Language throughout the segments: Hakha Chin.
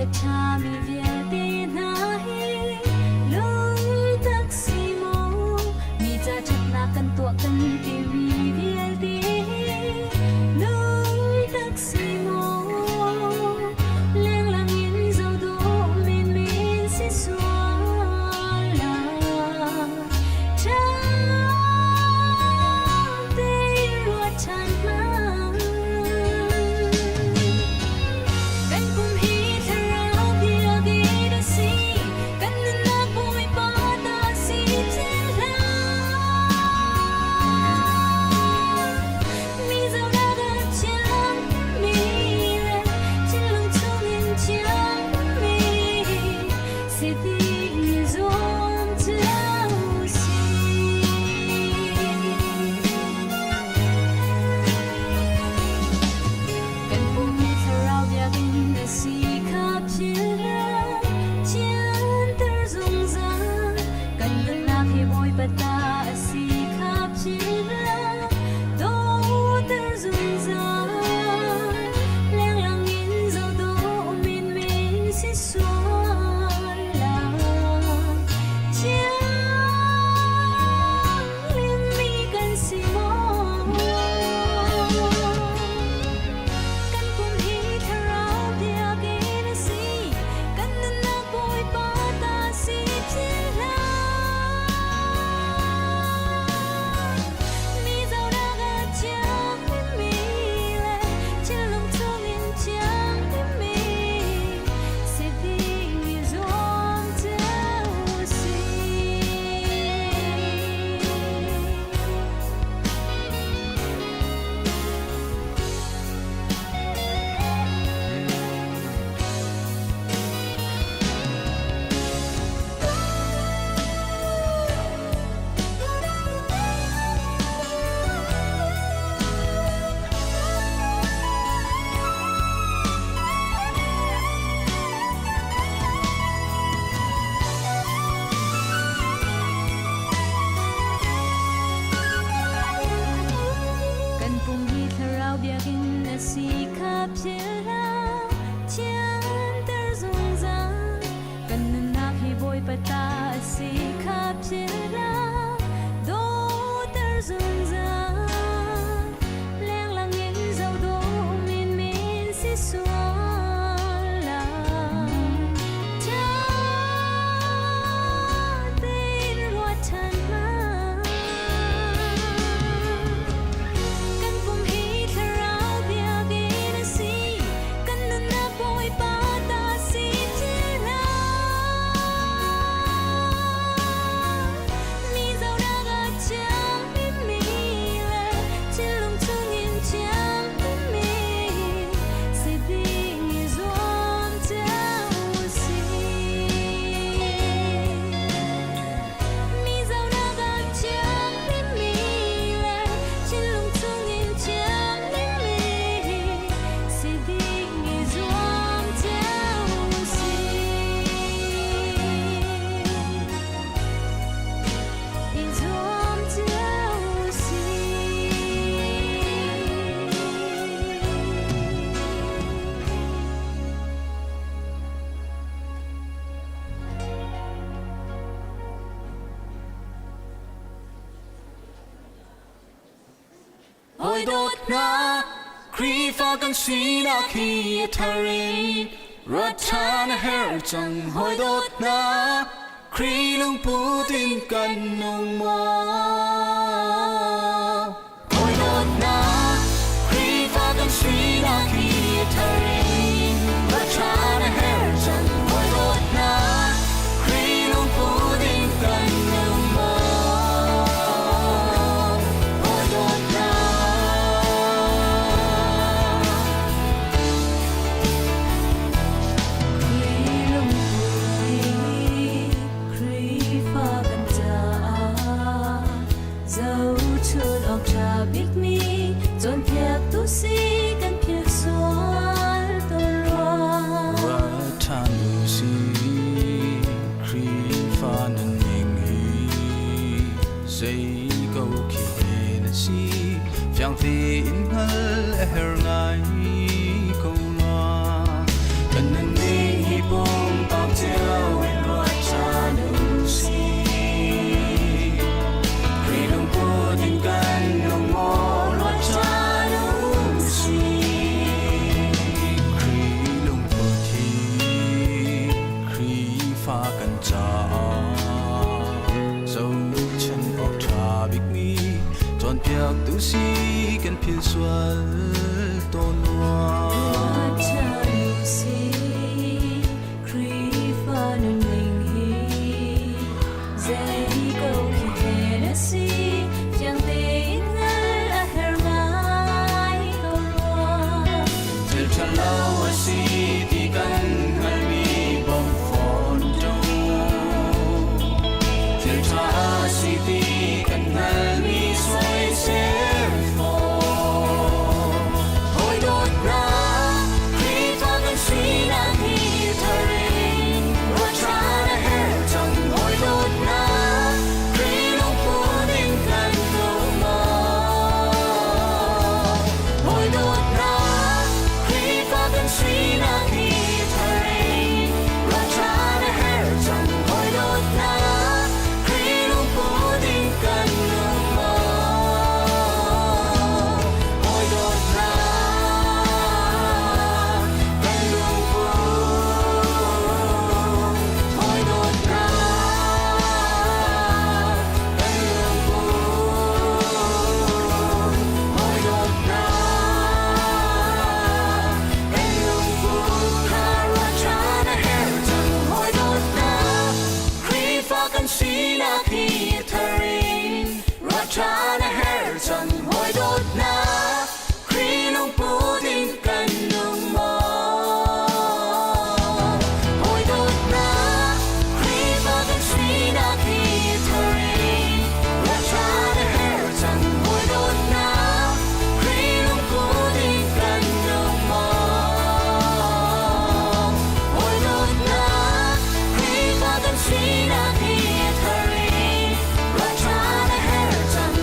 a ṭhami vialte hna hi lungtak si maw? Mi ca ṭhatnak kan tuah kan timi vialte hi lungtak si maw? Lenglang in zoh dawh menmen si sual lai. Ṭha tein ruat ṭhan hmanh. Kan pum hi thlarau biakinn a si, kan nunnak Bawipa ta si thil hlah. Mi zohnak ah thiangmi le thinlung chungin thiangmi si ding i zuam cio sih. Kan pum hi thlarau biakinn a si kha philh hlah, thianter zungzal. Kan nunnak hi Bawipa ta a si kha philh hlah, dawter zungzal. Lenglang in zoh dawh menmen si sual lai. Thianglimmi kan si maw? Kan pum hi thlarau biakinn a si, kan nunnak Bawipa ta si philh hlah. Mi zohnak ah thianghlimmi le thinlung chungin thianghlimmi si ding i zuam cio sih. Kan pum hi thlarau biakinn a si kha philh hlah, thianter zungzal. Kan nunnak hi Bawipa ta a si kha philh hlah, dawter zungzal. Lenglang in zoh dawh menmen si sual lai. Ṭha tein ruat ṭhan hmanh. Kan pum hi thlarau biakinn a si, kan nunnak Bawipa ta si philh hlah. Mi zohnak ah thianghlimmi le thinlung chungin thianghlimmi si ding i zuam cio usih. Mi zohnak ah thianghlimmi le thinlung chungin thianghlimmi si ding i zuam cio usih. I zuam cio usih. Hawi dawt hna, Khrihfa kan sinak hi a thar in ruat ṭhan a herh cang. Hawi dawt hna, Khrih lungput in kan nung maw? Hawi dawt hna, Khrihfa kan sinak hi a thar in ruat ṭhan a herh cang. Hawi dawt hna, Khrih lungput in kan nung maw? Hawi dawt hna. Khrih lungput hi Khrihfa kan caah Zohchunh awk ṭha bikmi cawnpiaktu si kan philh sual tawn rua. Ruat ṭhan u sih, Khrihfa nunning hi zei ko khi na si, fiang tein hngalh a herh ngai ko rua. Kan nunning hi Pumpak cio in ruat ṭhan u sih. Khrih lungput in kan nung maw ruat ṭhan u sih. Khrih lungput hi Khrihfa kan caah zohchan awk ṭha bikmi cawnpiaktu si kan philh sual tawn rua. Ruat ṭhan u sih, Khrihfa nunning hi zei ko khi hen a si, fiang tein hngalh a herh ngai ko rua. Thil ṭhalo a si ti kan hngalhmi bawmh fawn ṭung. Thil ṭha a si ti kan hngalhmi soisel fawn. Hawi dawt hna, Khrihfa kan sinak hi thar in ruat ṭhan a herh cang. Hawi dawt hna, Khrih lungput in kan nung maw? Hawi dawt hna, Khrihfa kan sinak hi thar in ruat ṭhan a herh cang. Hawi dawt hna, Khrih lungput in kan nung maw? Hawi dawt hna, kan lungput. Hawi dawt hna, kan lungput. Hawi dawt hna, kan lungput kha ruat ṭhan a herh cang. Hawi dawt hna, Khrihfa kan sinak hi thar in ruat ṭhan a herh cang. Hawi dawt hna, Khrih lungput in kan nung maw? Hawi dawt hna, Khrihfa kan sinak hi thar in ruat ṭhan a herh cang. Hawi dawt hna, Khrih lungput in kan nung maw? Hawi dawt hna, Khrihfa kan sinak hi thar in ruat ṭhan a herh cang.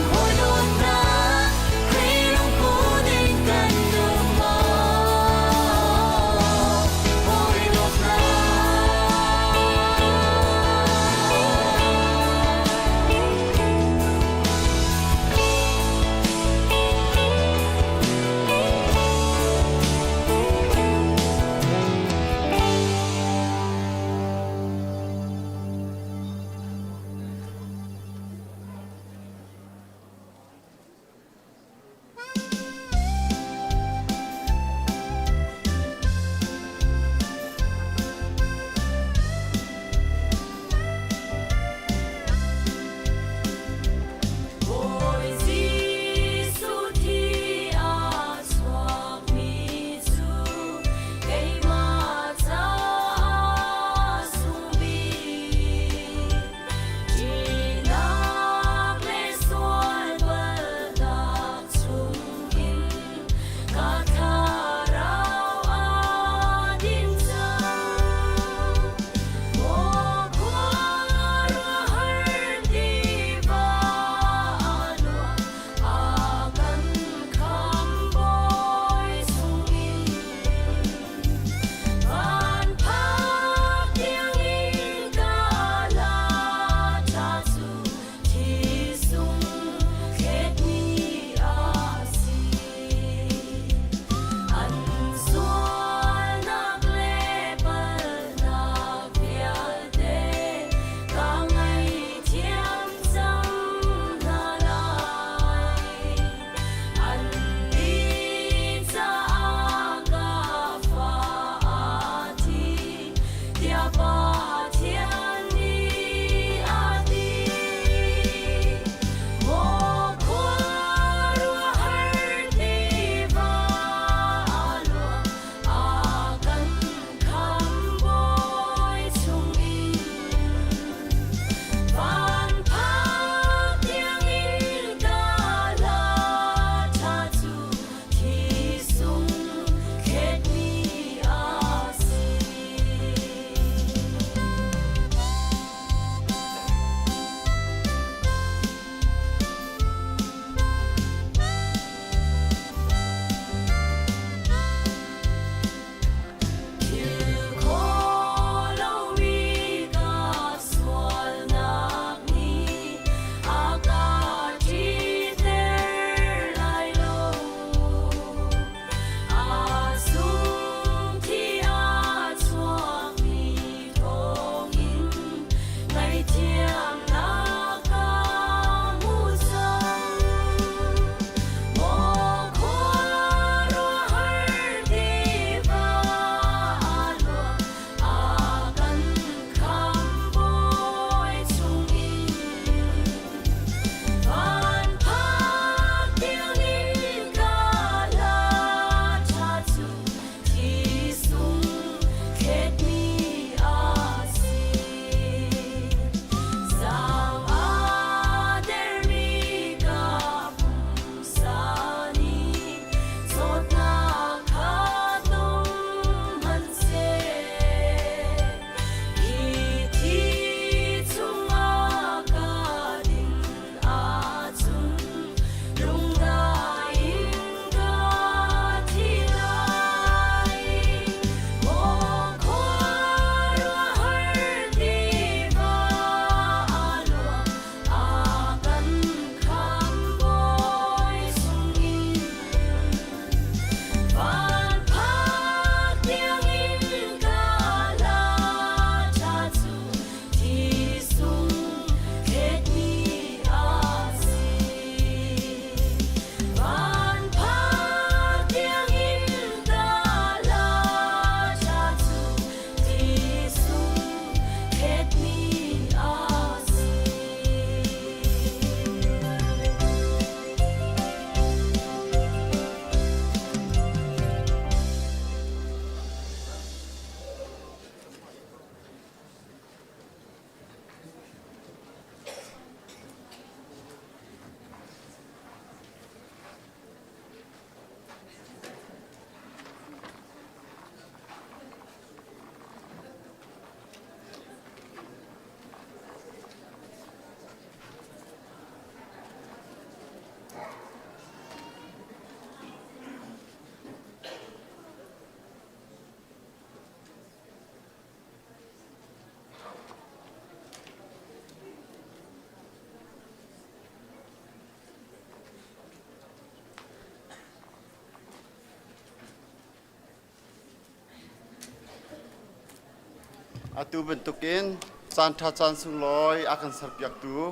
Atu bantukin caan ṭha caan sunglawi a kan serpiaktu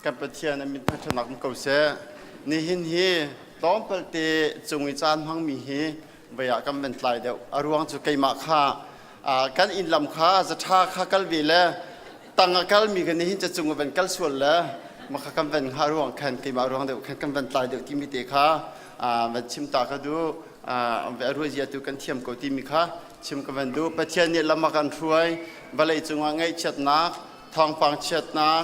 kan Pathian a min thangṭhatnak um ko seh. Nihin hi tlawmpal te cung i caan hmangmi hi vei ah kan van tlai deuh. A ruang cu keimah kha kan inn lam kha zaṭha kha kal ve le tang a kalmi kan nihin cacung a van kal sual le maka kan van hnga ruang khan keimah ruang deuh khan kan van tlai deuh timi te kha van chim ta ka duh. A ruazia tu kan thiam ko timi kha chim ka van duh. Pathian nih lam a kan hruai. Vawlei cungah ngaihchiatnak, thawngpang chiatnak,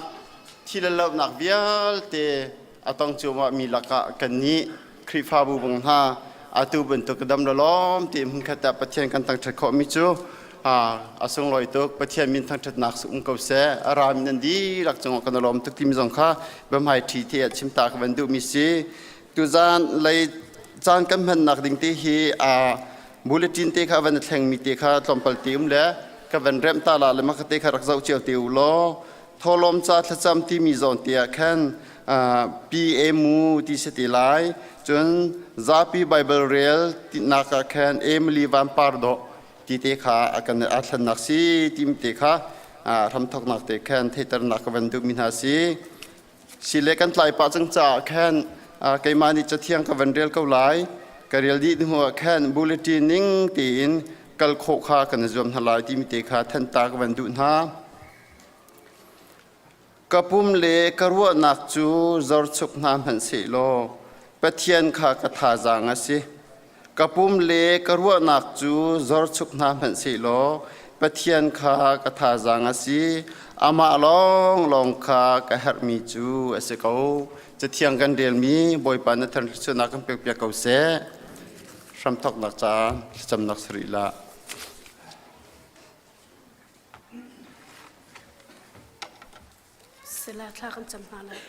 thi le lohnak vialte a tong cuahmah mi lakah kannih Khrihfabu bang hna atu bantuk dam lawm ti hmunkhat ah Pathian kan thangṭhat khawhmi cu a sunglawi tuk. Pathian min thangṭhatnak um ko seh. A rami nan dihlak cungah kan lawm tuk timi zong kha biahmai ṭhi te ah chim ta ka van duhmi si. Tuzaan lei caan kan hmannak ding te hi bulletin te kha van thlengmi te kha tlawmpal te um le ka van remh ta la le maka te kha rak zoh cio te u law tholom ca thlacam timi zawn te ah khan PA mu ti si ti lai cun zapi Bible rel tinak ah khan Emily Van Par dawh ti te kha a kan a thlennak si tim te kha hramthoknak te khan theiternak ka van duhmi hna si Sile kan tlai pah cang caah khan keimah nih cathiang ka van rel ko lai. Ka rel dih hnu ah khan bulletin ning tein kal khawh kha kan i zuam hna lai timi te kha thanhta ka van duh hna. Ka pum le ka ruahnak cu zorchuk hna hmanh sehlaw Pathian kha ka thazaang a si. Ka pum le ka ruahnak cu zorchuk hna hmanh sehlaw Pathian kha ka thazaang a si. Amah lawnglawng kha ka herhmi cu a si ko. Cathiang kan relmi Bawipa na thluachuahnak kan pekpiak ko seh. Hramthawknak ca thlacamnak sarih lah. Sila thla kan cam hna lai.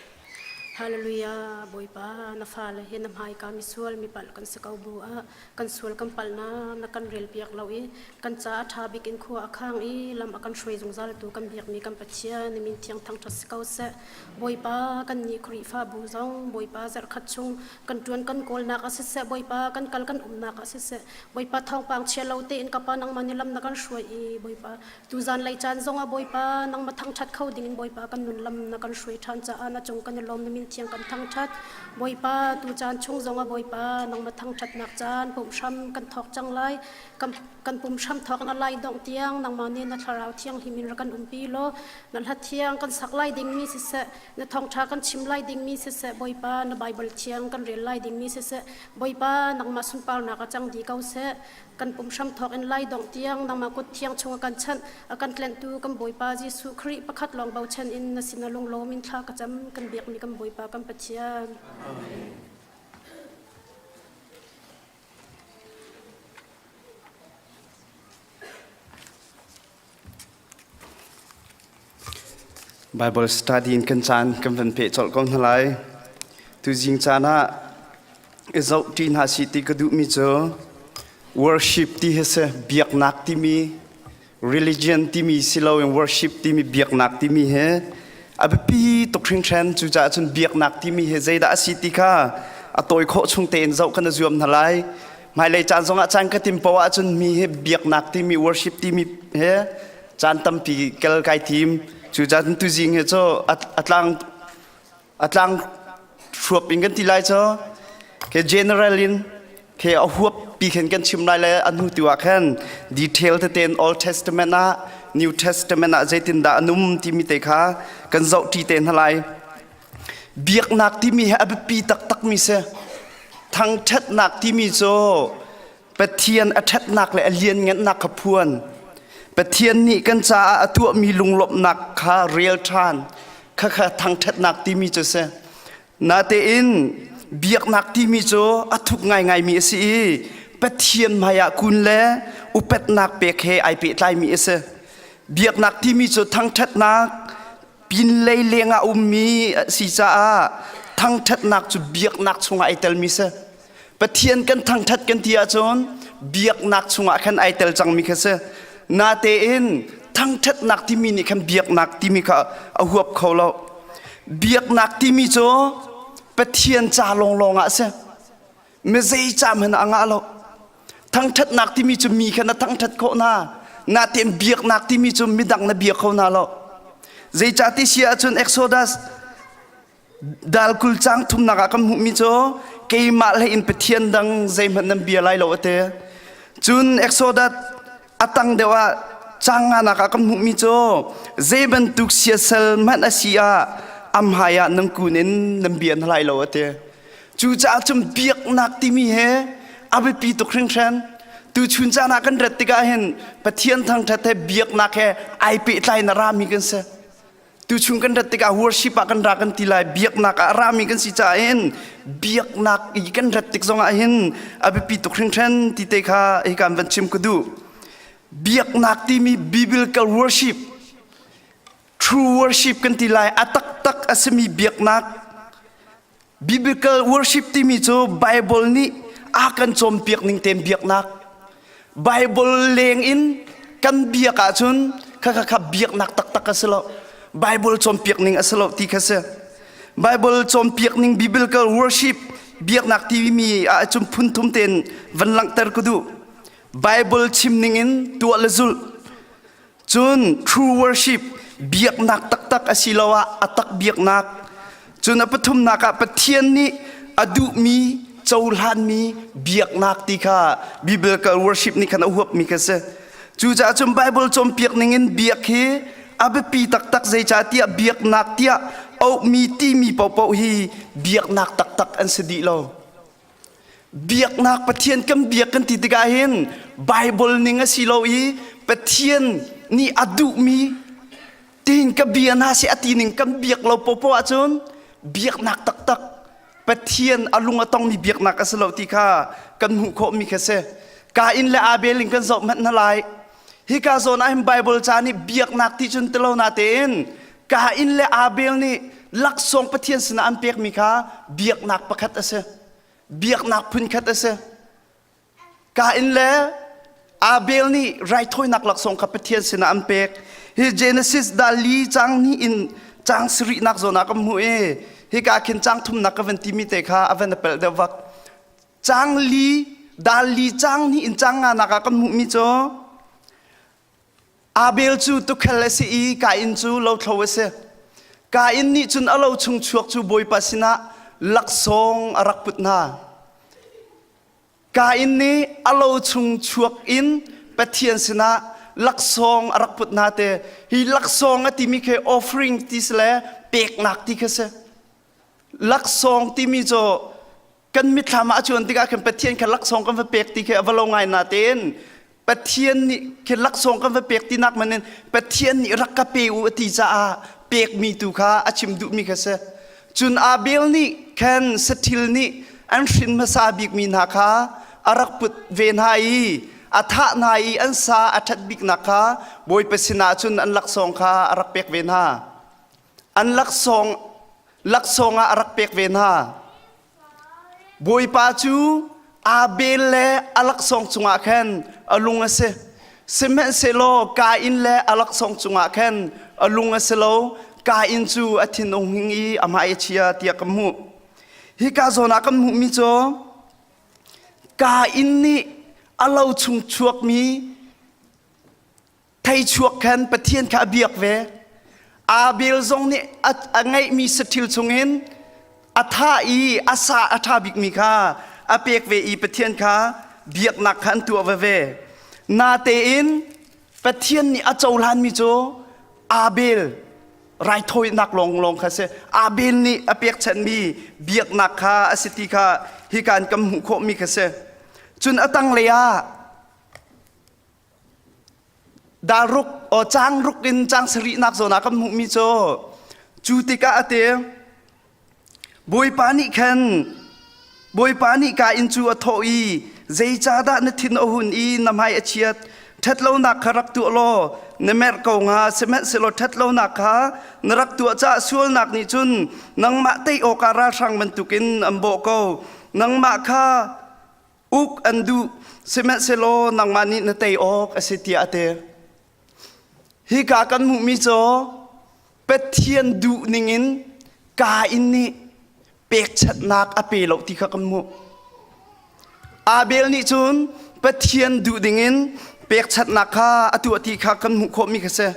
Hallelujah Bawipa na fale hi na hmaika misual mi palh kan si ko bu ah kan sual kan palhnak na kan rel piak lo i kan caah ṭha bik in khua a khang i lam a kan hruai zungzal tu kan biakmi kan Pathian na min thiang thangṭhat si ko seh. Bawipa kan nih Khrihfabu zong Bawipa zarhkhat chung kan ṭuan kan kawlnak ah siseh Bawipa kan kal kan umnak ah siseh Bawipa thawngpang chia lo tein ka pa nangmah nih lam na kan hruai i Bawipa Tuzan lei caan zongah Bawipa nangmah thangṭhat kho dingin Bawipa kan nun lam na kan hruai ṭhan caah na cung kan i lawm na min thiang kan thangṭhat. Bawipa tu caan chung zongah Bawipa nangmah thangṭhatnak caan pumhram kan thawk cang lai. Kan, kan pumhram thawk na lai dongh tiang nangmah nih na thlarau thianghlim in rak kan umpi law na hla thiang kan sak lai dingmi siseh na thawngṭha kan chim lai dingmi siseh Bawipa na Baibal thiang kan rel lai dingmi siseh Bawipa nangmah sunparnak a cang dih ko seh. Kan pum hramthawk in lai dongh tiang nangmah kut thiang chung a kan chanh, a kan tlenhtu kan Bawipa Jesuh Khrih pakhat lawng bochan in na sin a lunglawm in thla ka cam, kan biakmi kan Bawipa kan Pathian. Bible study in kan caan kan van peh colh ko hna lai. Tuzing caan ah i zoh ṭi hna si ti ka duhmi cu worship ti hi si biaknak timi religion timi si loin worship timi biaknak timi hi a biapi tuk hringhran cucaah cun biaknak timi hi zeidah a si ti kha a tawi khawh chung tein zoh kan i zuam hna lai. Hmailei caan zongah caan ka tim poah ahcun mi hi biaknak timi worship timi he caan tampi kel kai tim. Cucaah tuzing hi cu a tlang hruap in kan ti lai cu ke general in ke a huap pi khan kan chim lai le a hnu tu ah khan detail tete in Old Testament ah New Testament ah zeitindah a num timi te kha kan zoh ṭi te hna lai. Biaknak timi hi a biapi taktakmi si. Thangṭhatnak timi cu Pathian a ṭhatnak le a lianngannak kha phuan. Pathian nih kan caah a tuahmi lunglawmhnak kha rel ṭhan. Khakha thangṭhatnak timi cu si. Natein biaknak timi cu a thuk ngaingaimi a si i Pathian hmaiah kun le upatnak pek he ai pehtlaimi a si. Biaknak timi cu thangṭhatnak, pinlei lengah ummi a si caah thangṭhatnak cu biaknak chungah ai telmi si. Pathian kan thangṭhat kan ti ahcun biaknak chungah khan ai tel cangmi kha si. Natein thangṭhatnak timi nih khan biaknak timi kha a huap kho lo. Biaknak timi cu Pathian ca lawnglawng ah a si. Mi zei ca hmanh ah a ngah lo. Thangṭhatnak timi cu mi kha na thangṭhat khawh hna. Natein biaknak timi cu midang na bia kho hna lo. Zeicah ti si ahcun Exodus dal 20 cang thumnak ah kan hmuhmi cu keimah hlei in Pathian dang zeihmanh nan bia lai lo a ti. Cun Exodus a tang deuh ah cang nganak ah kan hmuhmi cu zei bantuk siasal hmanh a si ah am hmai ah nan kun in nan bia hna lai lo a ti. Cucaah cun biaknak timi he a biapi tuk hringhran. Tuchun caan ah kan rat tikah hin Pathian thangṭhat he biaknak he ai pehtlai in a rami kan si. Tuchun kan rat tikah worship ah kan ra kan ti lai biaknak ah a rami kan si caah hin biaknak i kan rat tik zongah hin a biapi tuk hringhran ti te kha hika van chim ka duh. Biaknak timi biblical worship true worship kan ti lai a taktak a simi biaknak Biblical worship timi cu Bible nih a kan cawnpiak ning tein biaknak. Bible leng in kan biak ahcun kha kha kha biaknak taktak a si lo. Bible cawnpiak ning a si lo ti kha si. Bible cawnpiak ning biblical worship biaknak timi ahcun phun thum tein van langhter ka duh. Bible chim ning in tuah le zulh. Cun true worship biaknak taktak asiloah a tak biaknak. Cun a pathumnak ah Pathian nih a duhmi cohlanmi biaknak ti kha biblical worship nih khan a huapmi kha si. Cucaah cun Bible cawnpiak ningin biak hi a biapi taktak zeicahtiah biaknak tiah auhmi timi paohpaoh hi biaknak taktak an si dih lo. Biaknak Pathian kan biak kan ti tikah hin Bible ning a si lo i Pathian nih a duhmi tiin ka bia hna si a ti ning kan biak lo popo ahcun biaknak taktak Pathian a lung a tongmi biaknak a si lo ti kha kan hmuh khawhmi kha si. Kain le Abel in kan zoh hmanh hna lai. Hika zawn ah hin Bible ca nih biaknak ti cun tilo na tein Kain le Abel nih laksawng Pathian sinah an pekmi kha biaknak pakhat a si. Biaknak phunkhat a si. Kain le Abel nih raithawinak laksawng kha Pathian sinah an pek. Hi Genesis dal li cang ni in cang sarihnak zawn ah kan hmuh i hika khin cang thumnak ka van timi te kha a van a pelh deuh vak. Cang li dal li cang ni in cang nganak ah kan hmuhmi cu Abel cu tukhel a si i Kain cu lothlo a si. Kain nih cun a lo chung chuak cu Bawipa sinah laksawng a rak put hna. Kain nih a lo chung chuak in Pathian sinah laksawng a rak put hna te. Hi laksawng a timi khi offering ti si le peknak ti kha si. Laksawng timi cu kan mitthlam ah a cuan tikah khan Pathian kha laksawng kan va pek ti khi a va lo ngai na tein Pathian nih khi laksawng kan va pek ti nak man in Pathian nih rak ka pe u a ti caah pekmi tu kha a chim duhmi kha si. Cun Abel nih khan sathil nih an hrin hmasa bikmi hna kha a rak put ve hna i a thah hna i an sa a ṭhat biknak kha Bawipa sinah cun an laksawng kha a rak pek ve hna. An laksawng laksawng ah a rak pek ve hna. Bawipa cu Abel le a laksawng cungah khan a lung a si. Sihmanhsehlaw Kain le a laksawng cungah khan a lung a si lo. Kain cu a thin a hung i a hmai a chia tiah kan hmuh. Hika zawn ah kan hmuhmi cu Kain nih a lo chung chuakmi theichuak khan Pathian kha a biak ve. Abel zong nih a ngeihmi saṭhil chungin a thah i a sa a ṭha bikmi kha a pek ve i Pathian kha biaknak kha an tuah veve. Natein Pathian nih a cohlanmi cu Abel raithawinak lawnglawng kha si. Abel nih a pekchanhmi biaknak kha a si ti kha hika in kan hmuh khawhmi kha si. Cun a tanglei ah Daruk o cang ruk in cang sarihnak zawn ah kan hmuhmi cu cu tikah a ti Bawipa nih khan Bawipa nih Kain cu a thawh i zeicahdah na thin a hun i na hmai a chiat ṭhatlonak kha rak tuah law na merh ko hnga sihmanhsehlaw ṭhatlonak kha na rak tuah caah sualnak nih cun nangmah tei awkah ralhrang bantukin an bawh ko nangmah kha uk an duh sihmanhsehlaw nangmah nih na tei awk a si tiah a ti hika kan hmuhmi cu Pathian duh ningin Kain nih pekchanhnak a pe lo ti kha kan hmuh Abel nih cun Pathian duh dingin pekchanhnak kha a tuah ti kha kan hmuh khawhmi kha si.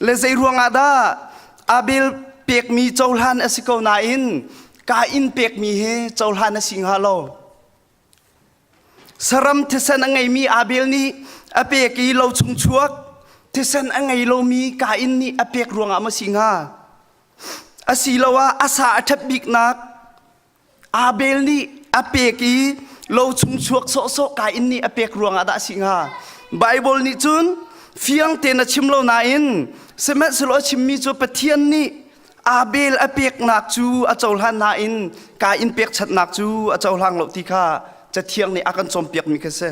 Le zei ruangah dah Abel pekmi cohlan a si ko nain Kain pekmi hi cohlan a si hnga lo? Saram thisen a ngeimi Abel nih a pek i lo chung chuak thisen a ngei lomi Kain nih a pek ruangah maw si hnga? Asiloah a sa a ṭhat biknak Abel nih a pek i lo chung chuak sawhsawh Kain nih a pek ruangah dah a si hnga? Baibal nih cun fiang tein a chim lo nain sihmanhsehlaw a chimmi cu Pathian nih Abel a peknak cu a cohlan nain Kain pekchanhnak cu a cohlang lo ti kha Cathiang nih a kan cawnpiakmi kha si.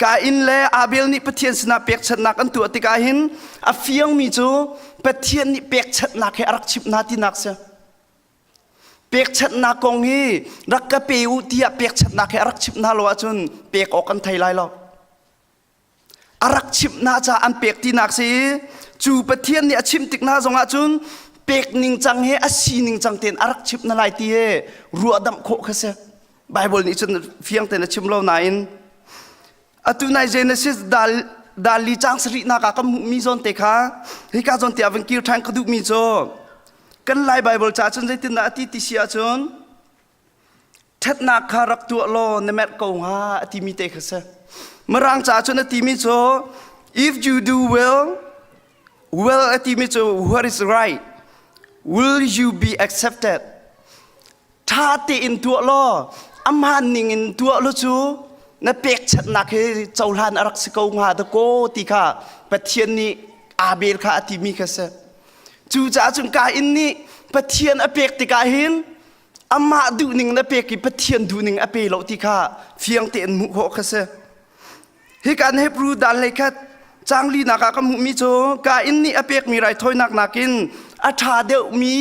Kain le Abel nih Pathian sinah pekchanhnak an tuah tikah hin a fiangmi cu Pathian nih pekchanhnak he a rak chimh hna tinak si. Pekchanhnak kong hi rak ka pe u tiah pekchanhnak he a rak chimh hna lo ahcun pek awk an thei lai lo. A rak chimh hna caah an pek tinak si i cu Pathian nih a chimh tik hna zongah cun pek ningcang he a si ningcang tein a rak chimh hna lai ti he ruahdamh khawh kha si. Bible nih cun fiang tein a chim lo nain Atu nai Genesis dal dal li cang sarihnak ah kan hmuhmi zawn te kha hika zawn te ah van kir ṭhan ka duhmi cu kan Lai Bible ca cun zeitindah a ti ti si ahcun ṭhatnak kha rak tuah law na merh ko hnga a timi te kha si. Mirang ca cun a timi cu if you do well well a timi cu what is right will you be accepted Ṭha tein tuah law a hmaan ningin tuah law cu na pekchanhnak hi cohlan a rak si ko hnga dakaw ti kha Pathian nih Abel kha a timi kha si. Cucaah cun Kain nih Pathian a pek tikah hin amah duhning na pek i Pathian duhning a pe lo ti kha fiang tein hmuh khawh kha si. Hika Hebrew dan hleikhat caang linak ah ka hmuhmi cu Kain nih a pekmi raithawinak nakin a ṭha deuhmi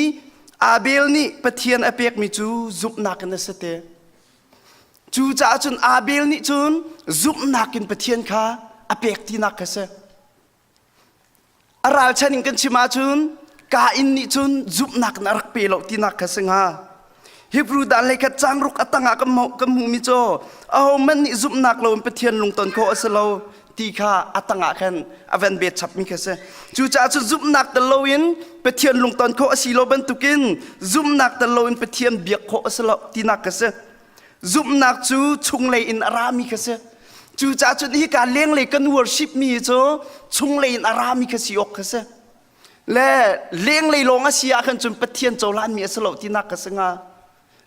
Abel nih Pathian a pekmi cu zumhnak in a si te. Cucaah cun Abel nih cun zumhnak in Pathian kha a pek tinak kha si. A ralchan in kan chim ahcun Kain nih cun zumhnak in a rak pe lo tinak kha si hnga. Hebrew dan hleikhat caang ruk a tangah kan kan hmuhmi cu ahohmanh nih zumhnak loin Pathian lungton khawh a si lo ti kha a tangah khan a van bet chapmi kha si. Cucaah cun zumhnak tel loin Pathian lungton khawh a si lo bantukin zumhnak tel loin Pathian biak khawh a si lo tinak kha si. Zumhnak cu chunglei in a rami kha si. Cucaah cun hika lenglei kan worship mi cu chunglei in a rami kha si awk kha si. Le lenglei lawng a si ah khan cun Pathian cohlanmi a si lo tinak kha si hnga.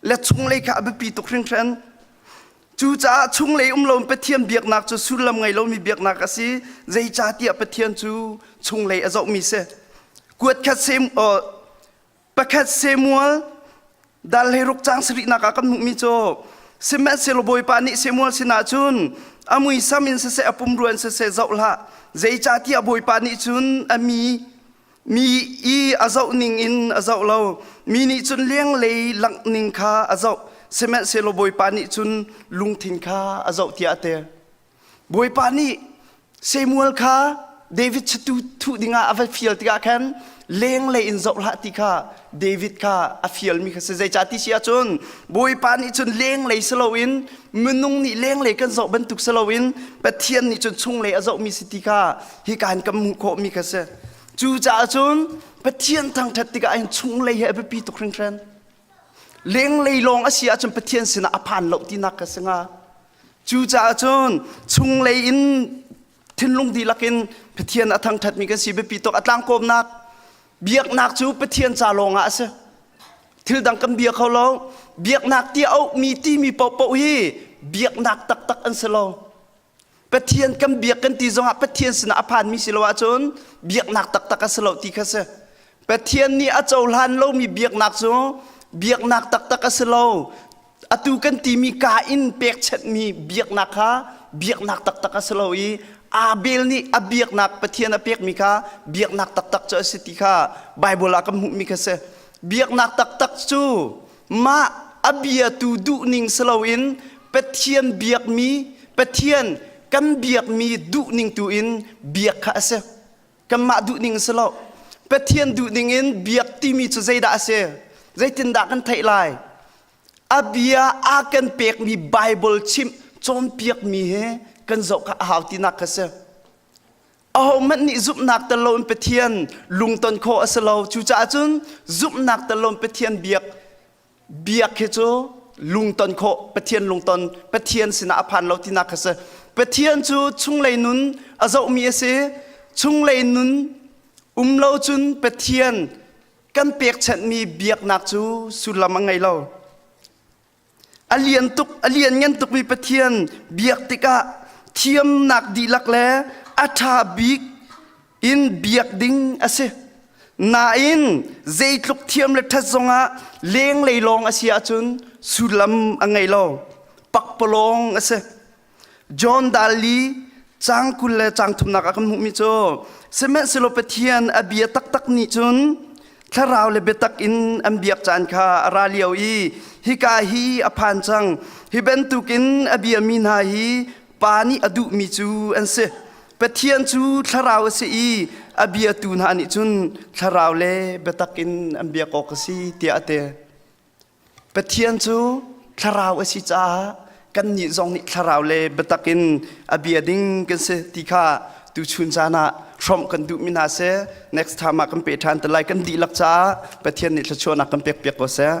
Le chunglei kha a biapi tuk hringhran. Cucaah chunglei um loin Pathian biaknak cu sullam ngei lomi biaknak a si. Zeicahtiah Pathian cu chunglei a zohmi si. Kuat khat sem, Pakhat Samuel dal hleiruk caang sarihnak ah kan hmuhmi cu sihmanhsehlaw Bawipa nih Samuel sinah cun a muisam in siseh a pumrua in siseh zoh hlah zeicahtiah Bawipa nih cun a mi mi i a zoh ning in a zoh lo mi nih cun lenglei langh ning kha a zoh sihmanhsehlaw Bawipa nih cun lungthin kha a zoh tiah a ti. Bawipa nih Samuel kha David chatu thuh dingah a va fial tikah khan lenglei in zoh hlah ti kha David kha a fialmi kha si zeicah ti si ahcun Bawipa nih cun lenglei si loin minung nih lenglei kan zoh bantuk si loin Pathian nih cun chunglei a zohmi si ti kha hika in kan hmuh khawhmi kha si cucaah cun Pathian thangṭhat tikah hin chunglei hi a biapi tuk hringhran lenglei lawng a si ahcun Pathian sinah a phan lo tinak kha si hnga Cucaah cun chunglei in thinlung dihlak in Pathian a thangṭhatmi kan si biapi tuk a tlangkawmnak biaknak cu Pathian ca lawngah a si. Thil dang kan bia kho lo. Biaknak ti auhmi timi paohpaoh hi biaknak taktak an si lo. Pathian kan biak kan ti zongah Pathian sinah a phanmi si lo ahcun biaknak taktak a si lo ti kha si. Pathian nih a cohlan lomi biaknak cu biaknak taktak a si lo. Atu kan timi ka in pekchanhmi biaknak kha biaknak taktak a si lo i Abel nih a biaknak Pathian a pekmi kha biaknak taktak cu a si ti kha Baibal ah kan hmuhmi kha si. Biaknak taktak cu mah a biatu duhning si loin Pathian biakmi Pathian kan biakmi duhning tu in biak kha a si. Kanmah duhning a si lo. Pathian duhning in biak timi cu zeidah a si? Zeitindah kan theih lai? A bia a kan pekmi Bible chimh cawnpiakmi he kan zoh kha a hau tinak kha si. Ahohmanh nih zumhnak tel loin Pathian lungton khawh a si lo. Cucaah cun zumhnak tel loin Pathian biak biak hi cu lungton khawh Pathian lungton Pathian sinah a phan lo tinak kha si. Pathian cu chunglei nun a zohmi a si. Chunglei nun um lo cun Pathian kan pekchanhmi biaknak cu sullam a ngei lo. A lian tuk, a lianngan tukmi Pathian biak tikah thiamnak dihlak le a ṭha bik in biak ding a si. Nain zeitluk thiam le ṭhat zongah lenglei lawng a si ahcun sullam a ngei lo. Pakpalawng a si. John Daly caang 20 le caang thumnak ah kan hmuhmi cu sihmanhsehlaw Pathian a bia taktak nih cun thlarau le biatak in an biak caan kha a ra lio i hika hi a phan cang. Hi bantukin a biami hna hi Pa nih a duhmi cu an si. Pathian cu thlarau a si i a biatu hna nih cun thlarau le biatak in an biak awk a si tiah a ti. Pathian cu thlarau a si caah kannih zong nih thlarau le biatak in a bia ding kan si ti kha tuchun caan ah hrawmh kan duhmi hna si. Next time ah kan pe ṭhan te lai. Kan dihlak caah Pathian nih thluachuahnak kan pek piak ko seh.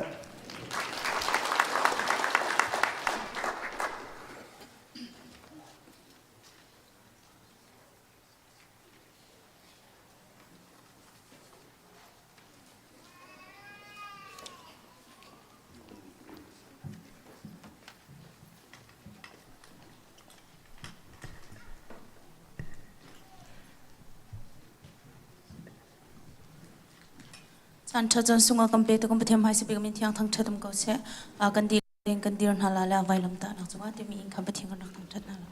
Caan ṭha caan sungah kan pe tu kan Pathian hmai sibik min thiang thangṭhat um ko seh. Kan dil kan dir hna la le vailam tahnak cungah timi in khan Pathian kan rak thangṭhat hna la.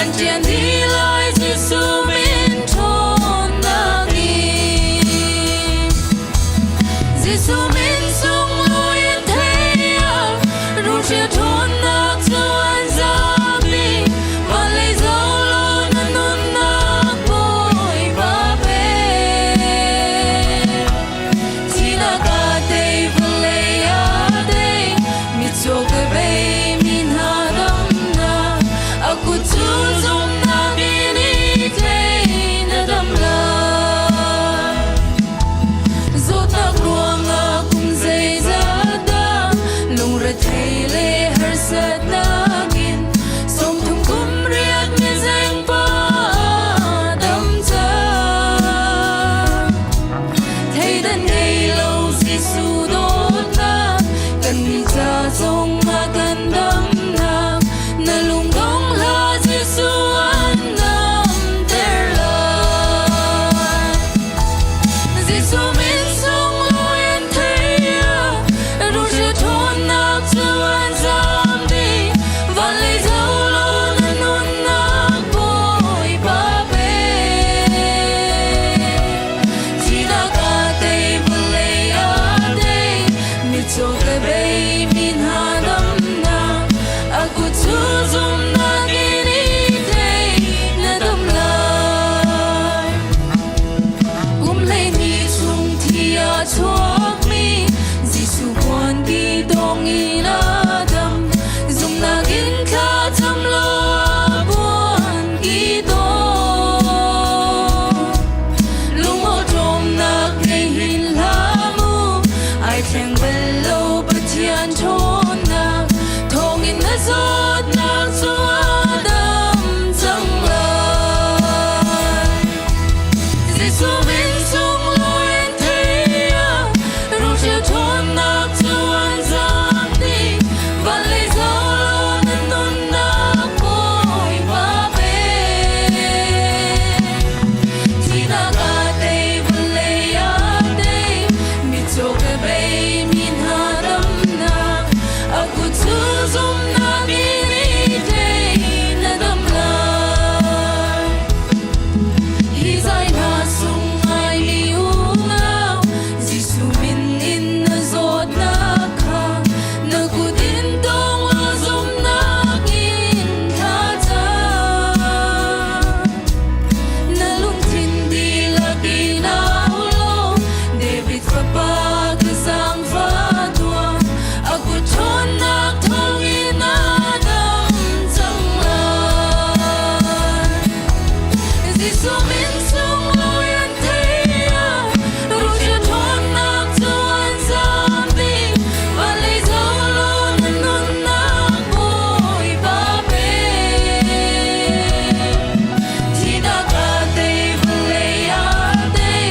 An ṭian dih lai Jesuh min ṭhawnnak in. Jesuh min sunglawi an thei ah rulhria ṭhawnnak cu an zam dih. Van lei zoh law na nunnak Bawipa pe. Thihnak a tei, vawlei a tei, mitcaw ka bei mi hna damnak. A kut cu zumhnak in i tlei na dam lai. Zawtnak ruangah kum zeizat dah lungrethei le harsatnak in sawmthum kum riat mizeng pa dam cang. Theidan ngei lo Jesuh dawtnak kannih ca zongah kan damnak na lungdong hlah Jesuh an damter lai. Jesuh min sunglawi an thei ah rulhria ṭhawnnak cu an zam dih. Van lei zoh law na nunnak Bawipa pe. Thihnak a tei, vawlei a tei, mitcaw ka bei mi hna damnak. A kut cu zumhnak in i tlei na dam lai. Kum 12 chung thi a chuakmi Jesuh puanki tawng in a dam. Zumhnak in thla cam law puanki tawng. Lungawṭawmnak ngei hin hlah mu, ai thleng bal lo Pathian ṭhawnnak. Thawngin na zawtnak cu a dam cang lai. Jesuh min sunglawi an thei ah rulhria ṭhawnnak cu an zam dih. Van lei zoh law na nunnak Bawipa pe. Thihnak a tei, vawlei a tei, mitcaw ka bei mi hna damnak. A kut cu zumhnak in i tlei na dam lai. Hi zai hna sung ngaimi unau, Jesuh min in na zawtnak kha na kut in tawng law zumhnak in thla cam. Na lungthin dihlak in au law, David fapa ka zaangfah tuah, a kut ṭhawnnak thawngin a dam cang lai. Jesuh min sunglawi an thei ah rulhria ṭhawnnak cu an zam dih. Van lei zoh law na nunnak Bawipa pe. Thihnak a tei, vawlei a tei,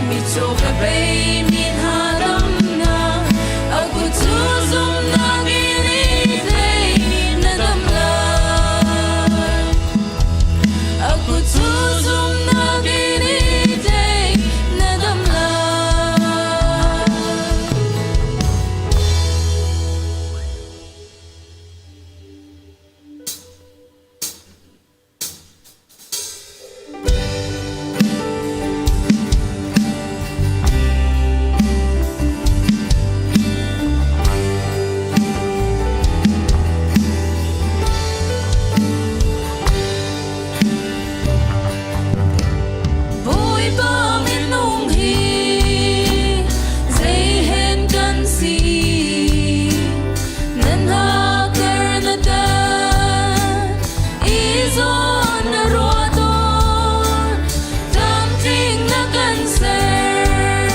mitcaw ka bei mi hna damnak. A kut cu zumhnak in i tlei na dam lai. A kut cu zumhnak in i tlei na dam lai. Bawipa minung hi zeihen kan si nan haker na tan i zawn na ruah tawn tlamtling na kan ser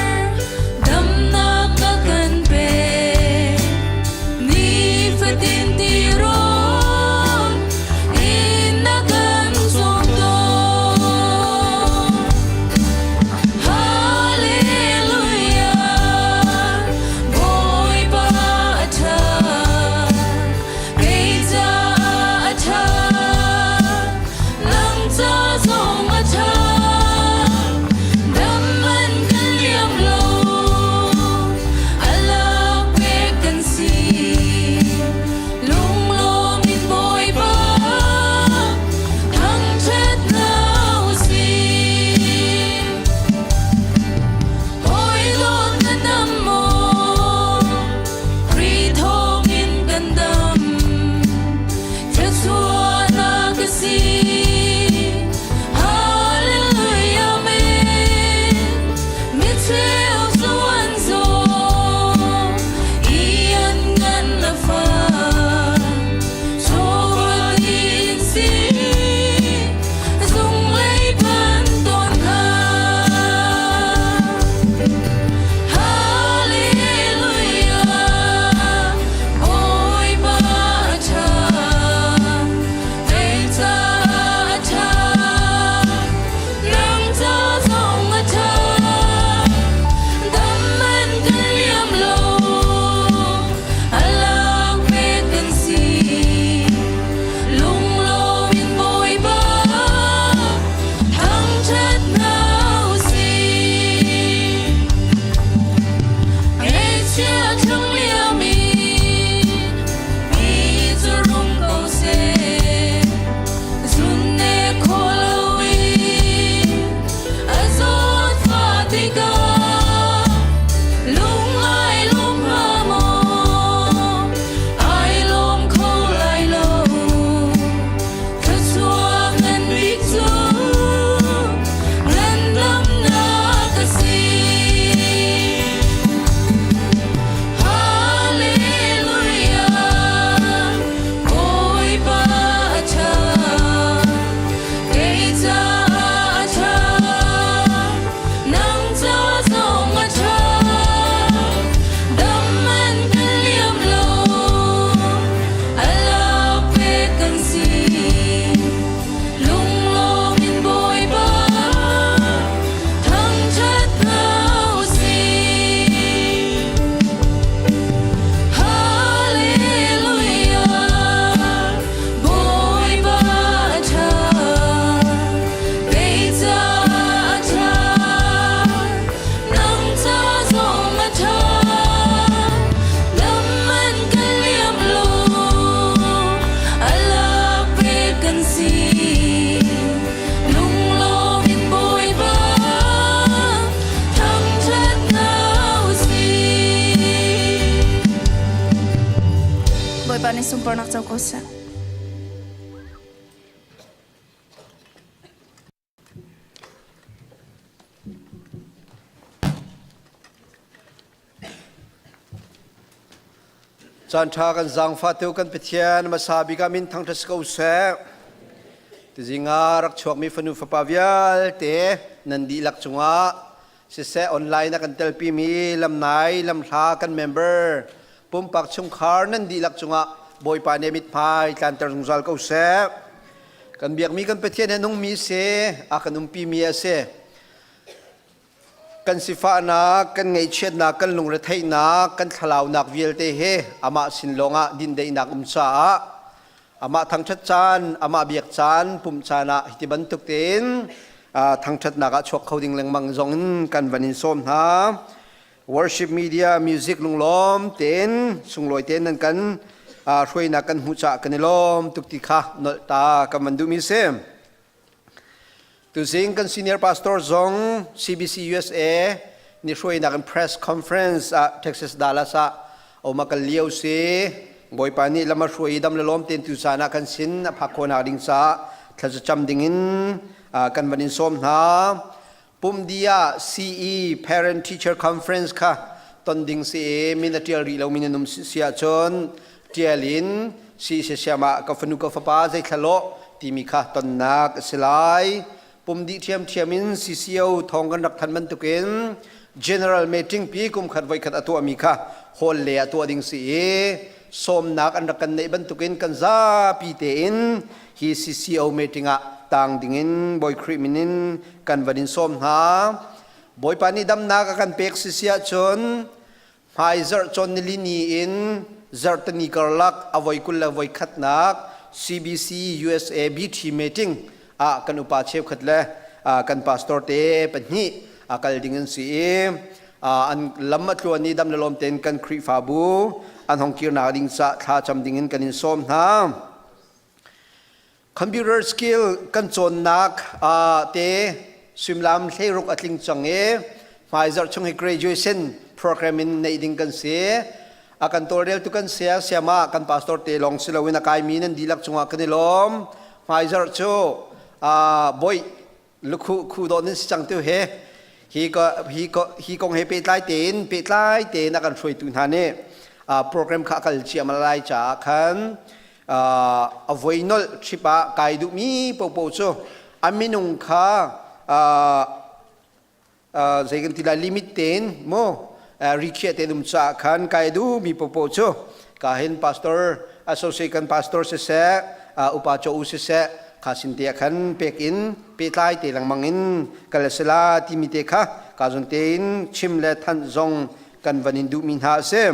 damnak na kan pek nifatin tirawl in na kan cawm tawn. Hallelujah, Bawipa a ṭha, kei caah a ṭha, nang ca zong a ṭha. Dam man kan liam lo, a lak pek kan si. Bawipa nih sunparnak co ko seh. Caan ṭha kan zaangfahtu kan Pathian hmasa bik ah min thangṭhat si ko seh. Tuzing ah rak chuakmi fanu fapa vialte nan dihlak cungah siseh online ah kan telpimi lamnai lamhla kan member pumpak chungkhar nan dihlak cungah Bawipa nih mithmai tlanter zungzal ko seh. Kan biakmi kan Pathian he nungmi si, a kan umpimi a si. Kan sifahnak, kan ngaihchiatnak, kan lungretheihnak, kan thlalaunak vialte he amah sin lawngah dindeihnak um caah amah thangṭhat caan, amah biak caan, pumh caan ah hiti bantuk tein thangṭhatnak ah chuak kho ding lengmang zong in kan van in sawm hna. Worship media music lunglawm tein sunglawi tein nan kan hruainak kan hmuh caah kan i lawm tuk ti kha nolh ta kan van duhmi si. Tuzing kan senior pastor zong CBC USA ni hruainak in press conference ah Texas Dallas ah oma kal lio si. Bawipa nih lam a hruai i dam le lawm tein tu caan ah kan sin a phak khawhnak ding caah thlacam ding in kan van in sawm hna. Pumdi ah CE Parent Teacher Conference kha ton ding si i min a ṭial rih lomi nan um si ahcun ṭial in si siasiam ah ka fanu ka fapa zeithla lawh timi kha tonnak a si lai. Pum dih ṭhiamṭhiam in CCO thawng kan rak thanh bantukin General Meeting pi kum khat voikhat a tuahmi kha hall le ah tuah ding si i sawmnak an rak kan neih bantukin kan zapi tein hi CCO meeting ah tang dingin Bawi Khrih min in kan van in sawm hna. Bawipa nih damnak a kan pek sisi ahcun hmai zarh cawn nili ni in zarhteni karlak a voi 20 le voi khatnak CBC USA BT meeting ah kan upa cheukhat le kan pastor te pahnih a kal ding an si i an lam a tluan i dam le lawm tein kan Khrihfabu an hong kirnak ding ca thla cam ding in kan in sawm hna. Computer skill kan cawnnak te suimilam 16 a tling cang i hmaizarh chung hi graduation program in neih ding kan si. A kan tawlreltu kan sia siama kan pastor te lawng si loin a kaimi nan dihlak cungah kan i lawm. Hmaizarh cu boi lukhu khu dawh nan si cang tu he hi ko hi ko hi kong he pehtlai tein pehtlai tein a kan hruaitu hna nih program kha kal cia malai caah khan a voi nolh trip ah kai duhmi popo cu a minung kha zei kan ti lai limit tein mu rikhiah tein um caah khan kai duh mi popo cu ka hin pastor associate kan pastor siseh upa cho u siseh kha sin te khan pek in pehtlai te lengmang in kal sila timi te kha ka zon tein chim le than zong kan van in duh mi hna a si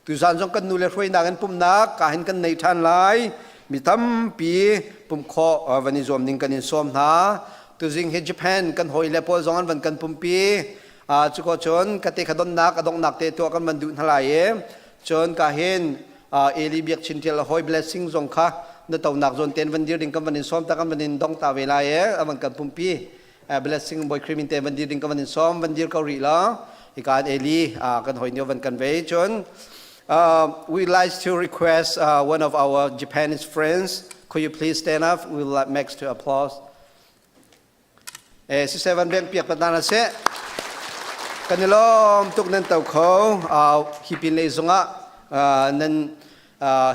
Tuzan zong kan nu le hruainak in pumhnak ka hin kan nei ṭhan lai. Mi tampi pumh khawh van i zuam ding kan in sawm hna. Tuzing hi Japan kan hawi le pawl zong an van kan pumpi. Cu ko cun ka te kha donnak a donghnak te tuah kan van duh hna lai i cun ka hin Eli Biak Chin Ṭial hawi blessing zong kha na tonak zawn ten van dir ding kan van in sawm ta kan van in dong ta ve lai i a van kan pumpi. Blessing Boy Khrih min te van dir ding ka van in sawm van dir ko rih la hika Eli kan hoi nio van kan ve cun we like to request one of our Japanese friends could you please stand up we would like Max to applause eh si seven beng piak patana se kan i lawm tuk nan to kho hi pin lei zongah nan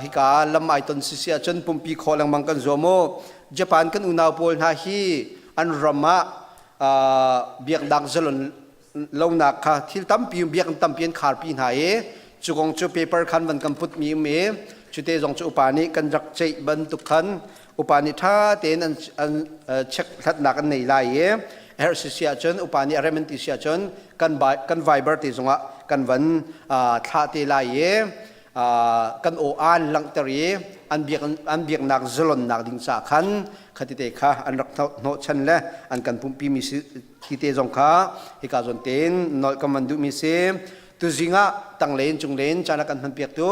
hika lam ai ton si si ahcun pumpi khawh lengmang kan zuam u Japan kan unau pawl hna hi an ram ah biaknak zalon lonak kha thil tampi biak tampi an kharpi hna i cu kong cu paper khan van kan put mi um i cute zong cu upa nih kan rak ceih bantuk khan upa nih ṭha tein an an check hlatnak an nei lai i herh si si ahcun upa nih a rem an ti si ahcun kan kan Viber te zongah kan van thlah te lai i kan aw aan langhter i an biak an biaknak zalonnak ding ca khan khatite kha an rak hnawhchan le an kan pumpi mi si tite zong kha hika zawn tein nolh kan van duhmi si tuzing ah tanglen cunglen caan a kan hman piak tu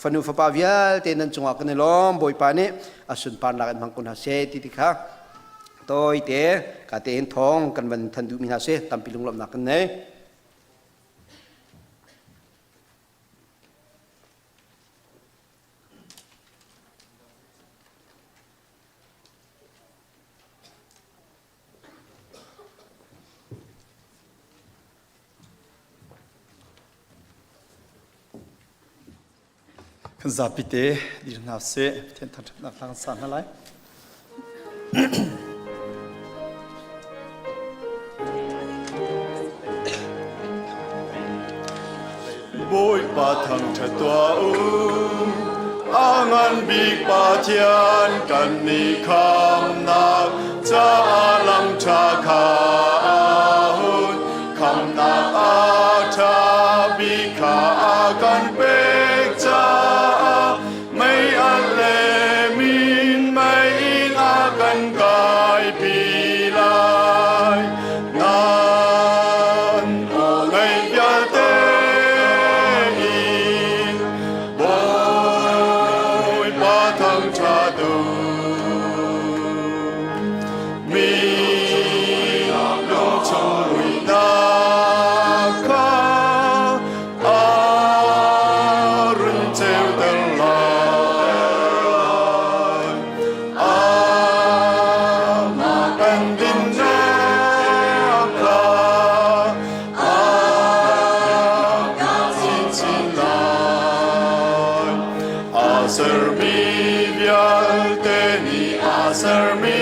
fanu fapa vialte nan cungah kan i lawm bawipa nih a sunparnak in hmang kun hna seh ti ti kha toi te ka tein thong kan van than duhmi hna si tampi lunglawmhnak kan nei. Kan zapi te dir hna sih. Pathian thangṭhatnak hla kan sa hna lai. Bawipa thangṭhat tuah u, a ngan bik Pathian kan nih khamnak caah lam ṭha kha a hun. Khamnak a ṭha bik kha a kan pek caah mei alh le min mei in a kan kaipi lai. Nan aw ngaih vialte in Bawipa thangṭhat u. Mi lungchung muihnak kha a run ceuter lai. Amah kan dinnak kha a chinchin lai. A sermi vialte nih a sermi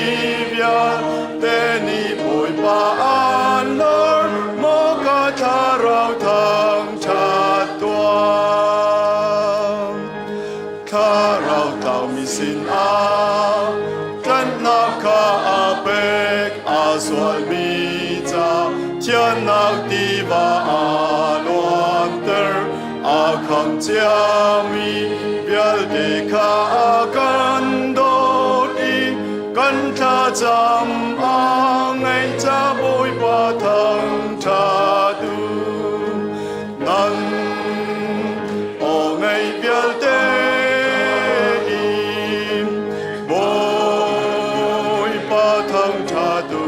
vialte nih Bawipa an lor maw ka thlarau thangṭhat tuah. Thlarau tlaumi sinah tlanhnak kha a pek a sualmi ca thiannak tiva a luanter a kham ciami vialte kha a kan dawt i kan thlacam a ngaih ca Bawipa thangṭhat u. Nan aw ngaih vialte in Bawipa thangṭhat u.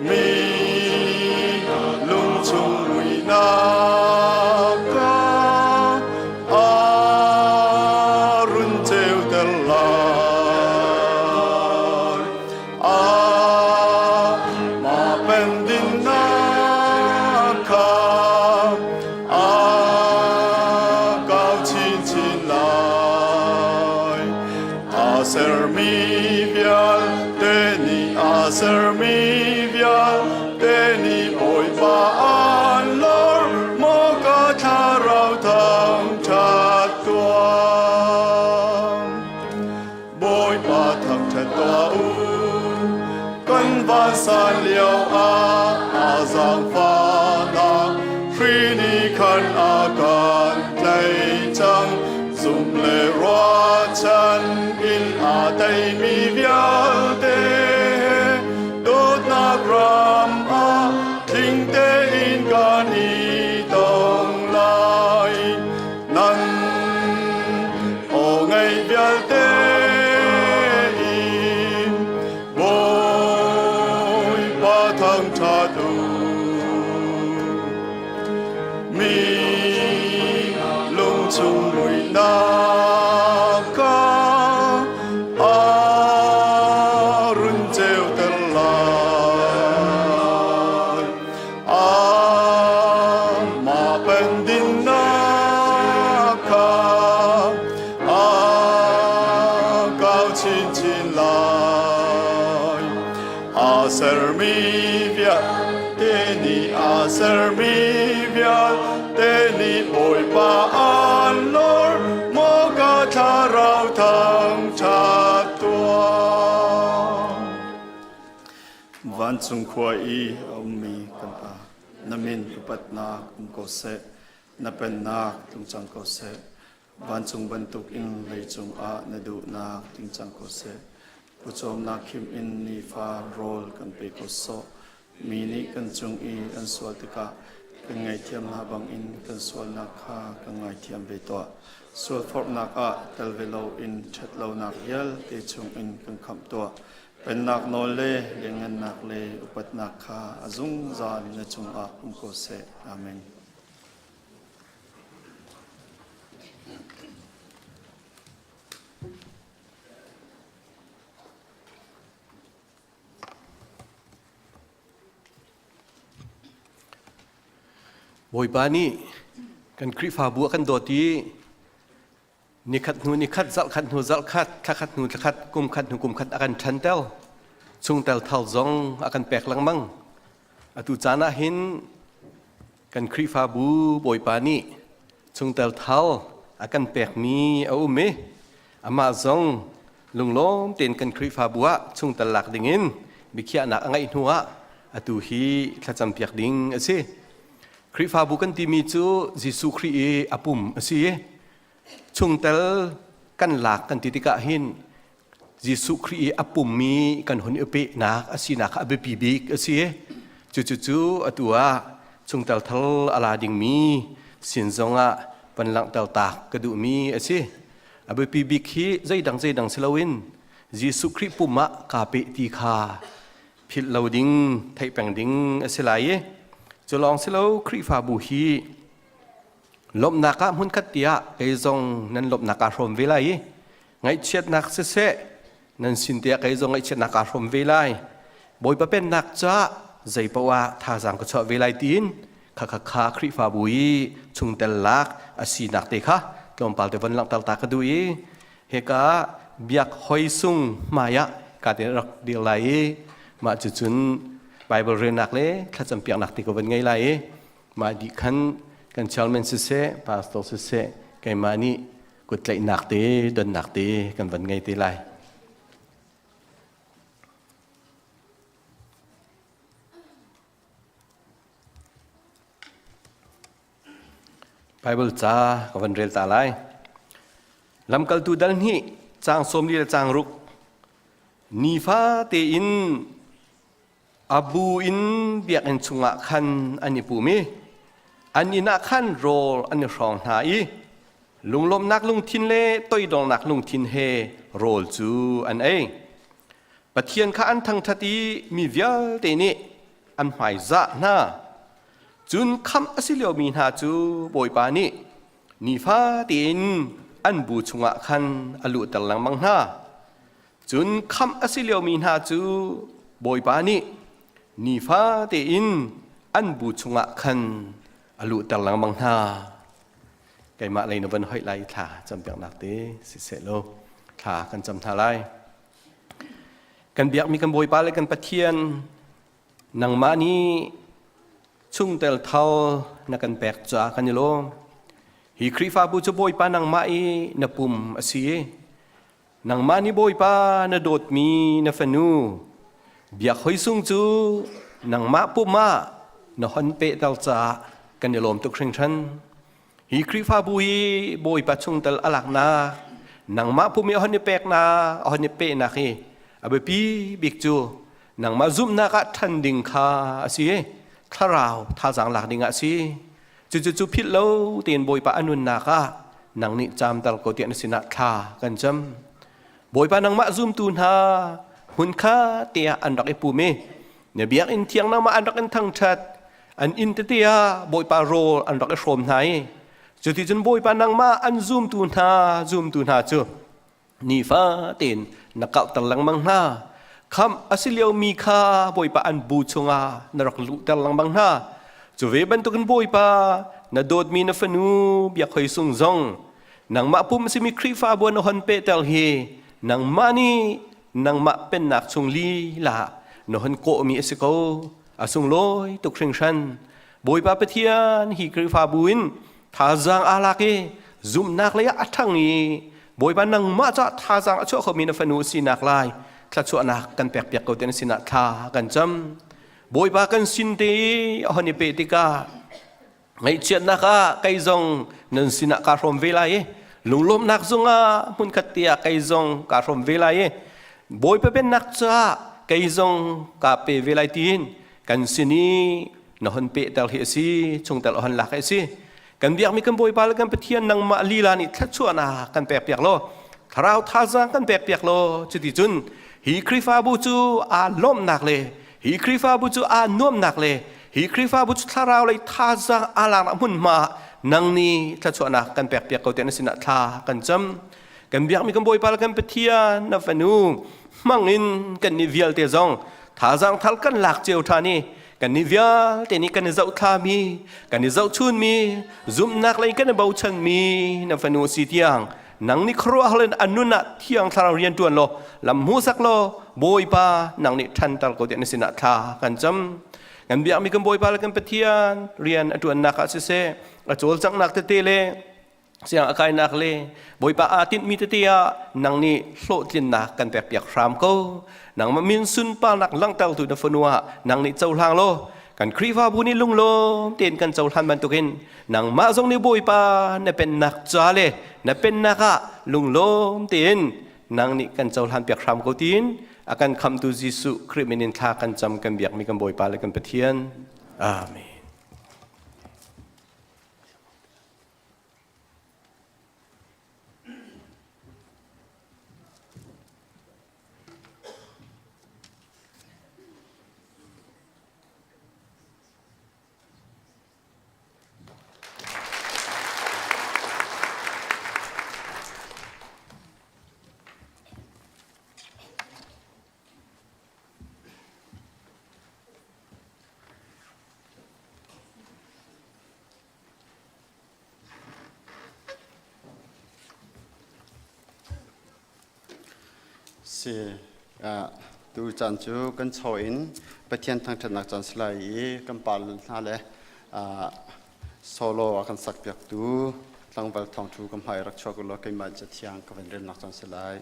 Mi lungchung muihnak kha a run ceuter lai. Amah pendinnak kha a kau chinchin lai. A sermi vialte nih a sermi vialte nih Bawipa an lor maw ka thlarau thangṭhat tuah. Bawipa thangṭhat tuah u, kan vansan lio ah a zaangfahnak hri nih khan a kan tlaih cang. Zum le ruahchan in aa teimi vialte dawtnak ram ah tling tein kan i tong lai. Nan aw ngaih vialte in Bawipa thangṭhat u. Mi lungchung muihnak kha a run ceuter lai. Amah pendinnak kha a kau chinchin lai. A sermi vialte nih a sermi vialte nih Bawipa an lor maw ka thlarau thangṭhat tuah. Vancung khua i a ummi kan Pa, na min upatnak um ko seh, na pennak tlung cang ko seh. Vancung bantuk in leicung ah na duhnak tling cang ko seh. Pawcawmnak khim in nifa rawl kan pe ko sawh. Mi nih kan cung i an sual tikah kan ngaihthiam hna bangin kan sualnak kha kan ngaithiam ve tuah. Sualforhnak ah tel ve loin ṭhatlonak vialte chungin kan khamh tuah. Pennak nawl le lianngannak le upatnak kha a zungzal na cungah um ko seh. Amen. Bawipa nih. Kan Khrihfabu a kan dawt i nikhat hnu nikhat, zarhkhat hnu zarhkhat, thlakhat hnu thlakhat, kumkhat hnu kumkhat a kan ṭhanter. Chungtel thar zong a kan pek lengmang. Atu caan ah hin kan Khrihfabu Bawipa nih chungtel thar a kan pekmi a um i amah zong lunglawm tein kan Khrihfabu ah chungtel lak dingin biakhiahnak a ngeih hnu ah atu hi thlacam piak ding a si. Khrihfabu kan timi cu Jesuh Khrih i a pum a si i chungtel kan lak kan ti tikah hin Jesuh Khrih i a pummi kan hun i pehnak a sinak kha a biapi bik a si. Cucu atu ah chungtel thal a la dingmi sin zongah van langhter tak ka duhmi a si. A biapi bik hi zeidang zeidang si loin Jesuh Khrih pum ah kaa peh ti kha philh lo ding, theih peng ding a si lai i cu lawng si lo Khrihfabu hi lawmhnak ah hmunkhat tiah kei zong nan lawmhnak aa hrawm ve lai i ngaihchiatnak siseh nan sin tiah kei zong ngaihchiatnak aa hrawm ve lai. Bawipa pennak caah zeipaoh ah thazaang ka chuah ve lai tiin kha kha kha Khrihfabu i chungtel lak a sinak te kha tlawmpal te von langhter ta ka duh i hika biak hoi sung hmai ah ka te rak dir lai i mah cucun Bible relnak le thlacam piaknak ti ko van ngei lai i mah dih khan kan chairman siseh pastor siseh keimah nih kuttlaihnak te donnak te kan van ngei te lai. Bible ca ka van rel ta lai. Lamkaltu dal hnih caang 40 le caang ruk nifa tein a bu in biakinn chungah khan an i pum i an inn ah khan rawl an i hrawng hna i lunglawmhnak lungthin le toidornak lungthin he rawl cu an ei. Pathian kha an thangṭhat i mi vialte nih an hmaizah hna. Cun khamh a si liomi hna cu Bawipa nih nifa tein an bu chungah khan a luhter lengmang hna. Cun khamh a si liomi hna cu Bawipa nih nifa tein an bu chungah khan a luhter lengmang hna. Keimah lei na van hoih lai thla campiaknak te siseh law thla kan cam hna lai. Kan biakmi kan Bawipa le kan Pathian nangmah nih chungtel thal na kan pek caah kan i lawm. Hi Khrihfabu cu Bawipa nangmah i na pum a si i nangmah nih Bawipa na dawtmi na fanu biak hoi sung cu nangmah pum ah na hon pehter caah kan i lawm tuk hringhran. Hi Khrihfabu hi Bawipa chungtel a laknak nangmah pum i a hon i peknak a hon i pehnak hi a biapi bik cu nangmah zumhnak ah ṭhan ding kha a si i thlarau thazaang lak ding ah a si. Cucu cu philh lo tein Bawipa a nunnak ah nang nih caamter ko tiah na sinah thla kan cam. Bawipa nangmah zumtu hna hmunkha te ah an rak i pum i na biakinn thiang nangmah an rak in thangṭhat an inn tete ah Bawipa rawl an rak i hrawm hna i cuticun Bawipa nangmah an zumtu hna zumtu hna cu nifa tein na kauhter lengmang hna khamh a si liomi kha Bawipa an bu chungah na rak luhter lengmang hna cu ve bantukin Bawipa na dawtmi na fanu biak hoi sung zong nangmah pum a simi Khrihfabu na hon pehter hi nangmah nih nangmah pennak chung lila na hon kawhmi a si ko a sunglawi tuk hringhran. Bawipa Pathian hi Khrihfabu in thazaang aa lak i zumhnak lei ah a ṭhang i Bawipa nangmah caah thazaang a chuah khomi na fanu sinak lai thluachuahnak kan pekpiak ko tiah na sinah thla kan cam. Bawipa kan sin te i a hon i peh tikah ngaihchiatnak ah kei zong nan sinah kaa hrawm ve lai i lunglawmhnak zongah hmunkhat te ah kei zong kaa hrawm ve lai i Bawipa pennak caah kei zong kaa pe ve lai tiin kan sin i na hon pehter hi a si chungtel a hon lak hi a si kan biakmi kan Bawipa le kan Pathian nangmah lila nih thluachuahnak kan pek piak law thlarau thazaang kan pek piak law cuti cun hi Khrihfabu cu aa lawmhnak le Hi Khrihfabu cu aa nuamnak le hi Khrihfabu cu thlarau lei thazaang aa laknak hmunhma nang nih thluachuahnak kan pekpiak ko tiah na sinah thla kan cam. Kan biakmi kan Bawipa le kan Pathian na fanu hmang in kan nih vialte zong thazaang thar kan lak cio ṭhan i. Kannih vialte nih kan i zohthlami, kan i zohchunmi, zumhnak lei kan i bochanmi na fanu si tiang nang nih khuaruahhar in a nun ah thiang thlarau rian ṭuan law lam hmuhsak law Bawipa nang nih ṭhanter ko tiah na sinah thla kan cam. Kan biakmi kan Bawipa le kan Pathian rian a ṭuannak ah siseh, a cawlcanghnak tete le siang a kainak le Bawipa aa tinhmi tete ah nang nih hlawhtlinnak kan pekpiak hram ko. Nangmah min sunparnak langhtertu na fanu ah nang nih cohlang law kan Khrihfabu nih lunglawm tein kan cohlan bantukin nangmah zong nih Bawipa na pennak ca le na pennak ah lunglawm tein nang nih kan cohlan piak hram ko tiin a kan khamtu Jesuh Khrih min in thla kan cam kan biakmi kan Bawipa le kan Pathian. Amen. Si tu caan cu kan chaw in Pathian thangṭhatnak caan si lai i kan pa hna le solo a kan sakpiaktu tlangval thawngṭhu ka hmai rak chuak u law keimah cathiang ka van relnak caan si lai.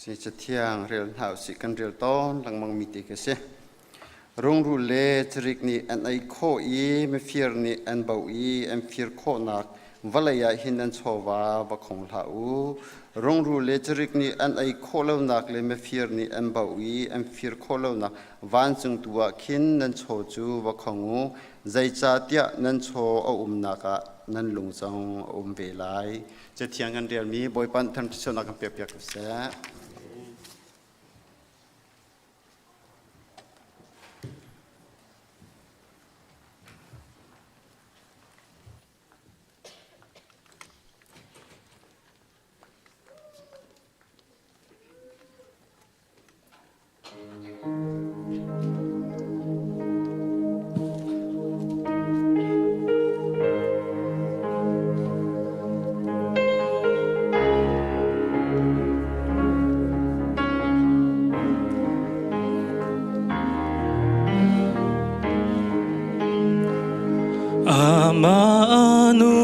Si cathiang rel hna usih kan rel tawn lengmang mi te khi si. Rungrul le cirik nih an ei khawh i mifir nih an bauh i an fir khawhnak vawlei ah hin an chawva va khong hlah u. Rungrul le cirik nih an ei khawh lonak le mifir nih an bauh i an fir khawh lonak vancung tu ah khin nan chaw cu va khong u. Zeicahtiah nan chaw a umnak ah nan lung zong a um ve lai. Cathiang kan relmi Bawipa nih thangṭhatnak kan pekpiak ko seh. Amah nu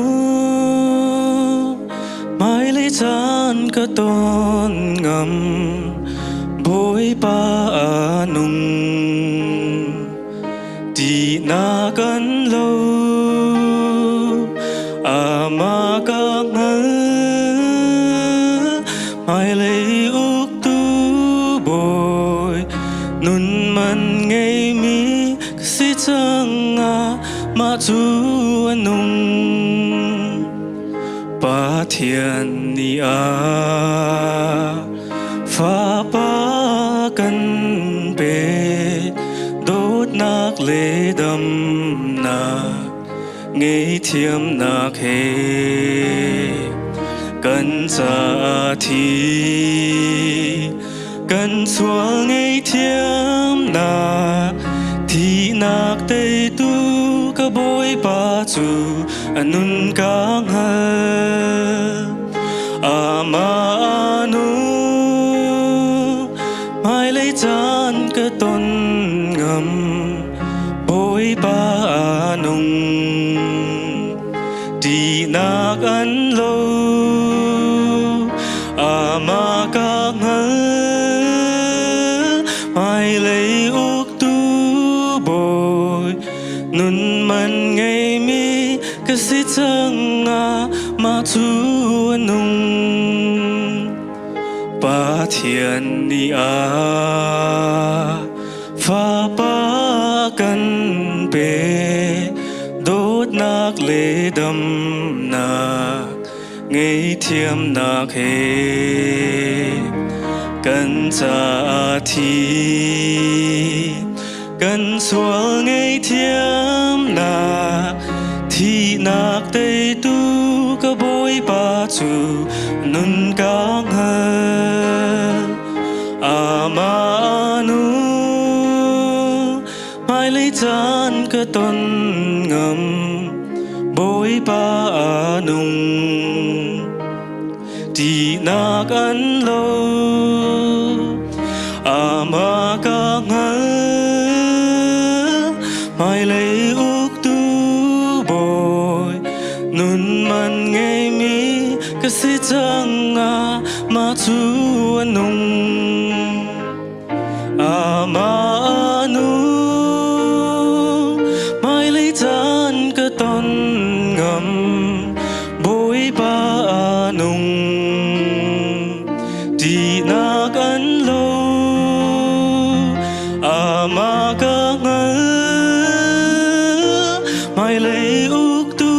hmailei caan ka ton ngam Bawipa a nung ti na kan lo amah ka hngal hmailei uktu bawi nun man ngeimi ka si cang ah mah cu a nung Pathian nih a Fapa kan pek dawtnak le damnak ngeihthiamnak he kan caah thi kan sual ngeihthiamnak thihnak teitu ka Bawipa cu a nun ka hngal amah nu hmailei caan ka ton ngam Bawipa nung ṭihnak an lo amah ka hngal hmailei uktu bawi nun man ngeimi ka si cang ah mah cu a nung Pathian nih a Fapa kan pe dawtnak le damnak ngeihthiamnak he kan caah thi. Kan sual ngaihthiamnak thihnak teitu ka Bawipa cu nun ka hngal. Amah nu hmailei caan ka ton ngam Bawipa a nung. Ṭihnak an lo amah ka hngal hmailei uktu bawi nun man ngeimi ka si cang amah cu a nung Amah nu hmailei caan ka ton ngam Bawipa a nung ṭihnak an lo amah ka hngal hmailei uktu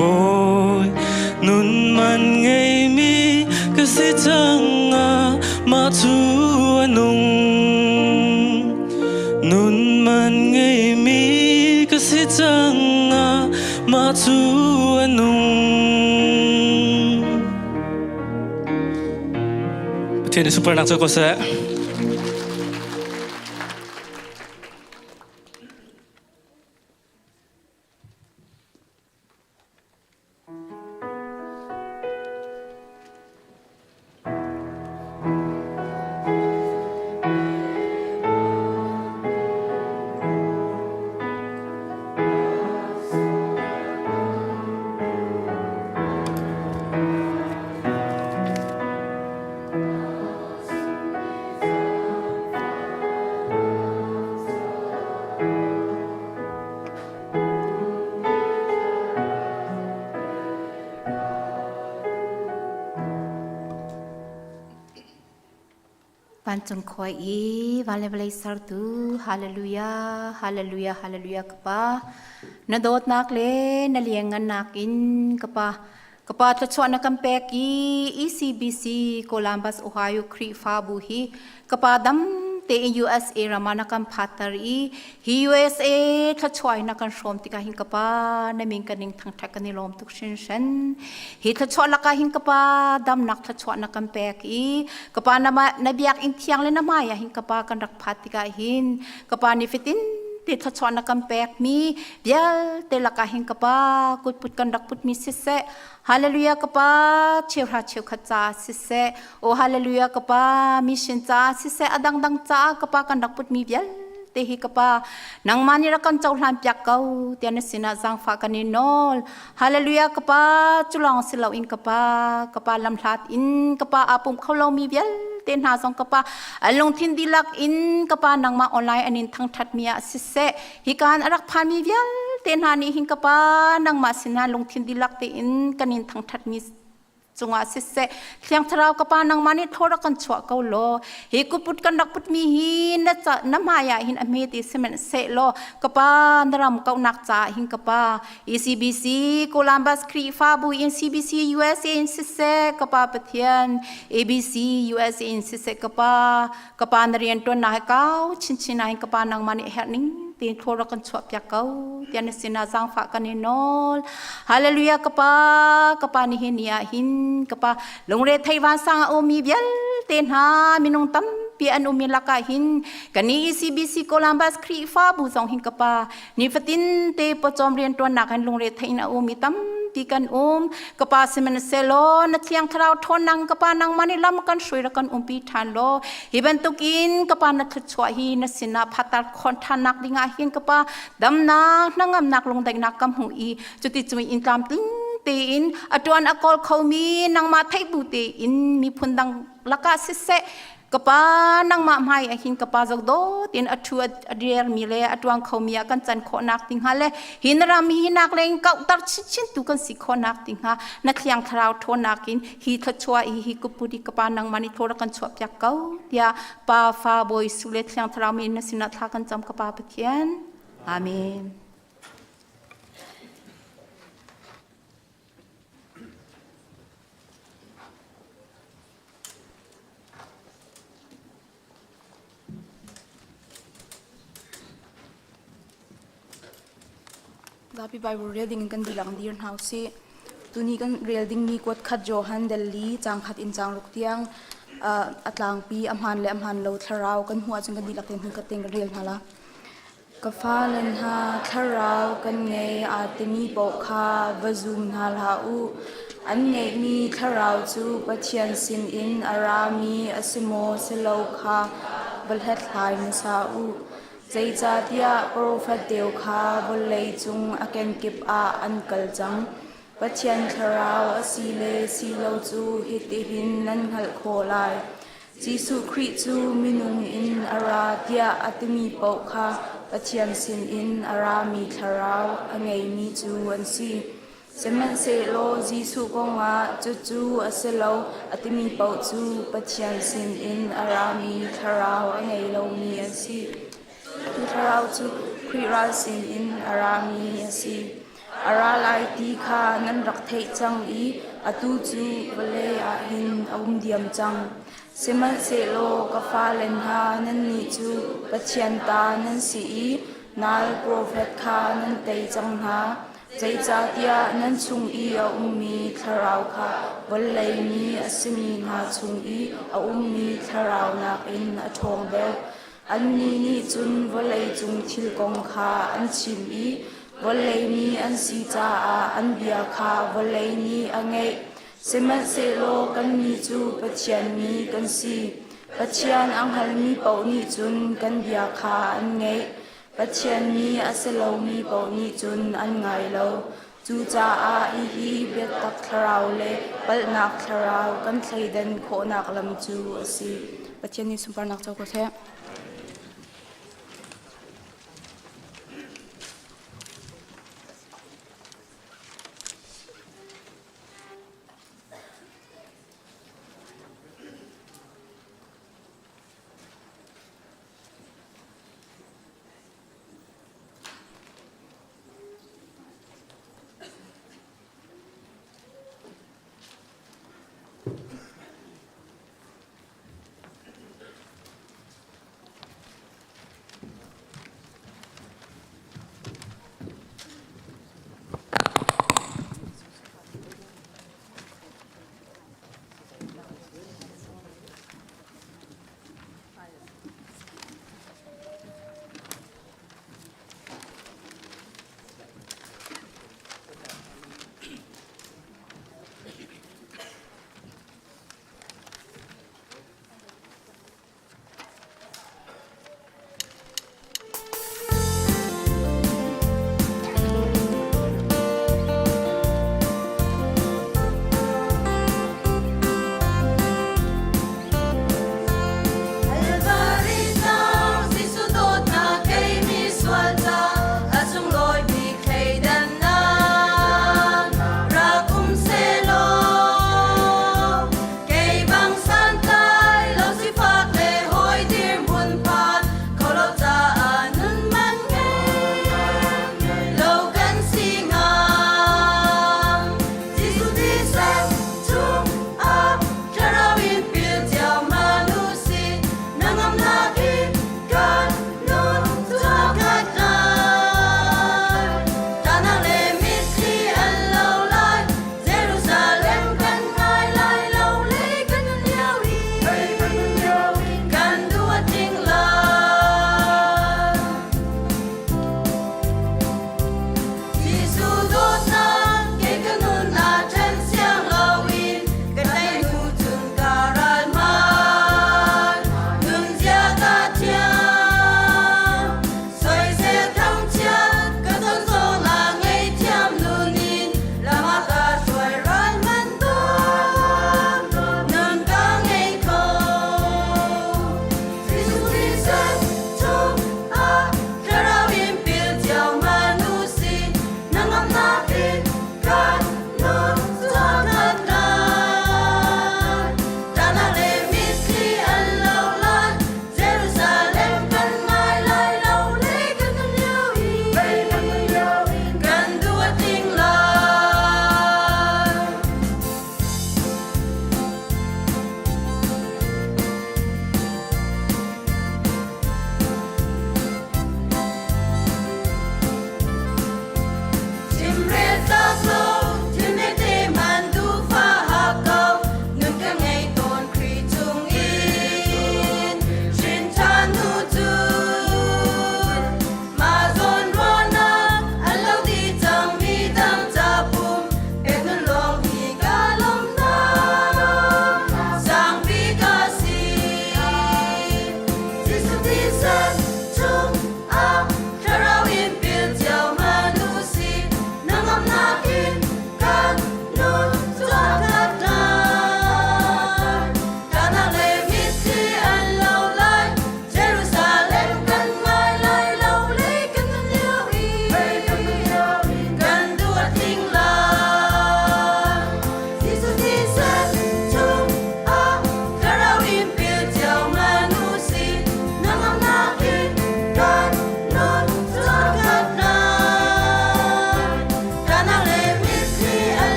bawi nun man ngeimi ka si cang mah cu a nung nun man ngeimi ka si cang mah cu a nung Pathian nih super nak cu ko seh. Vancung khua i van le vawlei sertu hallelujah hallelujah hallelujah ka pa na dawtnak le na liangngannak in ka pa ka pa thluachuah na kan pek i ECBC Columbus Ohio Khrihfabu hi ka pa dam tein USA ram ah na kan phatter i hi USA thluachuah in na kan hrawm tikah hin ka pa na min kan ning thangṭhat kan i lawm tuk hringhran hi thluachuah lakah hin ka pa damnak thluachuah na kan pek i ka pa na, na biakinn thiang le na hmai ah hin ka pa kan rak phat tikah hin ka pa ni fitin te thluachuah na kan pek mi vialte lakah hin ka pa kutput kan rak put mi siseh Hallelujah ka pa cheuhra cheukhat ca siseh o hallelujah ka pa mission ca siseh a dangdang ca ka pa kan rak put mi vialte hi ka pa nangmah nih rak kan cohlan piak ko tiah na sinah zaangfah kan in nawl hallelujah ka pa culawng si loin ka pa ka pa lamhlat in ka pa aa pum kho lomi vialte hna zong ka pa an lungthin dihlak in ka pa nangmah online an in thangthat mi ah siseh Hikan a rak phanmi vialte hna nih hin ka pa nangmah sinah lungthin dihlak tein kan in thangṭhatmi cungah siseh Thiang Thlarau ka pa nangmah nih thaw rak kan chuah ko law hi kuput kan rak putmi hi na ca na hmai ah hin a hme ti sihmanhseh law ka pa na ram kauhnak caah hin ka pa ECBC Columbus Khrihfabu in CBC USA in siseh ka pa Pathian ABC USA in siseh ka pa Ka pa na rian ṭuannak hi kau chinchin ah hin ka pa nangmah nih a herh ning tiin thlua rak kan chuah piak ko tiah na sinah zaangfah kan i nawl. Hallelujah ka pa, ka pa nihin ni ah hin ka pa lungre thei vansang a ummi vialte hna minung tampi an ummi lakah hin kan i ECBC Columbus Khrihfabu zong hin ka pa nifatin te pawcawm rian ṭuannak hin lungre thei in a ummi tampi kan um. Ka pa sihmanhsehlaw na thiang thlarau ṭhawnnak ka pa nangmah nih lam kan hruai ra kan umpi ṭhan law hi bantukin ka pa na thluachuah hi na sinah phatar khon ṭhannak dingah hin ka pa damnak hnangamnak lungdaihnak ka hmuh i cuti cun in tlamtling tein a ṭuan a kawl khomi nangmah theih bu tein miphun dang lakah siseh ka pa nangmah hmai ah hin ka pa zok dawt in a thu a dir mi le a tuang kho mi ah kan can khawhnak ding hnga le hi na ram hi nak leng kauhtar chinchin tu kan si khawhnak ding hnga na thliang thlarau ṭhawnnak in hi thluachuah hi hi kupuri ka pa nangmah nih thaw kan chuah piak ko tiah pa fa bawi su le thiang thlarau mi na sinah thla kan cam ka pa Pathian amen Zapi Bible rel ding in kan dihlak dir hna usih. Tuni kan rel dingmi kuat khat Johan Delhi caang khat in caang ruk tiang a tlangpi a hmaan le a hmaan lo thlarau kan hmuh ahcun kan dihlak tein hmunkhat tein kan rel hna la. Ka fale hna thlarau kan ngei aa timi paoh kha va zum hna hlah u. An ngeihmi thlarau cu Pathian sinin a rami a si maw si lo kha va hlathlai hmasa u. Zeicahtiah profet deu kha vawlei cung a kenkip ah an kal cang. Pathian thlarau a si le si lo cu hitihin nan hngalh khawh lai. Jesuh Khrih cu minung in a ra tiah a timi paoh kha Pathian sinin a rami thlarau a ngeimi cu an si. Sihmanhsehlaw Jesuh kongah cucu a si lo a timi paoh cu Pathian sinin a rami thlarau a ngei lomi an si. Cu thlarau cu Khrih ral sinin a rami a si. A ra lai ti kha nan rak theih cang i atu cu vawlei ah hin a um diam cang. Sihmanhsehlaw ka fale hna, nannih cu Pathian ta nan si i nal profet kha nan tei cang hna. Zeicahtiah nan chung i a ummi thlarau kha vawlei mi a simi hna chung i a ummi thlarau nakin a ṭhawng deuh. Annih nih cun vawleicung thil kong kha an chim i vawlei mi an si caah an bia kha vawlei nih a ngeih. Sihmanhsehlaw kannih cu Pathian mi kan si. Pathian a hngalmi paoh nih cun kan bia kha an ngeih. Pathian mi a si lomi paoh nih cun an ngai lo. Cucaah hihi biatak thlarau le palhnak thlarau kan thleidan khawhnak lam cu a si. Pathian nih sunparnak co ko seh.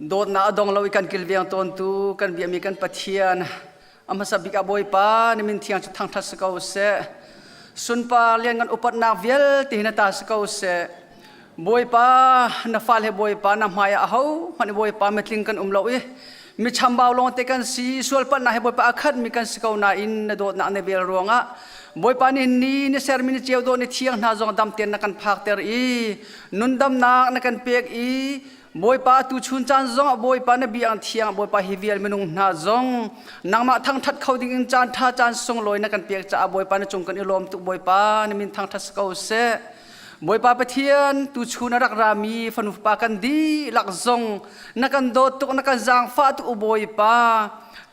Dawtnak a dong lo i kan kilveng tawntu kan biami kan Pathian a hmasa bik ah Bawipa na min thiang cu thangṭhat si ko seh. Sunpar lianngan upatnak vialte hi na ta si ko seh. Bawipa na fale Bawipa na hmai ah aho hmanh Bawipa mitling kan um lo i mi chambau lawngte kan si sualpalhnak he Bawipa a khat mi kan si ko nain na dawtnak na vel ruangah Bawipa nih ni na sermi ni ceu dawh ni thiang hna zong dam tein na kan phakter i nundamnak na kan pek i Bawipa tu chun caan zong ah Bawipa na biang thiang Bawipa hi vial minung hna zong nangmah thangthat kho ding in caan tha caan sunglawi na kan pek caah Bawipa na cung kan i lawm tuk Bawipa na min thangthat si ko seh. Bawipa Pathian tu chun a rak rami fanu fapa kan dihlak zong na kan dawt tuk na kan zaangfah tuk u Bawipa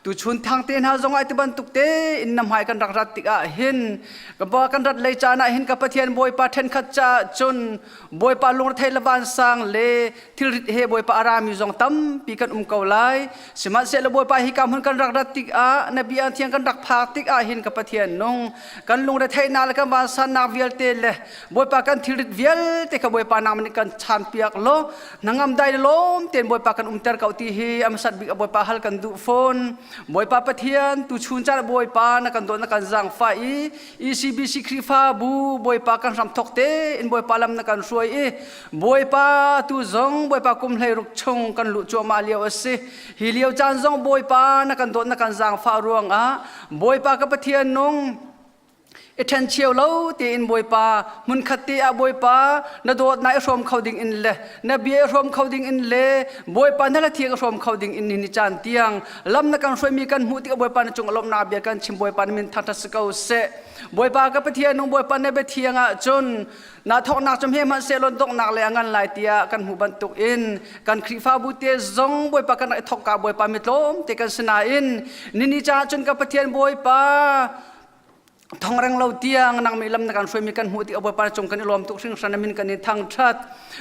Tuchun thangte hna zong ai ti bantuk te in na hmai kan rak rat tikah hin ka ba kan rat lei caan ah hin ka Pathian Bawipa ṭhenkhat caah cun Bawipa lungrethei le vansang le thilrit he Bawipa a rami zong tampi kan um ko lai. Sihmanhsehlaw Bawipa hi ka hmun kan rak rat tikah na bia thiang kan rak phak tikah hin ka Pathian nung kan lungretheihnak le kan vansannak vialte le Bawipa kan thilrit vialte kha Bawipa nangmah nih kan chanpiak law Hnangam dai le lawm tein Bawipa kan umter ko ti hi a hmasat bik a Bawipa hal kan duh fawn. Bawipa Pathian tu chun caan Bawipa na kan dawt na kan zaangfah i ECBC Khrihfabu Bawipa kan hram thok te in Bawipa lam na kan hruai i Bawipa tu zong Bawipa kum hlei ruk chung kan luh cuahmah lio a si. Hi lio caan zong Bawipa na kan dawt na kan zaangfah ruangah Bawipa ka Pathian nung I ṭhen cheu lo tein Bawipa hmunkhat te ah Bawipa na dawtnak i hrawm kho ding in le na bia i hrawm kho ding in le Bawipa na hlathiang i hrawm kho ding in ni caan tiang lam na kan hruaimi kan hmuh tikah Bawipa na cung a lawmhnak bia kan chim Bawipa na min thangṭhat si ko seh. Bawipa ka Pathian nung Bawipa na bia thiang ah cun na thawknak cu hme hmanh sehlaw donghnak le a ngan lai tiah kan hmuh bantuk in kan Khrihfabu te zong Bawipa kan rak i thawkka Bawipa mi tlawm te kan si nain nini caah cun ka Pathian Bawipa thongreng lo tiang nang mi lam na kan hruaimi kan hmuh ti Bawipa cung kan i lawm tuk hringhran min kan in thangthat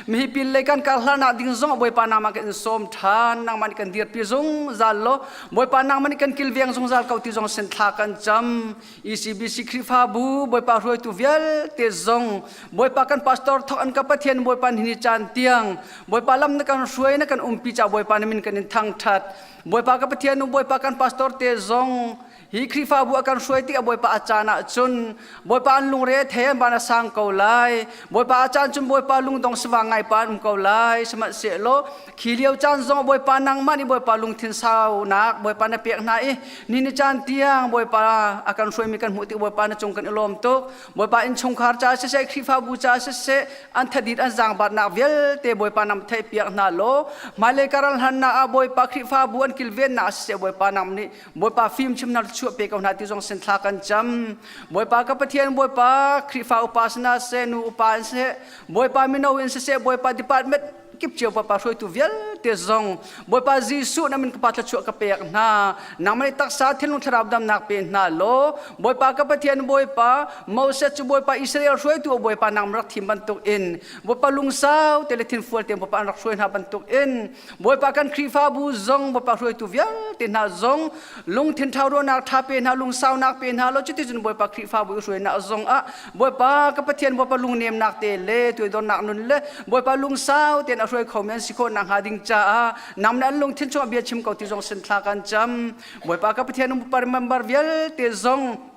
mihi pil lei kan kar hlan ah ding zong Bawipa nangmah kan in sawm than nangmah nih kan dirpi zungzal lo Bawipa nangmah nih kan kilveng zungzal ko ti zong sin thla kan cam ECBC Khrihfabu Bawipa hruaitu vialte zong Bawipa kan pastor thok an ka Pathian Bawipa ni caan tiang Bawipa lam na kan hruai na kan umpi ca Bawipa na min kan in thangthat Bawipa ka Pathian Bawipa kan pastor te zong Hi Khrihfabu a kan hruai tikah Bawipa a caan ahcun Bawipa an lungre a thei an van a sang ko lai. Bawipa a caan cun Bawipa lungdong sivang ngai pa an um ko lai. Sihmanhsehlaw khi lio caan zong Bawipa nangmah nih Bawipa lungthin saunak Bawipa na pek hna i ni ni caan tiang Bawipa a kan hruaimi kan hmuh tik Bawipa na cung kan i lawm tuk. Bawipa innchungkhar caah siseh Khrihfabu caah siseh an thadit an zaangbatnak vialte Bawipa nam theihpiak hna law hmailei karal hlannak ah Bawipa Khrihfabu an kilvennak siseh Bawipa nang nih Bawipa fimchimnak chuah pe ko hna ti zong sin thla kan cam. Bawipa ka Pathian Bawipa Khrihfa upa sina seh nu upa in seh Bawipa mino in siseh Bawipa department kip cio Bawipa hruaitu vialte zong Bawipa Jesuh na min ka pa thluachuah ka pek hna nangmah nih taksa thinlung thlarau damnak pe hna law Bawipa ka Pathian Bawipa Moses cu Bawipa Israel hruaitu Bawipa nang rak thim bantuk in Bawipa lungsau te le thinfual te Bawipa an rak hruai hna bantuk in Bawipa kan Khrihfabu zong Bawipa hruaitu vialte hna zong lungthin ṭha ruahnak ṭha pe hna lungsaunak pe hna law cuticun Bawipa Khrihfabu i hruainak zong ah Bawipa ka Pathian Bawipa lungnemnak te le tuaidornak nun le Bawipa lungsau tein a hruai khomi an si khawh nakhnga ding caah nang nih an lungthin chungah bia chim ko ti zong sin thla kan cam Bawipa ka Pathian member vialte zong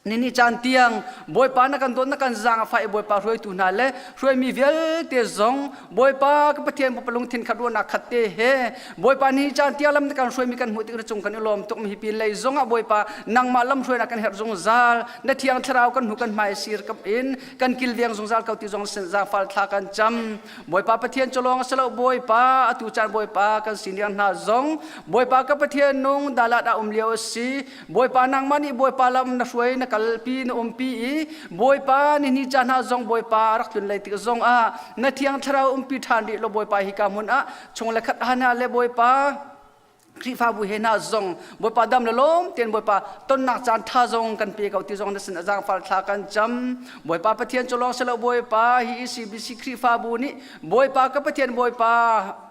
Nini caan tiang Bawipa na kan dawt na kan zaang a fah i Bawipa hruaitu hna le hruaimi vialte zong Bawipa ka Pathian Bawipa lungthin khat ruahnak khat te he Bawipa ni caan tiang lam na kan hruaimi kan hmuh tik na cung kan i lawm tuk mi hi pin lei zong ah Bawipa nangmah lam hruainak kan herh zungzal na thiang thlarau kan hnu kan hmai sir kap in kan kilveng zungzal ko ti zong sin zaangfal thla kan cam Bawipa Pathian cu lawng a si lo Bawipa atu caan Bawipa kan senior hna zong Bawipa ka Pathian nung dalat ah um lio a si Bawipa nangmah nih Bawipa lam na hruai na kalpi na umpi i Bawipa ni ni ca hna zong Bawipa rak tlun lei tik zong ah na thiang thlarau umpi ṭhan rih law Bawipa hi ka hmun ah chung le khat hana le Bawipa Khrihfabu he hna zong Bawipa dam le lawm tein Bawipa tonnak caan ṭha zong kan pe ko ti zong na sin a zaangfal thla kan cam Bawipa Pathian cu lawng si lo Bawipa hi ECBC Khrihfabu nih Bawipa ka Pathian Bawipa.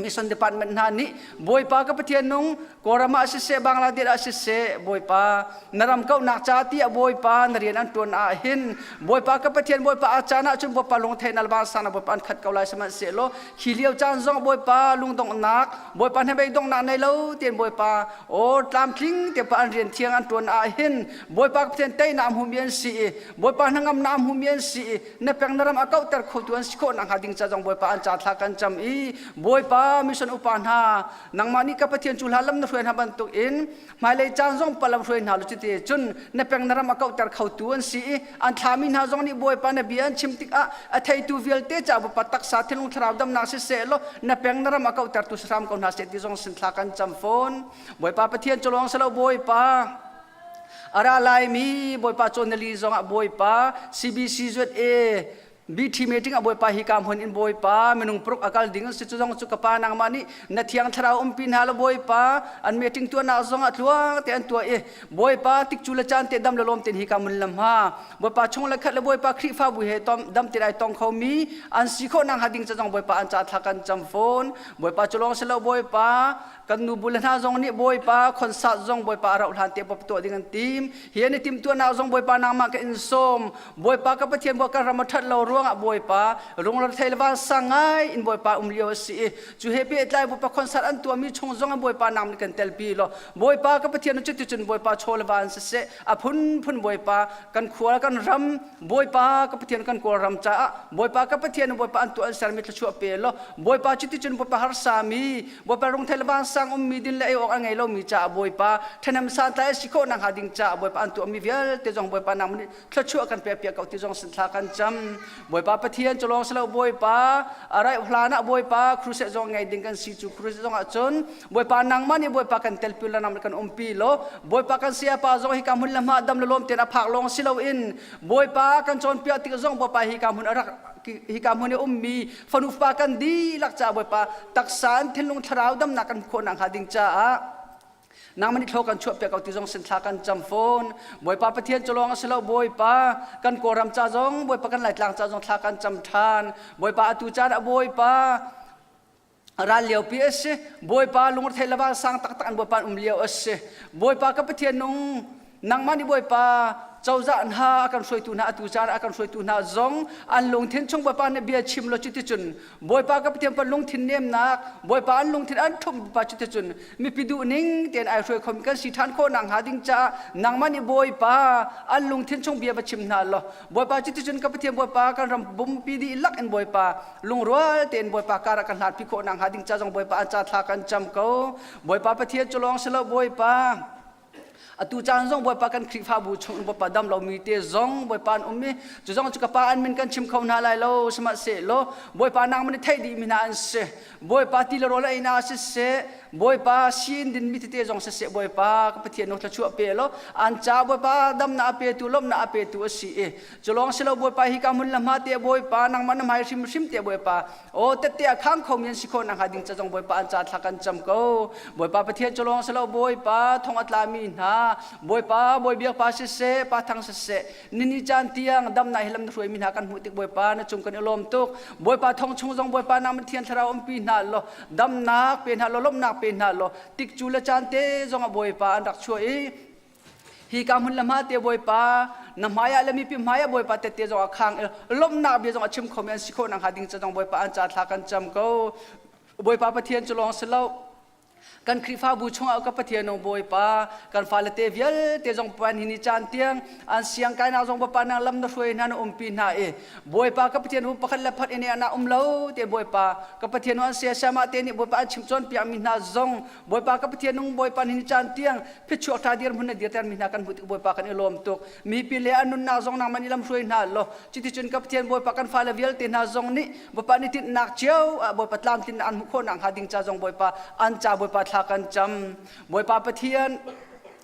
Mission Department hna nih Bawipa ka Pathian nung Kawlram ah siseh Bangladesh ah siseh Bawipa na ram kauhnak ca tiah Bawipa na rian an tuan ah hin Bawipa ka Pathian Bawipa a caan ah cun Bawipa lungtheihnak le vansang Bawipa an khat ko lai sihmanhsehlaw khi lio caan zong Bawipa lungdonghnak Bawipa hnabei donghnak nei lo tian Bawipa aw tlamtling te pa an rian thiang an tuan ah hin Bawipa ka Pathian teinak hmumi an si i Bawipa hnangamnak hmumi an si i na peng na ram a kauhter khotu an si khawh nakhnga ding ca zong Bawipa an ca thla kan cam i Bawipa mission upa hna nangmah nih ka Pathian cu hla lam na hruai hna bantuk in hmailei caan zong palam hruai hna lu cuti cun na peng na ram a kauhter khotu an si i an thlami hna zong nih Bawipa na bia an chim tikah a theitu vialte ca Bawipa taksa thinlung thlarau damnak siseh law na peng na ram a kauhtertu si hram ko hna seh ti zong sin thla kan cam fawn Bawipa Pathian cu lawng silo Bawipa A ra laimi Bawipa cawnali zongah Bawipa CBCZA BT meeting ah Bawipa hi ka hmun in Bawipa minung paruk a kal ding si cu zong cu ka pa nangmah nih na thiang thlarau umpi hna la Bawipa an meeting tuahnak zong ah tluang te an tuah i Bawipa tikcu le caan te dam le lawm ten hi ka mun lam ha Bawipa chung le khat le Bawipa Khrihfabu he tom dam te ai tong kho mi an si khawh nang ha ding ca zong Bawipa an ca thla kan cam fawn Bawipa cu lawng si lo Bawipa Kan nu bu le hna zong nih Bawipa concert zong Bawipa a rauh hlan te pop tuah ding an tim. Hi an i timhtuahnak zong Bawipa nangmah ka in sawm. Bawipa ka Pathian bawi kan ram a ṭhat lo ruangah Bawipa runglar thei le vansang ngai in Bawipa um lio a si i cu he pehtlai Bawipa concert an tuahmi chung zong ah Bawipa nang nih kan telpi law Bawipa ka Pathian cuticun Bawipa chaw le van siseh a phunphun Bawipa kan khua kan ram Bawipa ka Pathian kan Kawlram caah Bawipa ka Pathian Bawipa an tuah an sermi thluachuah pe law Bawipa cuticun Bawipa harsami Bawipa rungthei le vansang ummi din le ei awk a ngei lomi caah Bawipa ṭhahnem santlai a si khawh nakhnga ding caah Bawipa an tuahmi vialte zong Bawipa nangmah nih thluachuah kan pek piak ko ti zong sin thla kan cam. Bawipa Pathian cu lawng si lo Bawipa a raih hlan ah Bawipa crusade zong ngei ding kan si cu crusade zong ah cun Bawipa nangmah nih Bawipa kan telpi la nangmah kan umpi law Bawipa kan sayapa zong hi ka hmun le hma dam le lawm tein a phak lawng si loin Bawipa kan cawnpiak tik zong Bawipa hi ka hmun a rak hika hmun i ummi fanu fapa kan dihlak caah Bawipa taksa in thinlung thlarau damnak kan khawh nakhnga ding caah nangmah nih thlaw kan chuah piak ko ti zong sin thla kan cam fawn Bawipa Pathian cu lawng a si lo Bawipa kan Kawlram ca zong Bawipa kan Laitlang ca zong thla kan cam ṭhan Bawipa atu caan ah Bawipa ral liopi a si Bawipa lungrethei le vansang taktak an Bawipa an um lio a si Bawipa ka Pathian nung nangmah nih Bawipa cozah hna a kan hruaitu hna atu caan a kan hruaitu hna zong an lungthin chung Bawipa nih bia chim lo cuticun Bawipa ka Pathian pa lungthin nemnak Bawipa an lungthin an ṭhumh Bawipa cuticun mipi duh ning tein ai hruai khomi kan si ṭhan khawh nakhnga ding caah nangmah nih Bawipa an lungthin chung bia va chim hna law Bawipa cuticun ka Pathian Bawipa kan ram pumpi dihlak in Bawipa lungrual tein Bawipa kar ah kan hlanpi khawh nakhnga ding ca zong Bawipa an ca thla kan cam ko. Bawipa Pathian cu lawng si lo Bawipa atu caan zong Bawipa kan Khrihfabu chung Bawipa dam lomi te zong Bawipa an um i cu zong cu ka pa an min kan chim kho hna lai lo sihmanhsehlaw Bawipa nangmah nih theih dihmi hna an si Bawipa ti le rawl ei na siseh Bawipa sin din mi tete zong siseh Bawipa ka Pathian no thluachuah pe law an ca Bawipa damnak a petu lawmhnak a petu a si i cu lawng si lo Bawipa hi ka hmun le hma te Bawipa nangmah na hmai hrimhrim te Bawipa aw tette a khang khomi an si khawh nakhnga ding ca zong Bawipa an ca thla kan cam ko Bawipa Pathian cu lawng si lo Bawipa thong a tlami hna Bawipa Bawi biak pa siseh pa thang siseh nini caan tiang damnak hi lam na hruaimi hna kan hmuh tik Bawipa na cung kan i lawm tuk Bawipa thong chung zong Bawipa nang Thiang Thlarau umpi hna law damnak pe hna law lawmhnak pe hna law tikcu le caan te zong ah Bawipa an rak chuah i hi ka hmun le hma te Bawipa na hmaiah le mipi hmaiah Bawipa tette zong a khang i lawmhnak bia zong a chim khomi an si khawh nakhnga ding ca zong Bawipa an ca thla kan cam ko Bawipa Pathian cu lawng si lo Kan Khrihfabu chungah ka Pathian o Bawipa, kan fale te vialte zong puan hi ni caan tiang an siang kainak zong Bawipa nang lam na hruai hna na umpi hna i Bawipa ka Pathian hu pakhat le pakhat in na um lo te Bawipa ka Pathian an sia siama te nih Bawipa an chim cawn piak mi hna zong Bawipa ka Pathian nung Bawipa ni caan tiang phichuak tha dir hmun na dirter mi hna kan hmuh tik Bawipa kan i lawm tuk mipi le an nunnak zong nangmah nih lam hruai hna law cuticun ka Pathian Bawipa kan fale vialte hna zong nih Bawipa nih tinhnak cio ah Bawipa tlamtlinnak an hmuh khawh nakhnga ding ca zong Bawipa an ca Bawipa thla kan cam. Bawipa Pathian.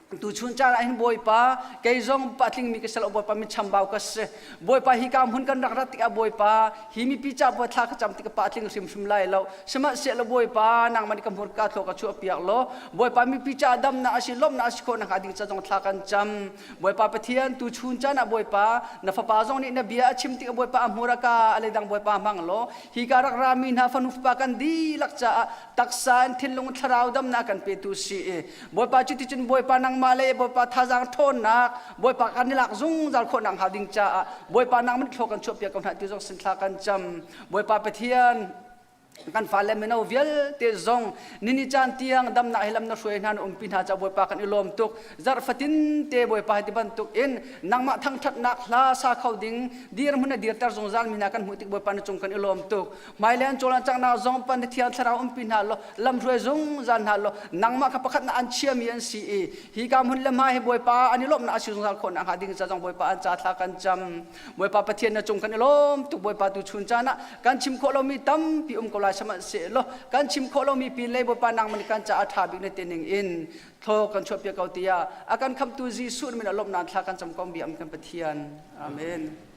Tuchun caan ah hin Bawipa, kei zong patling mi ka si lo, Bawipa mi chambau ka si. Bawipa hi ka hmun kan rak rat tikah Bawipa, hi mipi ca Bawi thla ka cam tikah patling hrimhrim lai lo. Sihmanhsehlaw Bawipa, nangmah nih ka hmurka thlaw ka chuah piak law, Bawipa mipi ca damnak a si, lawmhnak a si khawh nakhnga ding ca zong thla kan cam. Bawipa Pathian, tuchun caan ah Bawipa, na fapa zong nih na bia a chim tikah Bawipa a hmur a ka, a leidang Bawipa hmang law, hi ka rak rami hna fanu fapa kan dihlak caah taksa in thinlung thlarau damnak kan petu si i Bawipa cuticun Bawipa nangmah le Bawipa thazaang ṭhawnnak Bawipa kan i lak zungzal khawh nak hnga ding caah Bawipa nangmah thlaw kan chuahpiak ko hna ti zong sin thla kan cam Bawipa Pathian kan fale mino vialte zong nini caan tiang damnak hi lam na hruai hna na umpi hna ca Bawipa kan i lawm tuk zarh fatin te Bawipa hi ti bantuk in nangmah thangṭhatnak hla sa kho ding dirhmun na dirter zungzal mi hna kan hmuh tik Bawipa na cung kan i lawm tuk Hmailei an cawlcangnak zong pan Thiang Thlarau umpi hna law lamhruai zungzal hna law nangmah kha pakhat na an chiami an si i hi ka hmun le hma hi Bawipa an i lawmhnak a si zungzal khawh nakhnga ding ca zong Bawipa an ca thla kan cam. Bawipa Pathian na cung kan i lawm tuk Bawipa tu chun caan ah kan chim khawh lomi tampi um ko lai sihmanhsehlaw kan chim khawh lomi pin lei Bawipa nangmah nih kan caah a ṭha bik na ti ning in thaw kan chuahpiak ko tiah a kan khamhtu Jesuh min ah lawmhnak thla kan cam ko biam kan Pathian. Amen.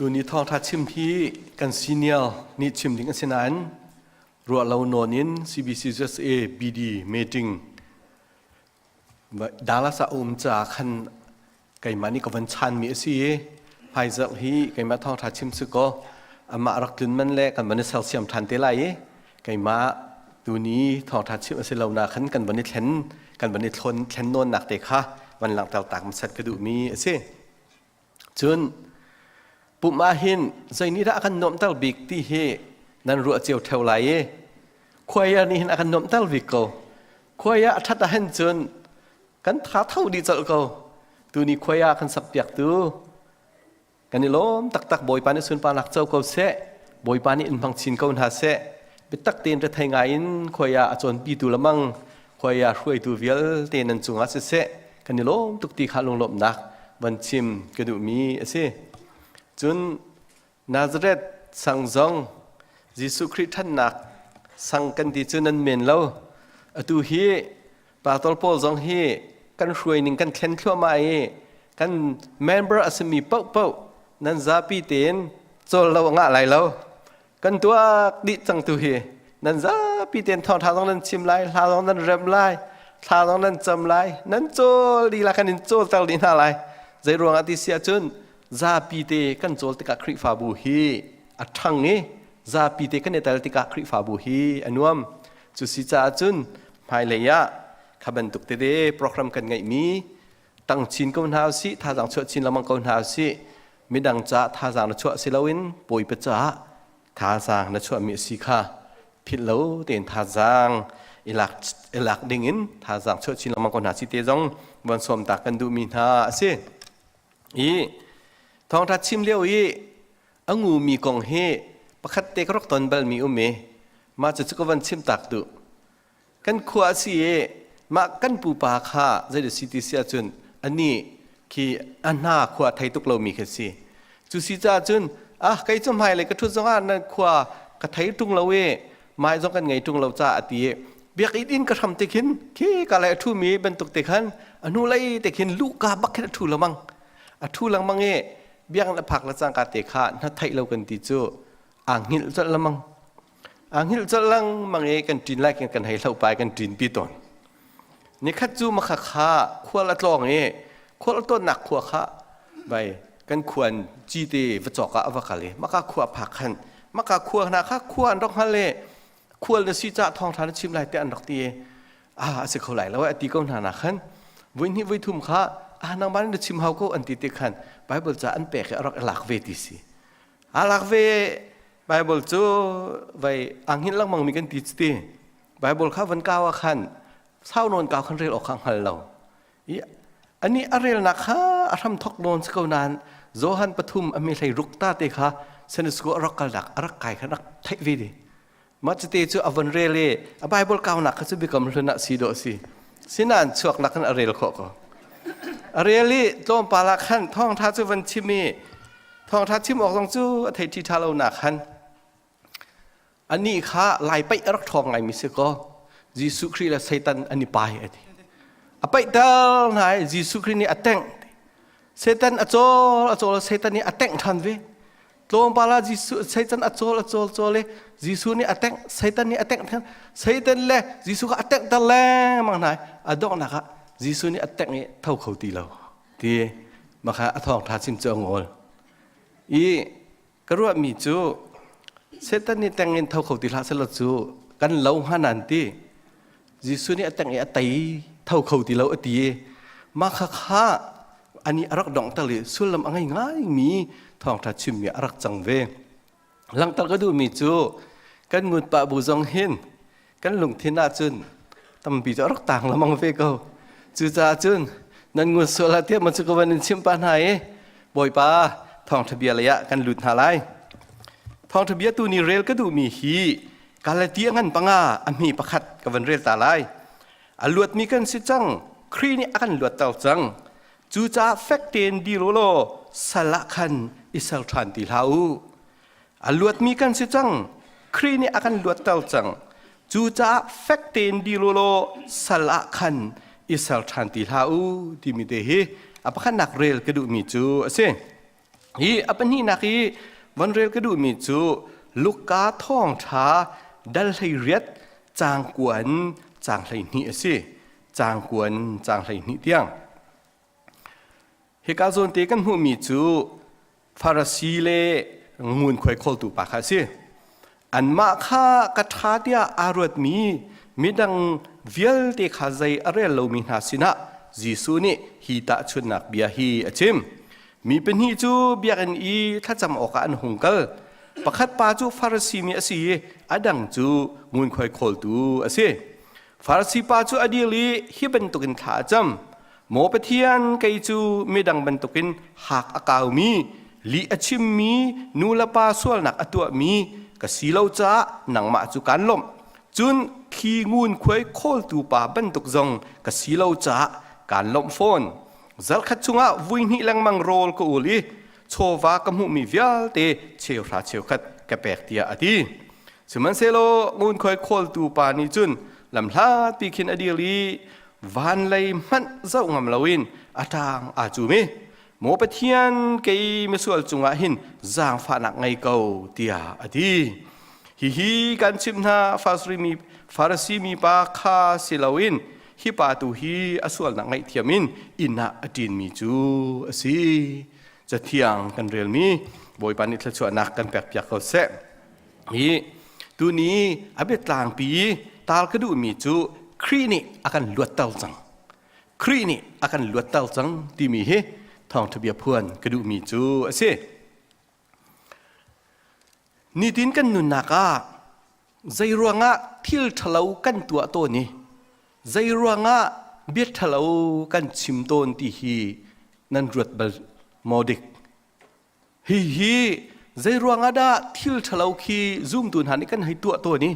Tuni thawngṭha chim hi kan senior nih chim ding a si nain ruah lo nawn in CBCUSA BD meeting Dallas ah um caah khan keimah nih ka van chanmi a si i hmaizarh hi keimah thawngṭha chim si kaw amah rak tlun man le kan van i sersiam ṭhan te lai i keimah tuni thawngṭha chim a si lo na khan kan van i thlen kan van i thlon thlen nawnnak te kha van langhter tak hmasat ka duhmi a si. Cun pumh ah hin zei nih dah a kan nuamhter bik ti hi nan ruah cio ṭheo lai i choir nih hin a kan nuamhter bik ko. Choir a ṭhat ahhin cun kan tha tho dih colh ko. Tuni choir kan sakpiaktu kan i lawm taktak Bawipa nih sunparnak co ko seh. Bawipa nih in hmang chin ko hna seh. Biatak tein rethei ngai in choir a cawnpitu lamang choir hruaitu vialte nan cungah siseh kan i lawm tuk ti kha lunglawmhnak van chim ka duhmi a si. Cun Nazareth sang zong Jesuh Khrih ṭhannak sang kan ti cu nan men lo. Atu hi pastor pawl zong hi kan hruai ning kan thlen thluahmah i kan member a simi paohpaoh nan zapi tein cawl lo a ngah lai lo. Kan tuak dih cang tu hi nan zapi tein thawngṭha zong nan chim lai, hla zong nan rem lai, thla zong nan cam lai, nan cawl lila kan in cawlter dih hna lai. Zei ruangah ti si ahcun zapi te kan cawl tikah Khrihfabu hi a ṭhang i zapi te kan i tel tikah Khrihfabu hi a nuam. Cu si caah cun hmailei ah kha bantuk tete program kan ngeihmi tang chin ko hna usih, thazaang chuah chin lengmang ko hna usih. Midang caah thazaang na chuah si loin Bawipa caah thazaang na chuahmi a si kha philh lo tein thazaang i lak i lak ding in thazaang chuah chin lengmang ko hna si te zong von sawm ta kan duhmi hna a si. I thawngṭha chim lio i a ngumi kong hi pakhat te ka rak ton balmi um i mah cu ka van chim tak duh. Kan khua a si i mah kan pupa kha zei si ti si ahcun anih khi a hna khua thei tuk lomi khi si. Cu si caah cun ah kei cu hmailei ka ṭhut zongah nan khua ka thei ṭung lo i mai zong kan ngei ṭung lo caah a ti i biakinn inn ka hram te khin khi ka lei a ṭhumi bantuk te khan a hnulei te khin luhka bak khin a ṭhu lengmang. A ṭhu lengmang i biakinn a phak le cangka te kha hna theih lo kan ti cu aa hngilh colh lengmang. Aa hngilh colh lengmang i kan ṭin lai kan hei hloh pa i kan ṭin pi tawn. Nikhat cu makha kha khual a tlawng i khual a tlawnnak khua kha vai kan khuan cite va cawk ah a va kal i maka khua phak khan maka khua hna kha khua an rak hngal i khual na si cah thawngṭha na chim lai te an rak ti i ah a si kho lai lo a ti ko hna na khan vui hnih vui thum kha ah nangmah na chim hau ko an ti te khan Bible ca an pek i a rak i lak ve ti si a lak ve Bible cu vai ang hngilh lengmang mi kan ti ti Bible kha van kau ah khan sau nawn kau khan rel awk kha hngal lo i ani a relnak kha a hram thok nawn si ko nain Johan pathum a mi hlei ruk ta te kha Sunday school a rak kalnak a rak kai kha rak theih ve di mah cute cu a von rel i a Bible kaunak kha cu biakam hlun ah si dawh si sinan chuak nak khan a rel khawh ko a rel i tlawmpal ah khan thawngtha cu van chim i thawngtha chim awk zong cu a thei ṭhi ṭha lo nak khan anih kha lai paih a rak ṭhawng ngaimi si kaw Jesuh Khrih le Satan an i pai a ti a paihter hna i Jesuh Khrih nih a tengh Satan a cawl a cawl Satan nih a tengh ṭhan ve tlawmpal ah Jesuh Satan a cawl a cawl cawl i Jesuh nih a tengh Satan nih a tengh ṭhan Satan le Jesuh kha a tenghter lengmang hna i a donghnak ah Jesuh nih a tengh i tho kho ti lo ti maka a thawngṭha chim cu a ngawl i ka ruahmi cu Satan nih teng in tho kho ti hlah selaw cu kan lo hnga nan ti Jesuh nih a teng i a tei tho kho ti lo a ti i mah kha kha ani a rak donghter i sullam a ngei ngaimi thawngṭha chimmi a rak cang ve Langhter ka duhmi cu kan ngunpah bu zong hin kan lungthin ahcun tampi cu a rak tang lengmang ve ko. Cucaah cun nan ngun sual ah tiah maw cu ka van in chimh pah hna i Bawipa thawngṭha bia lei ah kan lut hna lai. Thawngṭha bia tu ni rel ka duhmi hi Galatia ngan panga a hmi pakhat ka van rel ta lai. A luatmi kan si cang. Khrih nih a kan luatter cang. Cucaah fek tein dir u law sal ah khan i ser ṭhan ti hlah u. A luatmi kan si cang. Khrih nih a kan luatter cang. Cucaah fek tein dir u law sal ah khan i ser ṭhan ti hlah u timi te hi a pakhatnak rel ka duhmi cu a si. Hi a pahnihnak i von rel ka duhmi cu Luka thawngṭha dal 18 caang kuan caang 12 a si. Caang kuan caang 12 tiang. Hika zawn te kan hmuhmi cu Farasi le ngunkhuai khawltu pa kha a si. Anmah kha ka ṭha tiah aa ruatmi midang vialte kha zei a rel lomi hna sinah Jesuh nih hi tahchunhnak bia hi a chim. Mi pahnih cu biakinn i thlacam awkah an hung kal. Pakhat pa cu Farasi mi a si i a dang cu ngunkhuai khawltu a si. Farasi pa cu a dir i hi bantukin thla a cam. Maw Pathian, kei cu midang bantukin hak a kaumi, lih a chimmi, nu le pa sualnak a tuahmi ka si lo caah nangmah cu kaan lawmh. Cun khi ngunkhuai khawltu pa bantuk zong ka si lo caah kaan lawmh fawn. Zarkhat chungah vui hnih lengmang rawl ka ul i chawva ka hmuhmi vialte cheuhra cheukhat ka pek tiah a ti. Sihmanhsehlaw ngunkhuai khawltu pa nih cun lamhlatpi khin a dir i van lei hmanh zoh ngam loin a ṭang aa cum i Maw Pathian kei misual cungah hin zaangfahnak ngei ko tiah a ti. Hihi kan chimh hna Farasi mi pa kha si loin hi pa tu hi a sualnak ngaihthiam in inn ah a ṭinmi cu a si. Cathiang kan relmi Bawipa nih thluachuahnak kan pekpiak ko seh. Hi tuni a biatlangpi taal ka duhmi cu Khrih nih a kan luatter cang. Khrih nih a kan luatter cang timi hi thawngṭha bia phuan ka duhmi cu a si. Nitin kan nunnak ah zei ruangah thil ṭhalo kan tuah tawn i zei ruangah bia ṭhalo kan chim tawn ti hi nan ruat bal maw dik? Hihi zei ruangah dah thil ṭhalo khi zumtu hna nih kan hei tuah tawn i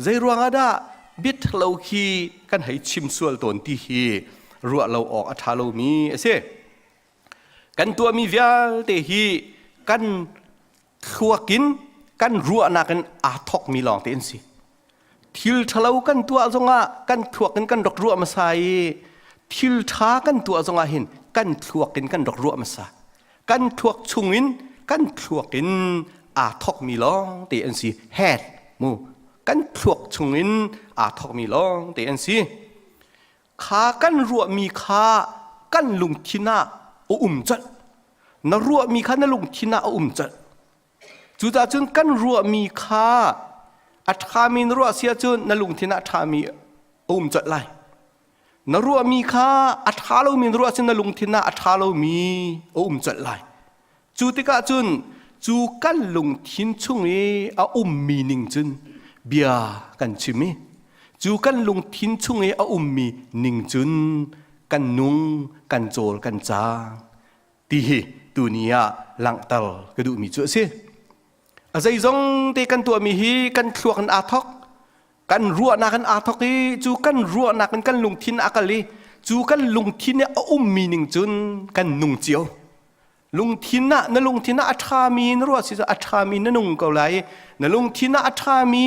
zei ruangah dah bia ṭhalo khi kan hei chim sual tawn ti hi ruah lo awk a ṭha lomi a si. Kan tuahmi vialte hi kan thluak in kan ruahnak in aa thawkmi lawng te an si. Thil ṭhalo kan tuah zongah kan thluak in kan rak ruah hmasa i thil ṭha kan tuah zongah hin kan thluak in kan rak ruah hmasa. Kan thluak chungin kan thluak in aa thawkmi lawng te an si. Head mu kan thluak chungin aa thawkmi lawng te an si. Kha kan ruahmi kha kan lungthin ah a um colh. Na ruahmi kha na lungthin ah a um colh. Cucaah cun kan ruahmi kha a ṭhami na ruah si ahcun na lungthin ah a ṭhami a um colh lai. Na ruahmi kha a ṭha lomi na ruah ahcun na lungthin ah a ṭha lomi a um colh lai. Cu tikah cun cu kan lungthin chung i a ummi ning cun bia kan chim i cu kan lungthin chung i a ummi ning cun kan nung, kan cawl, kan caang. ti hi tuni ah langhter ka duhmi cu a si. A zeizong te kan tuahmi hi kan thluak in aa thawk, kan ruahnak in aa thawk i cu kan ruahnak in kan lungthin a kal i cu kan lungthin i a ummi ning cun kan nung cio. Lungthin ah na lungthin ah a ṭhami na ruah si cu a ṭhami na nung ko lai i na lungthin ah a ṭhami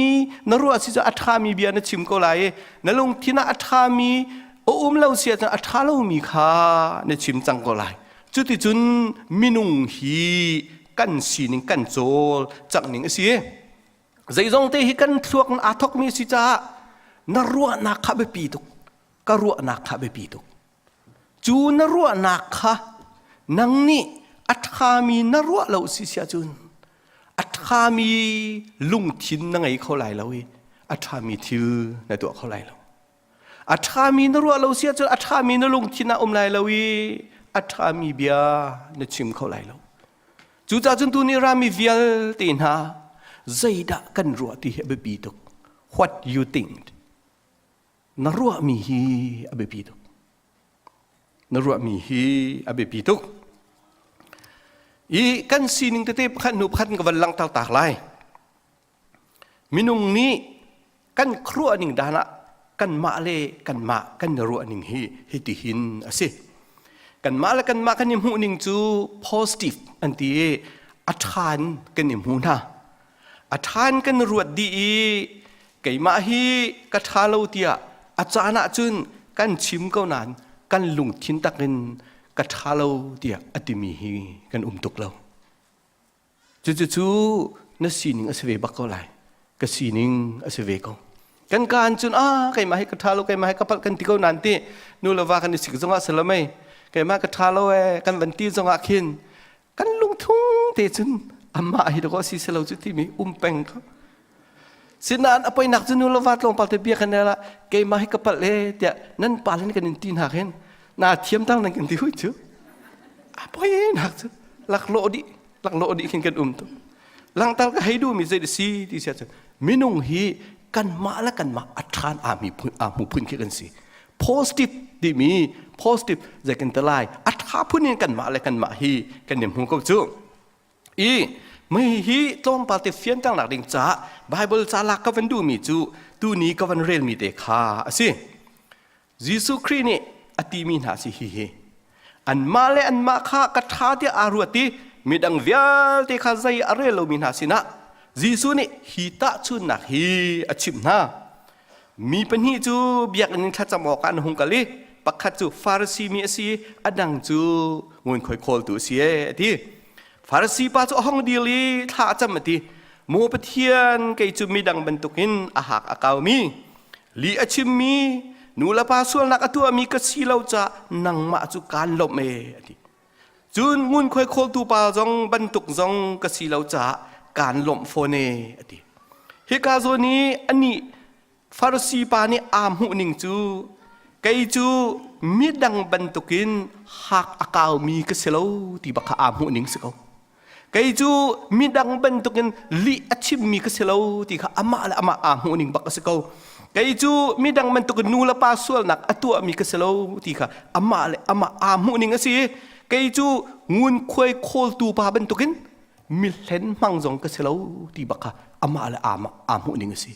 na ruah si cu a ṭhami bia na chim ko lai i na lungthin ah a ṭhami a um lo si ahcun a ṭha lomi kha na chim cang ko lai. Cuticun minung hi kan sining kan cawl cangh ning a si. Zeizong te hi kan thluak in aa thawkmi a si caah na ruahnak kha biapi tuk. Ka ruahnak kha biapi tuk. Cu na ruahnak kha nang nih a ṭhami na ruah lo si si ahcun a ṭhami lungthin na ngei kho lai lo i a ṭhami thil na tuah kho lai lo. A ṭhami na ruah lo si ahcun a ṭhami na lungthin ah um lai lo i a ṭhami bia na chim kho lai lo. Cucaah cun tuni rami vialte hna zeidah kan ruah ti hi a biapi tuk. What you think? Na ruahmi hi a biapi tuk. Na ruahmi hi a biapi tuk. I kan sining tete pakhat hnu pakhat ka van langhter tak lai. Minung nih kan khuaruahning dan ah kanmah le kanmah kan i ruahning hi hitihin a si. Kanmah le kanmah kan i hmuhning cu positive an ti i a ṭha in kan i hmu hna. A ṭha in kan ruat dih i keimah hi ka ṭha lo tiah a caan ahcun kan chim ko nain kan lungthin takin ka ṭha lo tiah a timi hi kan um tuk lo. Cucu na sining a si ve bak ko lai. Ka sining a si ve ko. Kan kaan cun ah keimah hi ka ṭha lo keimah hi ka palh kan ti ko nan ti nu le va kan i sik zongah si lo mei keimah ka ṭha lo ee kan van ti zongah khin kan lungthung te cun amah hi dakaw si selo cu timi um peng ko sinain a poinak cu nu le va tlawmpal te bia kan la keimah hi ka palh e tiah nan pa le kan in ti hna khin na thiam tang nan kan ti hui cu a poinak cu laklawh dih laklawh dih khin kan um tu langtal ka hei duhmi zei si ti sia cun minung hi kanmah le kanmah a ṭhan aa mi phun aa hmu phun khi kan si positive timi positive zei kan ti lai a ṭha phun in kanmah le kanmah hi kan i hmu ko cu i mei hi tlawmpal te fianternak ding caah Bible ca lak ka van duhmi cu tuni ka van relmi te kha a si Jesuh Khrih nih a timi hna si hihi anmah le anmah kha ka ṭha tiah aa ruat i midang vialte kha zei a rel lomi hna sinah Jesuh nih hi tahchunhnak hi a chimh hna. Mi pahnih cu biakinn in thlacam awkah an hung kal i pakhat cu Farasi mi a si i a dang cu ngunkhuai khawltu a si ee a ti. Farasi pa cu a hung dil i thla a cam a ti. Maw Pathian, kei cu midang bantukin a hak a kaumi, Lih a chimmi nu le pa sualnak a tuahmi ka si lo caah nangmah cu kaan lawmh ee a ti. Cun ngunkhuai khawltu pa zong bantuk zong ka si lo caah kaan lawmh fawn ee a ti. Hika zawn i anih Farasi pa nih aa hmuh ning cu kei cu midang bantukin hak a kaumi ka si lo ti bak kha aa hmuh ning si ko. Kei cu midang bantukin lih a chimmi ka si lo ti kha amah le amah aa hmuh ning bak a si ko. Kei cu midang bantukin nu le pa sualnak a tuahmi ka si lo ti kha amah le amah aa hmuh ning a si. Kei cu ngunkhuai khawltu pa bantukin mihlen hmang zong ka si lo ti bak kha amah le amah aa hmuh ning a si.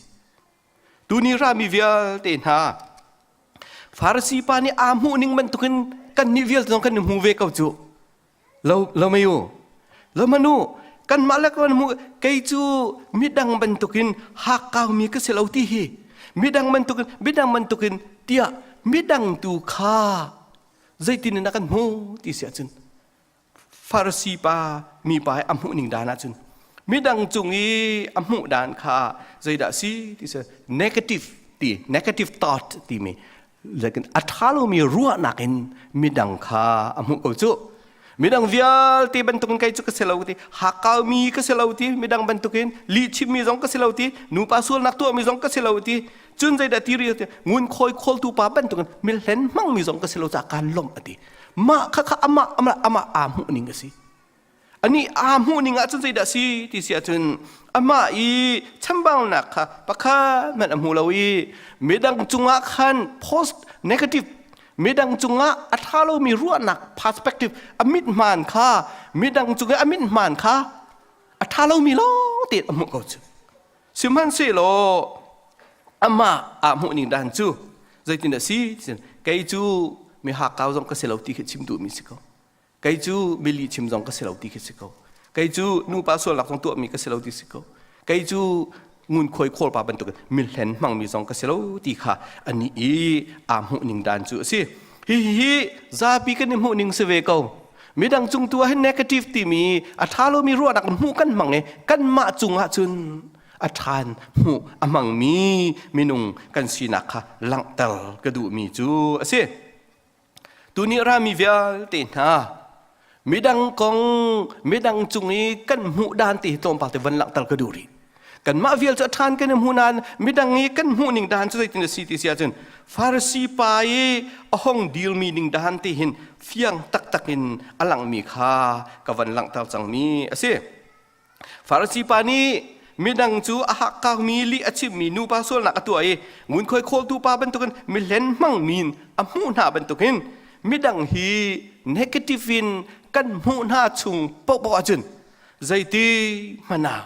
Tuni rami vialte hna Farasi pa nih aa hmuh ning bantukin kannih vialte zong kan i hmu ve ko cu. Lo lo mei u. Lo manu kanmah le kan hmu kei cu midang bantukin hakkaumi ka si lo ti hi midang bantukin midang bantukin tiah midang tu kha zeitin in a kan hmu ti si ahcun Farasi pa mi pa i a hmuh ning dan ahcun midang cung i a hmuh dan kha zeidah si ti si negative ti negative thought timi Lekin a ṭha lomi ruahnak in midang kha a hmuh ko cu. Midang vialte bantukin kei cu ka si lo ti, hakkaumi ka si lo ti, midang bantukin lihchimmi zong ka si lo ti, nupa sualnak tuahmi zong ka si lo ti, cun zeidah ti rih ti, ngunkhawi khawltu pa bantukin milhlen hmangmi zong ka si lo caah kaan lawmh a ti. Mah kha kha amah amah amah aa hmuh ning a si. Anih aa hmuh ning ahcun zeidah si ti si ahcun amah i chambaunak kha pakhat hmanh a hmu lo i midang cungah khan post negative midang cungah a ṭha lomi ruahnak perspective a mit hmaan kha midang cung i a mit hmaan kha a ṭha lomi lawng tein a hmuh ko cu sihmanhsehlaw amah aa hmuh ning dan cu zeitin a si kei cu mi hakkau zong ka si lo ti khi chim duhmi si ko Kei cu mili chim zong ka si lo ti khi si ko. Kei cu nupa sualnak zong tuahmi ka si lo ti si ko. Kei cu ngunkhuai khawlpa bantukin milhlen hmangmi zong ka si lo ti kha ani i aa hmuh ning dan cu a si. Hihi zapi kan i hmuh ning si ve ko. Midang cung tu ah hin negative timi a ṭha lomi ruahnak hmuh kan hmang i kanmah cungah cun a ṭhan hmuh a hmangmi minung kan sinak kha langhter ka duhmi cu a si. Tuni rami vialte hna midang kong midang cung i kan hmuh dan ti hi tlawmpal te van langhter ka duh rih. Kanmah vial cu a ṭhan kan i hmu nain midang i kan hmuh ning dan cu zeitin a si ti si ahcun Farasi pa i a hong dilmi ning dan ti hin fiang taktak in a langmi kha ka van langhter cangmi a si. Farasi pa nih midang cu a hakkaumi lih a chimmi nupa sualnak a tuah i ngunkhuai khawltu pa bantukin mihlen hmangmi in a hmuh hna bantukin midang hi negative in kan hmuh hna chung paohpaoh ahcun zeiti hmanh ah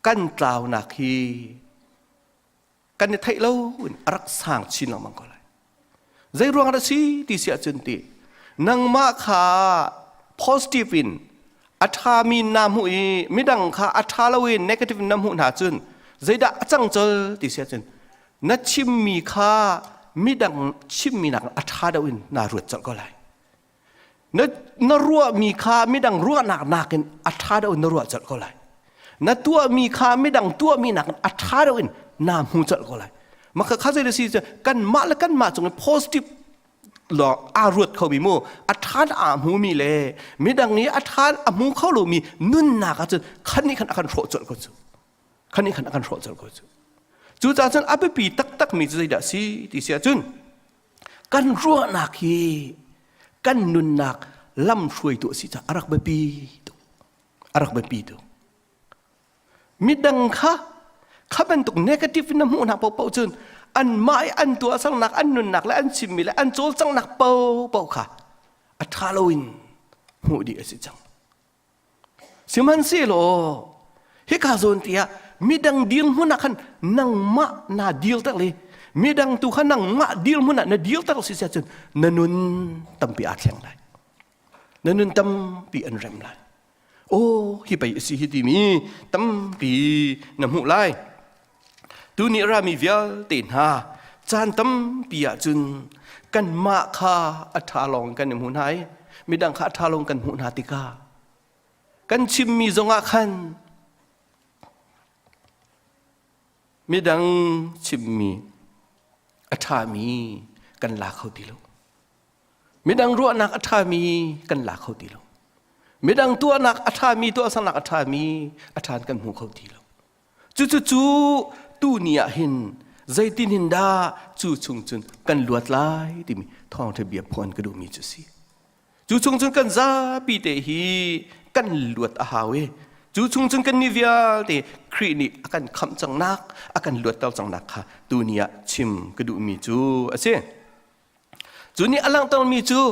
kan tlaunak hi kan i theih lo in a rak sang chin lengmang ko lai. Zei ruang dah si ti si ahcun ti nangmah kha positive in a ṭhami na hmuh i midang kha a ṭha lo in negative in na hmuh hna cun zeidah a cang col ti si ahcun na chimmi kha midang chimmi nak a ṭha deuh in naa ruat colh ko lai. Na na ruahmi kha midang ruahnak nakin a ṭha deuh in na ruah colh ko lai. Na tuahmi kha midang tuahmi nakin a ṭha deuh in naa hmu colh ko lai. Mah kha zei si cu kanmah le kanmah cung i positive lawng aa ruat khomi mu a ṭhan aa hmumi le midang i a ṭhan a hmu kho lomi nunnak ahcun khan nih khan a kan hrawh colh ko cu. Khan nih khan a kan hrawh colh ko cu. Cucaah cun a biapi taktakmi cu zeidah si ti si ahcun kan ruahnak hi kan nunnak lamhruaitu a si caah a rak biapi tuk a rak biapi tuk midang kha kha bantuk negative in na hmuh hna paohpaoh cun anmah i an tuahsernak an nunnak le an chimmi le an cawlcanghnak paohpaoh kha a ṭha loin hmuh dih a si cang Sihmanhsehlaw hika zawn ti ah midang dirhmun ah khan nangmah naa dirter le midang tu kha nangmah dirhmun ah na dirter si cun na nun tampi aa thleng lai. Na nun tampi an rem lai. Aw hi pei a si hi timi tampi na hmuh lai. Tuni rami vialte hna caan tampi ahcun kanmah kha a ṭha lawng kan i hmu hna i midang kha a ṭha lawng kan hmuh hna tikah kan chimmi zongah khan midang chimmi a ṭhami kan la kho ti lo. Midang ruahnak a ṭhami kan la kho ti lo. Midang tuahnak a ṭhami tuahsernak a ṭhami a ṭhan kan hmu kho ti lo. Cucucu tuni ah hin zeitin hin dah cu chung cun kan luat lai timi thawngṭha bia phuan ka duhmi cu si. Cu chung cun kan zapi te hi kan luat a hau i cu chung cun kan ni vialte Khrih nih a kan khamh cangnak, a kan luatter cangnak kha tuni ah chim ka duhmi cu a si. Cu nih a langhtermi cu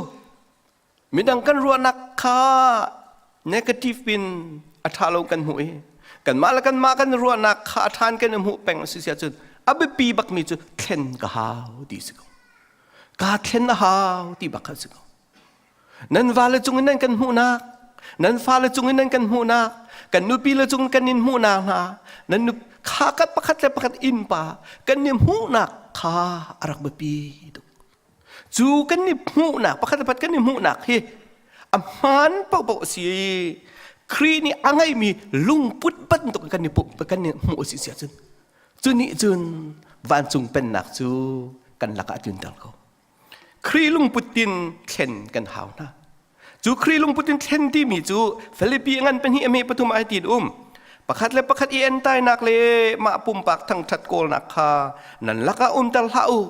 Midang kan ruahnak kha negative in a ṭha lo kan hmuh i kanmah le kanmah kan ruahnak kha a ṭhan kan i hmuh peng a si si ahcun a biapi bakmi cu thlen ka hau ti si ko. Kaa thlen a hau ti bak kha si ko. Nan vale cung in nan kan hmuhnak, nan fale cung in nan kan hmuhnak, kan nupi le cung kan in hmuhnak hna, nan nu kha kan pakhat le pakhat innpa kan i hmuhnak kha a rak biapi tuk. Cu kan i hmuhnak pakhat le pakhat kan i hmuhnak hi a hmaan paohpaoh a si i Khrih nih a ngeihmi lungput bantuk kan i kan i hmuh a si si ahcun cu nih cun vancung pennak cu kan lakah a tlunter ko. Khrih lungput tin thlen kan hau hna. Cu Khrih lungput in thlen timi cu Filipi ngan pahnih a me pathum ai tin um. Pakhat le pakhat i entainak le mah pumpak thangṭhat kawlnak kha nan lakah umter hlah u.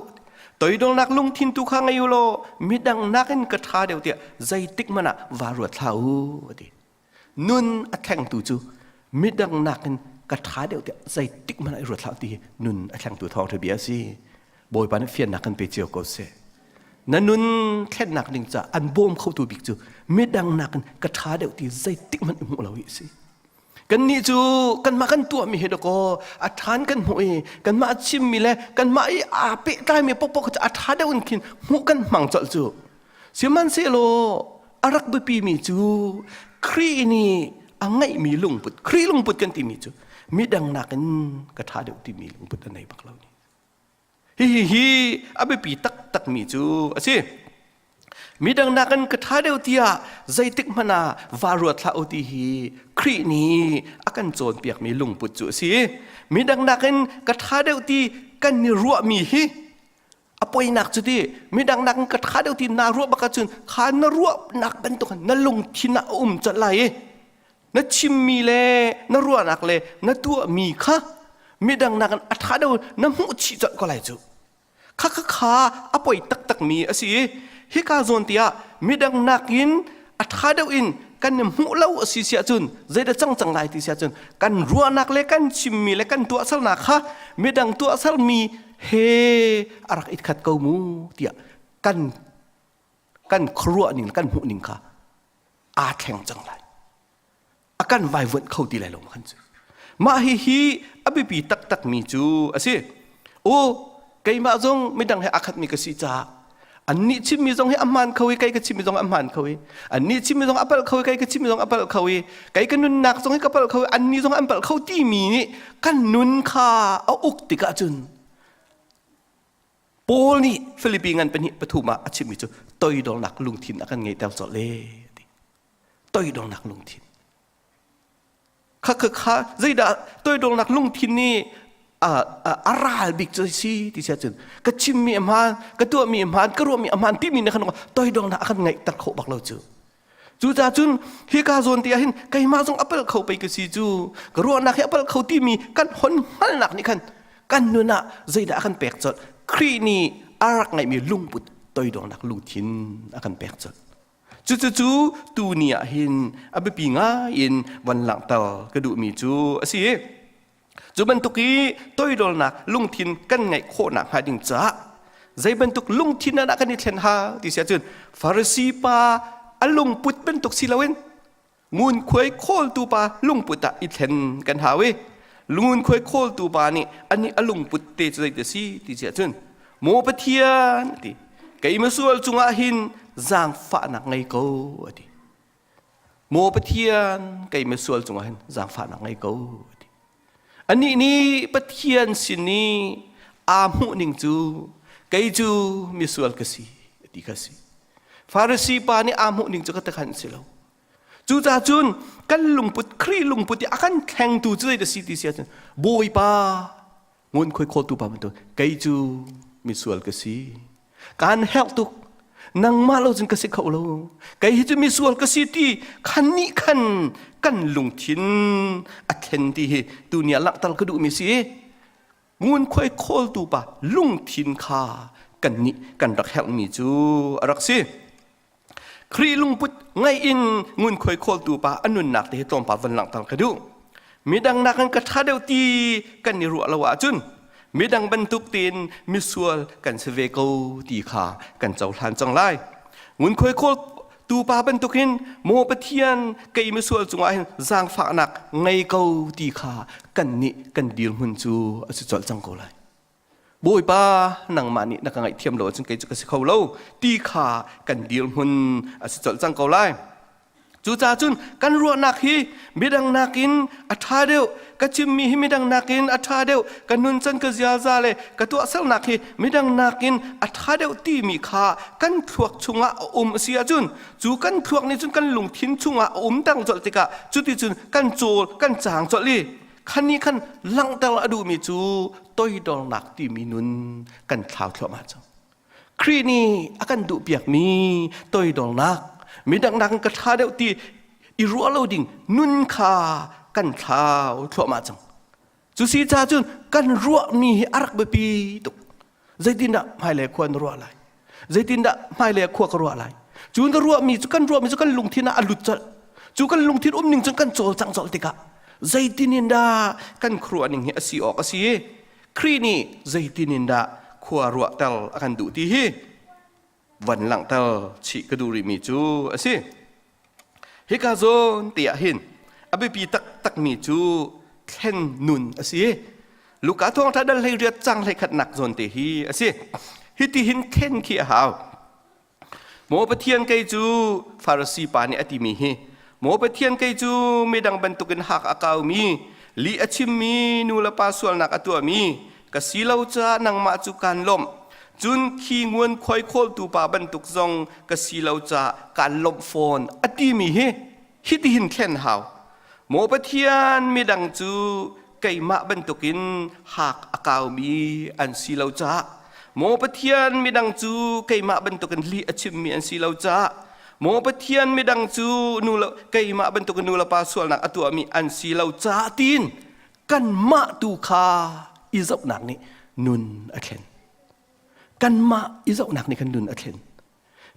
Toidornak lungthin tu kha ngei u law midang nakin ka ṭha deuh tiah zeitik hmanh ah vaa ruat hlah u a ti. Nun a thlengtu cu midang nakin ka ṭha deuh tiah zeitik hmanh ah i ruat hlah ti hi nun a thlengtu thawngṭha bia a si. Bawipa nih fiannak kan pe cio ko seh. Na nun thlennak ding caah an bawm khotu bik cu midang nakin ka ṭha deuh ti zeitik hmanh i hmuh lo hi a si. Kannih cu kanmah kan tuahmi hi dakaw a ṭhan kan hmuh i kanmah chimmi le kanmah i aa pehtlaimi pokpok cu a ṭha deuh in khin hmuh kan hmang colh cu. Sihmanhsehlaw a rak biapimi cu Khrih nih a ngeihmi lungput, Khrih lungput kan timi cu midang nakin ka ṭha deuh timi lungput a nei bak lo ni. Hihi hi a biapi taktakmi cu a si. Midang nakin ka ṭha deuh tiah zeitik hmanh ah vaa ruat hlah u ti hi Khrih nih a kan cawnpiakmi lungput cu a si. Midang nakin ka ṭha deuh ti kan i ruahmi hi a poinak cu ti midang nakin ka ṭha deuh ti naa ruah bak ahcun kha na ruahnak bantuk na lungthin ah a um colh lai i na chimmi le na ruahnak le na tuahmi kha midang nakin a ṭha deuh na hmuh chih colh ko lai cu kha kha kha a poi taktakmi a si i hika zawn tiah midang nakin a ṭha deuh in kan i hmuh lo a si si ahcun zeidah cang cang lai ti si ahcun kan ruahnak le kan chimmi le kan tuahsernak kha midang tuahsermi he a rak i khat ko mu tiah kan kan khuaruah ning kan hmuh ning kha aa thleng cang lai a kan vaivuanh kho ti lai lo khan cu mah hi hi a biapi taktak mi cu a si u keimah zong midang he aa khatmi ka si caah annih chimmi zong hi a hmaan kho i kei ka chimmi zong a hmaan kho i annih chimmi zong a palh kho i kei ka chimmi zong a palh kho i kei ka nunnak zong hi ka palh kho i annih zong an palh kho timi nih kan nun kha a uk tikah cun. Paul nih Filipi ngan pahnih pathum ah a chimmi cu toidornak lungthin a kan ngeihter colh le ti. Toidornak lungthin. Kha kha kha zeidah toidornak lungthin nih a ral bik cu si ti sia cun ka chimmi a hmaan, ka tuahmi a hmaan, ka ruahmi a hmaan timi nih khan toidornak a kan ngeihter khawh bak lo cu. Cucaah cun hika zawn te ah hin keimah zong a palh kho pei ka si cu ka ruahnak hi a palh kho timi kan hon hngalhnak nih khan kan nun ah zeidah a kan pek colh Khrih nih a rak ngeihmi lungput toidornak lungthin a kan pek colh. Cucu tu ni ah hin a biapi ngai in van langhter ka duhmi cu a si. Cu bantuk i toidornak lungthin kan ngeih khawhnak hnga ding caah zei bantuk lungthin ah dah kan i thlen ha ti si ahcun Farasi pa a lungput bantuk si loin ngunkhuai khawltu pa lungput ah i thlen kan hau i ngunkhuai khawltu pa nih anih a lungput te cu zeiti si ti si ahcun maw Pathian ti kei misual cungah hin zaangfahnak ngei ko a ti. Maw Pathian, kei misual cungah hin zaangfahnak ngei ko. Ti. Anih nih Pathian sin i aa hmuh ning cu kei cu misual ka si ti kha si. Farasi pa nih aa hmuh ning cu ka takhan si lo. Cucaah cun kan lungput Khrih lungput i a kan thlengtu cu zei dah si ti si ahcun Bawipa ngunkhuai khawltu pa bantuk kei cu misual ka si kaan herh tuk nangmah lo cun ka si kho lo kei hi cu misual ka si ti khan nih khan kan lungthin a thlen ti hi tuni ah langhter ka duhmi si ngunkhuai khawltu pa lungthin kha kan nih kan rak herhmi cu a rak si Khrih lungput ngaih in ngunkhuai khawltu pa a nunnak te hi tlawmpal van langhter ka duh. Midang nakin ka ṭha deuh ti kan i ruah lo ahcun midang bantuk tein misual kan si ve ko ti kha kan cohlan cang lai. Ngunkhuai khawltu pa bantukin maw Pathian kei misual cungah hin zaangfahnak ngei ko ti kha kan nih kan dirhmun cu a si colh cang ko lai. Bawipa nangmah nih na ka ngaihthiam lo ahcun kei cu ka si kho lo ti kha kan dirhmun a si colh cang ko lai. Cucaah cun kan ruahnak hi midang nakin a ṭha deuh, ka chimmi hi midang nakin a ṭha deuh, ka nuncan ka ziaza le ka tuahsernak hi midang nakin a ṭha deuh timi kha kan thluak chungah a um a si ahcun cu kan thluak nih cun kan lungthin chungah a um tang colh tikah cuticun kan cawl kan caang colh i khan nih khan langhter a duhmi cu toidornak timi nun kan thlau thluahmah cang Khrih nih a kan duhpiakmi toidornak midang nakin ka ṭha deuh ti i ruah lo ding nun kha kan thlau thluahmah cang cu si ca cun kan ruahmi hi a rak biapi tuk zeitindah hmailei khua na ruah lai zeitindah hmailei khua ka ruah lai cu na ruahmi cu kan ruahmi cu kan lungthin ah a lut colh cu kan lungthin um ning cun kan cawlcang colh tikah zeitin in dah kan khuaruah ning hi a si awk a si i Khrih nih zeitin in dah khua ruahter a kan duh ti hi van langhter chih ka duh rihmi cu a si Hika zawn te ah hin a biapi taktakmi cu thlen nun a si. Luka thawngṭha dal hlei riat cang hlei khatnak zawn te hi a si. Hiti hin thlen khi a hau. Maw Pathian kei cu Farasi pa nih a timi hi Maw Pathian kei cu midang bantukin hak a kaumi lih a chimmi nu le pa sualnak a tuahmi ka si lo caah nangmah cu kaan lawmh cun khi nguan khuai khawltu pa bantuk zong ka si lo caah kaan lawmh fawn a timi hi hitihin thlen hau maw Pathian midang cu keimah bantukin hak a kaumi an si lo caah maw Pathian midang cu keimah bantukin lih a chimmi an si lo caah maw Pathian midang cu nu le keimah bantukin nu le pa sualnak a tuahmi an si lo caah tiin kanmah tu kha i zohnak nih nun a thlen kanmah i zohnak nih kan nun a thlen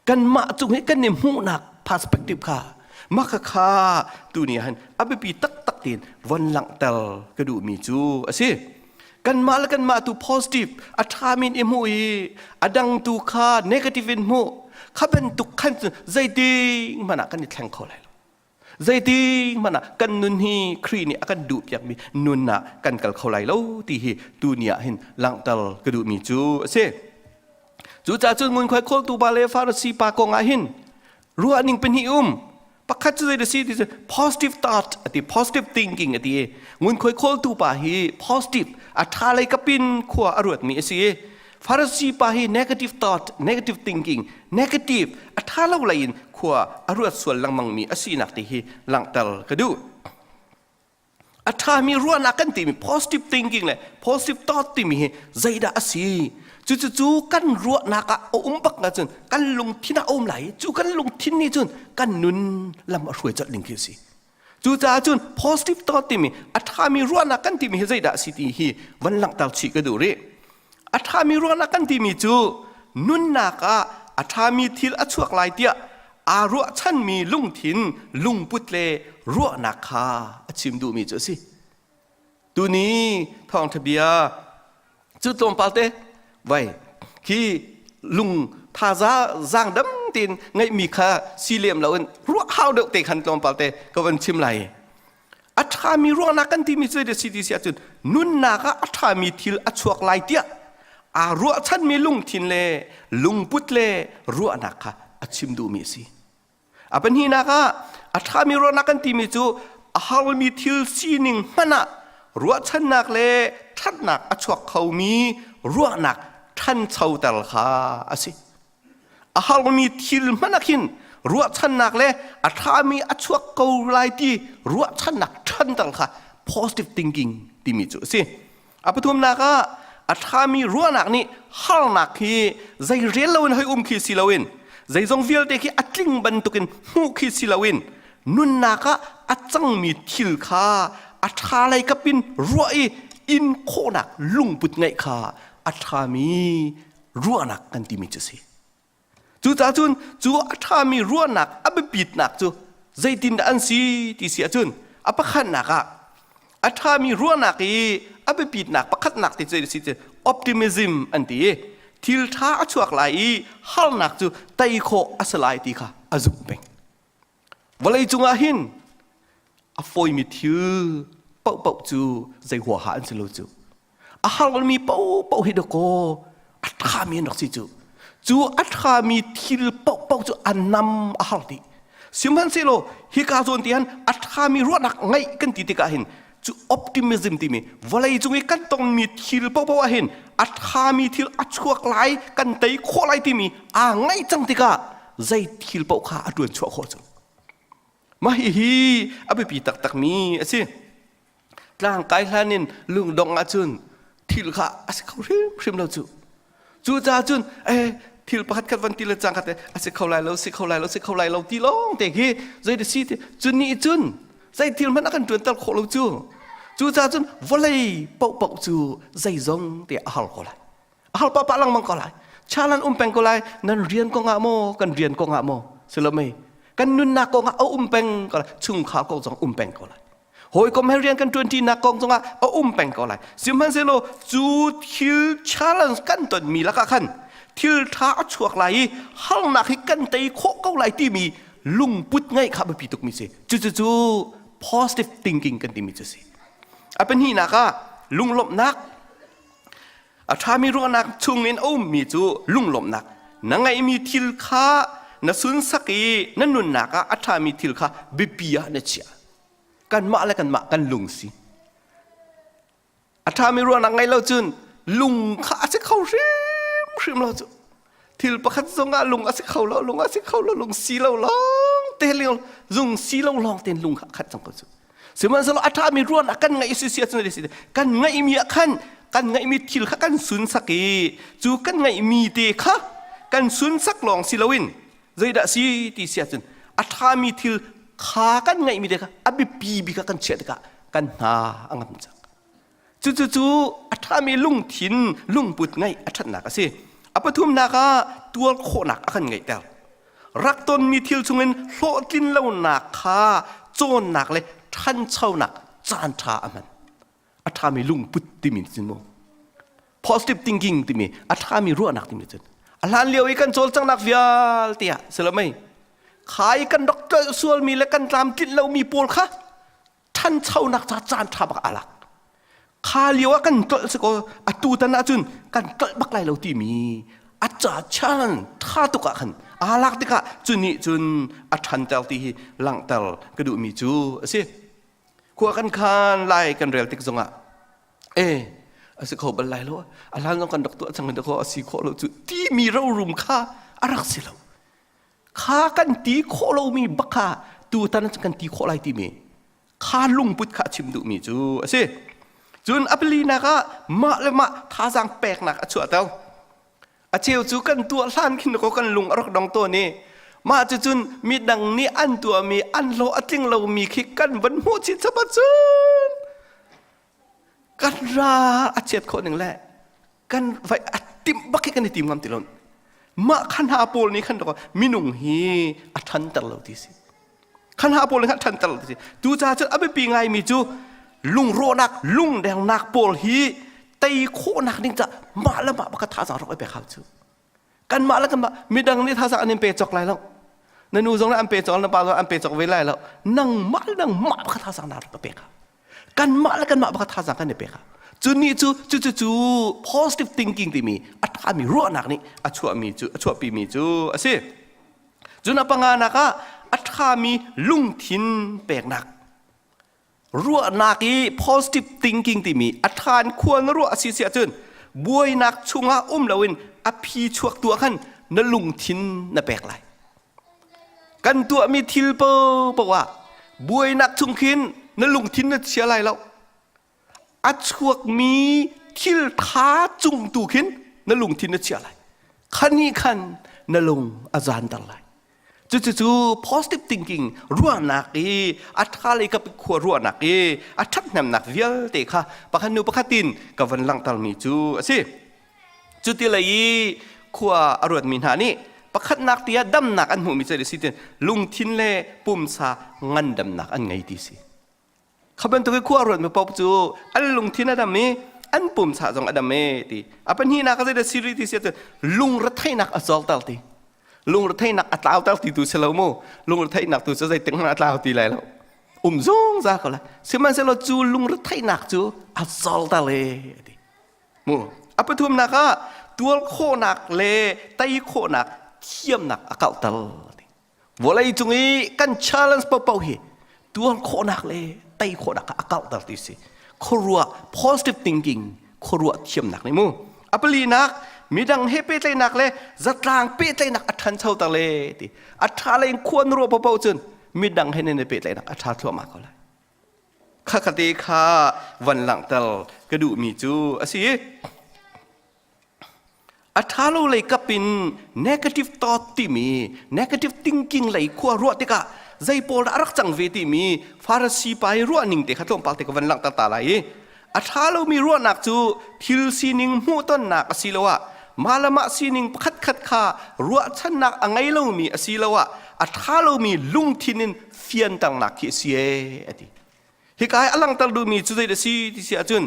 kanmah cung hi kan i hmuhnak perspective kha mah kha tu ni han a biapi taktak tein von langhter ka duhmi cu a si kanmah le kanmah tu positive a ṭhami in i hmuh i a dang tu kha negative in hmuh kha bantuk khan zeiting hmanh ah kan i thleng kho lai lo Zeitik hmanh ah kan nun hi Khrih nih a kan duhpiakmi nun ah kan kal kho lai lo ti hi tuni ah hin langhter ka duhmi cu a si. Cucaah cun ngunkhuai khawltu pa le Farasi pa kong ah hin ruahning pahnih um. Pakhat cu zei da si ti cu positive thought a ti positive thinking a ti i ngunkhuai khawltu pa hi positive a ṭha lei kapin khua a ruatmi a si i. Farasi pa hi negative thought, negative thinking, negative a ṭha lo lei in khua a ruat sual lengmang mi a sinak ti hi langhter ka duh. A ṭhami ruahnak kan timi positive thinking le positive thought timi hi zeidah a si? Cucu kan ruahnak ah a um bak ahcun kan lungthin ah a um lai i cu kan lungthin nih cun kan nun lam a hruai colh ding khi a si. Cucaah cun positive thought timi a ṭhami ruahnak kan timi hi zeidah a si ti hi van langhter chih ka duh rih. A ṭhami ruahnak kan timi cu nunnak ah a ṭhami thil a chuak lai tiah aa ruahchanmi lungthin, lungput le ruahnak kha a chim duhmi cu a si. Tuni thawngṭha bia cu tlawmpal te vai khi lung thaza zaangdam tein ngeihmi kha si lem loin ruah hau deuh te khan tlawmpal te ka van chim lai. A ṭhami ruahnak kan timi cu zei si ti si ahcun nunnak ah a ṭhami thil a chuak lai tiah aa ruahchanmi lungthin le lungput le ruahnak kha a chim duhmi a si. A pahnihnak ah a ṭhami ruahnak kan timi cu a harmi thil sining hmanh ah ruahchannak le ṭhatnak a chuak khomi ruahnak ṭhanchoter kha a si. A harmi thil hmanh ah khin ruahchannak le a ṭhami a chuak ko lai ti ruahchannak ṭhanter kha positive thinking timi cu a si. A pathumnak ah a ṭhami ruahnak nih harnak hi zei rel loin hoi um khi si loin zeizong vialte khi a tling bantukin hmuh khi si loin nunnak ah a cangmi thil kha a ṭha lei kap in ruah i in khawhnak lungput ngeih kha a ṭhami ruahnak kan timi cu a si. Cucaah cun cu a ṭhami ruahnak a biapitnak cu zeitindah an si ti si ahcun a pakhatnak ah a ṭhami ruahnak i a biapitnak pakhatnak ti cu si cu optimism an ti i thil ṭha a chuak lai i harnak cu tei khawh a si lai ti kha a zumh peng. Vawlei cungah hin a fawimi thil paohpaoh cu zei huaha an si lo cu. A harmi paohpaoh hi dakaw a ṭhami an rak si cu. Cu a ṭhami thil paohpaoh cu a nam a har dih. Sihmanhsehlaw hika zawn ti han a ṭhami ruahnak ngeih kan ti tikah hin cu optimism timi vawlei cung i kan tonmi thil paohpaoh ah hin a ṭhami thil a chuak lai kan tei khawh lai timi aa ngaih cang tikah zei thil paoh kha a ṭuan chuah khawh cu. Mah hihi a biapi taktakmi a si. Tlang kai hlan in lungdong ahcun thil kha a si kho hrimhrim lo cu. Cucaah cun eh thil pakhat khat van ti le cang khat a si kho lai lo si kho lai lo si kho lai lo ti lawng te khi zei da si ti cu nih cun zei thil hmanh a kan ṭuanter khawh lo cu. Cucaah cun vawlei paohpaoh cu zeizong te a har ko lai. A har pahpah lengmang ko lai. Chalan um peng ko lai. Nan rian kong ah maw kan rian kong ah maw si lo mei kan nunnak kong ah a um peng ko lai. Chungkhar kong zong um peng ko lai. Hawikom he rian kan ṭuanṭinak kong zongah a um peng ko lai. Sihmanhsehlaw cu thil challenge kan tonmi lakah khan thil ṭha a chuak lai i harnak hi kan tei khawh ko lai timi lungput ngeih kha biapi tukmi si. Cucu positive thinking kan timi cu si. A pahnihnak ah lunglawmhnak A ṭhami ruahnak chungin a ummi cu lunglawmhnak. Na ngeihmi thil kha na sunsak i na nunnak ah a ṭhami thil kha biapi ah na chiah. Kanmah le kanmah kan lung si. A ṭhami ruahnak ngeih lo cun lung kha a si kho hrimhrim lo cu. Thil pakhat zongah lung a si kho lo, lung a si kho lo, lung si lo lawng te lung si lo lawng tein lung kha a khat cang ko cu. Sihmanhsehlaw a ṭhami ruahnak kan ngeih si si ahcun kan ngeihmi ah khan kan ngeihmi thil kha kan sunsak i cu kan ngeihmi te kha kan sunsak lawng si loin zeidah si ti si ahcun a ṭhami thil kha kan ngeihmi te kha a biapi bik ah kan chiah tikah kan hna a ngam cang. Cucu a ṭhami lungthin lungput ngeih a ṭhatnak a si. A pathumnak ah tuar khawhnak a kan ngeihter. Rak tonmi thil chungin hlawhtlin lonak kha cawnnak le ṭhanchonak caanṭha a hman. A ṭhami lungput timi cun mu. Positive thinking timi a ṭhami ruahnak timi cun. A hlan lio i kan cawlcanghnak vialte ah si lo mei khai kan rak tlolh sualmi le kan tlamtlinh lomi pawl kha ṭhanchonak ca caan ṭha bak aa lak. Kha lio ah kan tlolh si kaw atu tan ahcun kan tlolh bak lai lo timi a ca chan ṭha tuk ah khan aa lak tikah cu nih cun a ṭhanter ti hi langhter ka duhmi cu a si. Khua kan khan lai kan rel tik zongah e. A si kho bal lai lo. A hlan zong kan rak tuah cang in a si khawh lo cu timi rorum kha a rak si lo. Kha kan ti khawh lomi bak kha tutan kan ti khawh lai timi kha lungput kha a chim duhmi cu a si. Cun a palinak ah mah le mah thazaang peknak a chuahter. A cheu cu kan tuah hlan khin ko kan lung a rak dong tawn i mah cucun midang nih an tuahmi an hlawh a tling lomi khi kan van hmuh chin chap ahcun kan ral a chiat khawh ning le kan vai a timh bak khi kan i tim ngam ti lo. Mah khan hna pawl nih khan minung hi a ṭhanter lo ti si. Khan hna pawl nih khan ṭhanter lo ti si. Tucaah cun a biapi ngaimi cu lungrawhnak, lungdengnak pawl hi tei khawhnak ding cah mah le mah baka thazaang rak i pek hau cu. Kanmah le kanmah midang nih thazaang an in pe cawk lai lo. Na nu zong nih an pe cawk, na pa zong an pe cawk ve lai lo. Nangmah le nangmah baka thazaang na rak i pek hau. Kanmah le kanmah baka thazaang kan i pek hau. Cu nih cu cu cu cu positive thinking timi a ṭhami ruahnak nih a chuahmi cu a chuahpimi cu a si. Cun a panganak ah a ṭhami lungthin peknak. Ruahnak i positive thinking timi a ṭha in khua na ruah a si si ahcun buainak chungah um loin a phi chuak tu ah khan na lungthin na pek lai. Kan tuahmi thil paohpaoh ah buainak chung khin na lungthin na chia lai lo. A chuakmi thil ṭha cung tu khin na lungthin na chia lai. Khan nih khan na lung a zanter lai. Cucu positive thinking ruahnak i a ṭha lei kap khua ruahnak i a ṭhathnemnak vialte kha pakhat nu pakhat in ka van langhtermi cu a si. Cuti lei i khua a ruatmi hna nih pakhatnak tiah damnak an hmuhmi cu a si tin lungthin le pumsa ngandamnak an ngei ti si. Kha bantuk i khua ruatmi paoh cu an lungthin a dam i an pumsa zong a dam e ti. A pahnihnak a zeidah siri ti si ahcun lungretheihnak a zorter ti. Lungretheihnak a tlauter ti tu si lo mu. Lungretheihnak tu cu zeitik hmanh a tlau ti lai lo. Um zungzal ko lai. Sihmanhsehlaw cu lungretheihnak cu a zorter e ti. Mu. A pathumnak ah tuar khawhnak le tei khawhnak thiamnak a kauhter ti. Vawlei cung i kan challenge paohpaoh hi tuar khawhnak le tei khawhnak kha a kauhter ti si. Khuaruah positive thinking khuaruah thiamnak nih mu. A palinak midang he pehtlaihnak le zatlang pehtlaihnak a ṭhanchoter le ti. A ṭha lei in khua na ruah paohpaoh cun midang he nan i pehtlaihnak a ṭha thluahmah ko lai. Khakate kha van langhter ka duhmi cu a si. A ṭha lo lei kap in negative thought timi negative thinking lei khua ruah tikah zei pawl dah a rak cang ve timi Farasi pa i ruah ning te kha tlawmpal te ka van langhter ta lai i a ṭha lomi ruahnak cu thil sining hmuhtonnak asiloah mah le mah sining pakhatkhat kha ruahchannak a ngei lomi asiloah a ṭha lomi lungthin in fianternak khi a si ee a ti. Hika hi a langhter duhmi cu zei a si ti si ahcun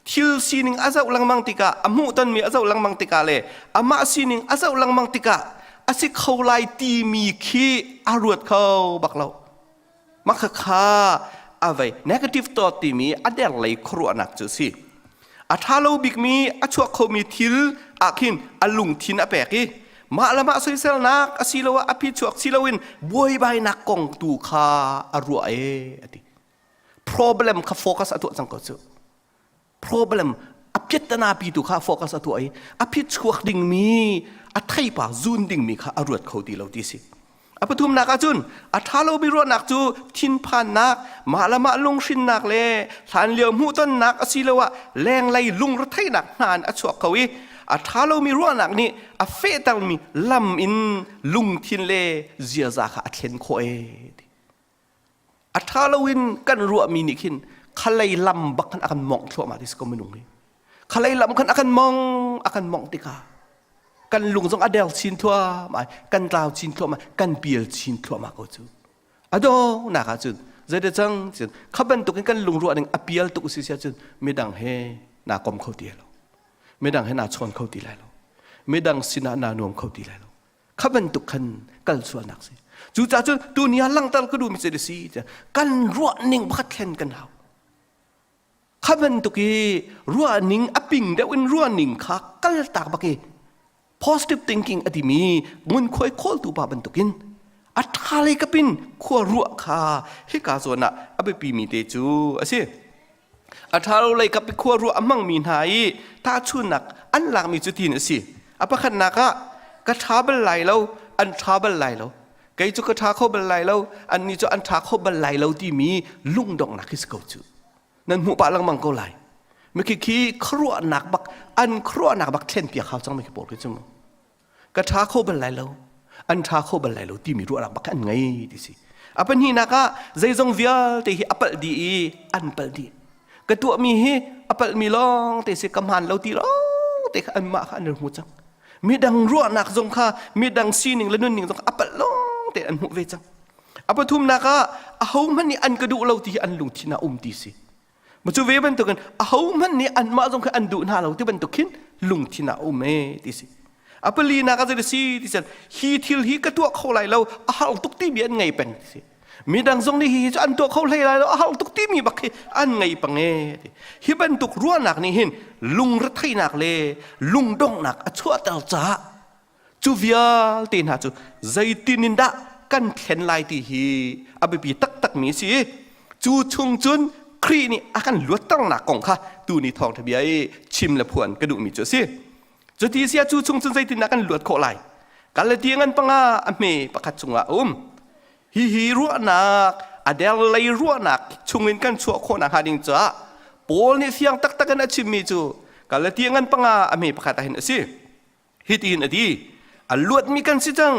thil sining a zoh lengmang tikah a hmuhtonmi a zoh lengmang tikah le amah sining a zoh lengmang tikah a si kho lai timi khi a ruat kho bak lo. Mah khakha a vei negative thought timi a der lei khuaruahnak cu a si. A ṭha lo bikmi a chuak khomi thil ah khin a lungthin a pek i mah le mah soiselnak asiloah a phichuak si loin buaibainak kong tu kha a ruah ee a ti. Problem kha focus a tuah cang ko cu. Problem a piattana pi tu kha focus a tuah i a phichuak dingmi a theipa zun dingmi kha a ruat kho ti lo ti si. A pathumnak ahcun a ṭha lomi ruahnak cu thinphannak, mah le mah lunghrinnak le hlanlio hmuhtonnak asiloah lenglei lungretheihnak hna in a chuak kho i a ṭha lomi ruahnak nih a fehtermi lam in lungthin le ziaza kha a thlen khawh ee. A ṭha loin kan ruahmi nih khin khalei lam bak khan a kan mawngh thluahmah ti si ko minung hi. Khalei lam khan a kan mong, a kan mongh tikah kan lung zong a der chin thluahmah, kan tlau chin thluahmah, kan pial chin thluahmah ko cu. A donghnak ah cun zeidah cang cun kha bantukin kan lungruah ning a pial tuk si si ahcun midang he naa kom kho ti lo. Midang he naa chawn kho ti lai lo. Midang sinah naa nuam kho ti lai lo. Kha bantuk khan kal sualnak si. Cucaah cun tuni ah langhter ka duhmi cu si kan ruah ning pakhat thlen kan hau. Kha bantuk i ruahning a ping deuh in ruahning kha kaltak bak i positive thinking a timi ngunkhuai khawltu pa bantukin a ṭha lei kapin khua ruah kha hika zawn ah a biapimi te cu a si. A ṭha lo lei kap i khua ruah a hmangmi hna i tahchunnak an lakmi cu tin a si. A pakhatnak ah ka ṭha bal lai lo, an ṭha bal lai lo. Kei cu ka ṭha kho bal lai lo, annih cu an ṭha kho bal lai lo timi lungdonghnak hi si ko cu. Nan hmuh pah lengmang ko lai. Mikhi khi khuaruahnak bak an khuaruahnak bak thlen piak hau cang mi khi pawl khi cu mu. Ka ṭha kho bal lai lo, an ṭha kho bal lai lo timi ruahnak bak an ngei ti si. A pahnihnak ah zeizong vialte hi a palh dih i an palh dih. Ka tuahmi hi a palhmi lawng te si ka hmaan lo ti lawng te kha anmah kha an hmu cang. Midang ruahnak zong kha midang sining le nunning zong kha a palh lawng te an hmuh ve cang. A pathumnak ah ahohmanh nih an ka duh lo ti hi an lungthin ah um ti si. Ma cu ve bantukin ahohmanh nih anmah zong kha an duh hna lo ti bantuk khin lungthin ah um e ti si. A palinak ah zei si ti cun hi thil hi ka tuah kho lai lo a har tuk timi an ngei peng ti si. Midang zong nih hihi cu an tuah kho hlei lai lo a har tuk timi bak hi an ngei peng e ti. Hi bantuk ruahnak nih hin lungretheihnak le lungdonghnak a chuahter caah Cu vialte hna cu zeitin in dah kan thlen lai ti hi a biapi taktakmi a si i cu chung cun Khrih nih a kan luatternak kong kha tuni thawngṭha bia i chim le phuan ka duhmi cu a si. Cuti sia cu chung cun zeitindah kan luat khawh lai? Galatia ngan panga a hme pakhat chungah a um. Hihi ruahnak a derlei ruahnak chungin kan chuah khawhnak hnga ding caah Paul nih fiang taktak in a chimmi cu Galatia ngan panga a hme pakhat ah hin a si. Hitin a ti, a luatmi kan si cang.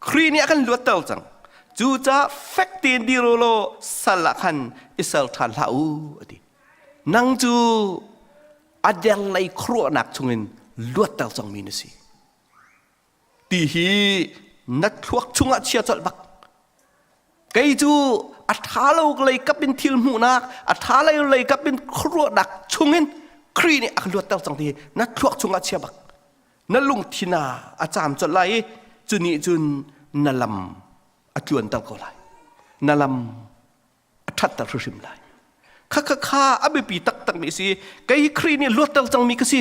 Khrih nih a kan luatter cang. Cucaah fek tein dir u law sal ah khan i ser ṭhan hlah u, a ti. Nang cu a derlei khuaruahnak chungin luatter cangmi na si. Ti hi na thluak chungah chia colh bak. Kei cu a ṭha lo lei kap in thil hmuhnak, a ṭha lei lei kap in khuaruahnak chungin Khrih nih a ka luatter cang ti na thluak chungah chia bak. Na lungthin ah a caam colh lai i cu nih cun na lam a tluanter ko lai. Na lam a ṭhatter hrimhrim lai. Kha kha kha a biapi taktakmi a si. Kei hi Khrih nih luatter cangmi ka si.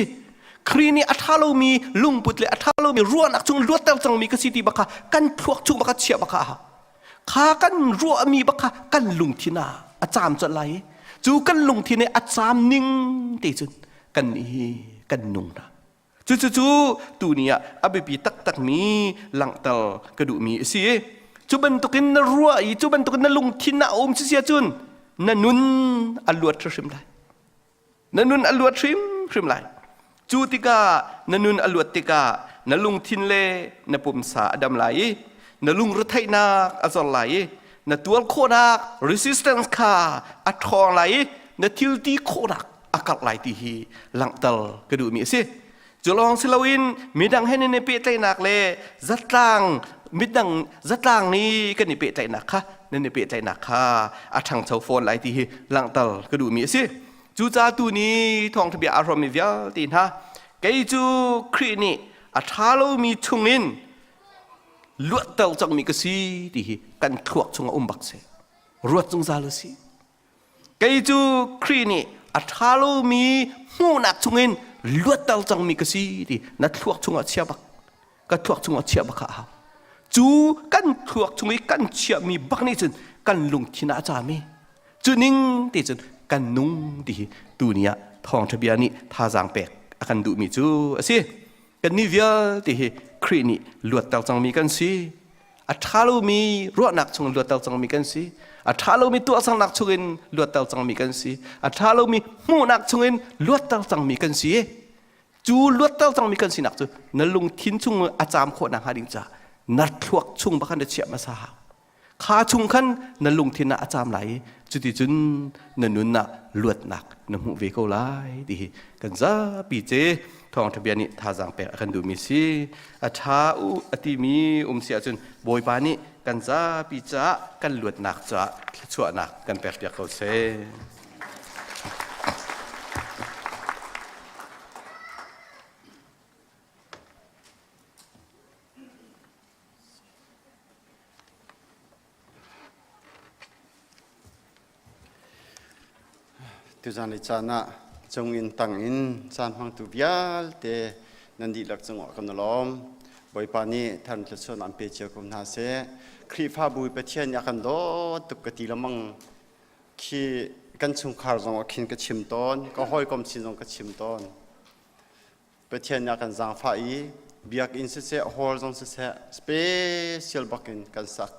Khrih nih a ṭha lomi lungput le a ṭha lomi ruahnak chung luatter cangmi ka si ti bak kha kan thluak chung bak kha chiah bak kha a hau. Kha kan ruahmi bak kha kan lungthin ah a caam colh lai i cu kan lungthin i a caam ning te cun kan nih hi kan nung hna. Cucucu tuni ah a biapi taktakmi langhter ka duhmi a si. Cu bantukin na ruah i cu bantukin na lungthin ah a um si cun na nun a luat hrimhrim lai. Na nun a luat hrimhrim lai. Cu tikah na nun a luat tikah na lungthin le na pumsa a dam lai i na lungretheihnak a zor lai i na tuar khawhnak resistance kha a ṭhawng lai i na thil ti khawhnak a karh lai ti hi langhter ka duhmi a si. Cu lawng si loin midang he nan i pehtlaihnak le zatlang midang zatlang nih kan i pehtlaihnak kha nan i pehtlaihnak kha a ṭhangcho fawn lai ti hi langhter ka duhmi a si. Cucaah tu ni thawngṭha bia aa hrawmmi vialte hna kei cu Khrih nih a ṭha lomi chungin luatter cangmi ka si ti hi kan thluak chungah um bak si. Ruat zungzal u sih. Kei cu Khrih nih a ṭha lomi hmuhnak chungin luatter cangmi ka si ti na thluak chungah chia bak. Ka thluak chungah chiah bak kha a hau. Cu kan thluak chung i kan chiahmi bak nih cun kan lungthin ah a cami. Cu ning ti cun kan nung ti hi tuni ah thawngṭha bia nih thazaang pek a kan duhmi cu a si. Kannih vialte hi Khrih nih luatter cangmi kan si. A ṭha lomi ruahnak chung luatter cangmi kan si. A ṭha lomi tuahsernak chungin luatter cangmi kan si. A ṭha lomi hmuhnak chungin luatter cangmi kan si. Cu luatter cangmi kan sinak cu na lungthin chung a caam khawh nakhnga ding caah na thluak chung bak khan na chiah hmasa hau. Kha chung khan na lungthin ah a caam lai i cuticun na nun ah luatnak na hmuh ve ko lai ti hi kan zapi ce thawngṭha bia nih thazaang pek a kan duhmi si. A ṭha u a timi um si ahcun Bawipa nih kan zapi caah kan luatnak caah thluachuahnak kan pekpiak ko seh. Tuzan i caan ah cungin tangin caan hmangtu vialte nan dihlak cungah kan i lawm. Bawipa nih than thluachuah an pe cio ko hna seh. Khrihfabu Pathian nih a kan dawt tuk ka ti lamang. Khi Kan chungkhar zong ah khin ka chim tawn, ka hawikom sin zong ka chim tawn. Pathian nih a kan zaangfah i biakinn siseh, hall zong siseh, special bakin kan sak.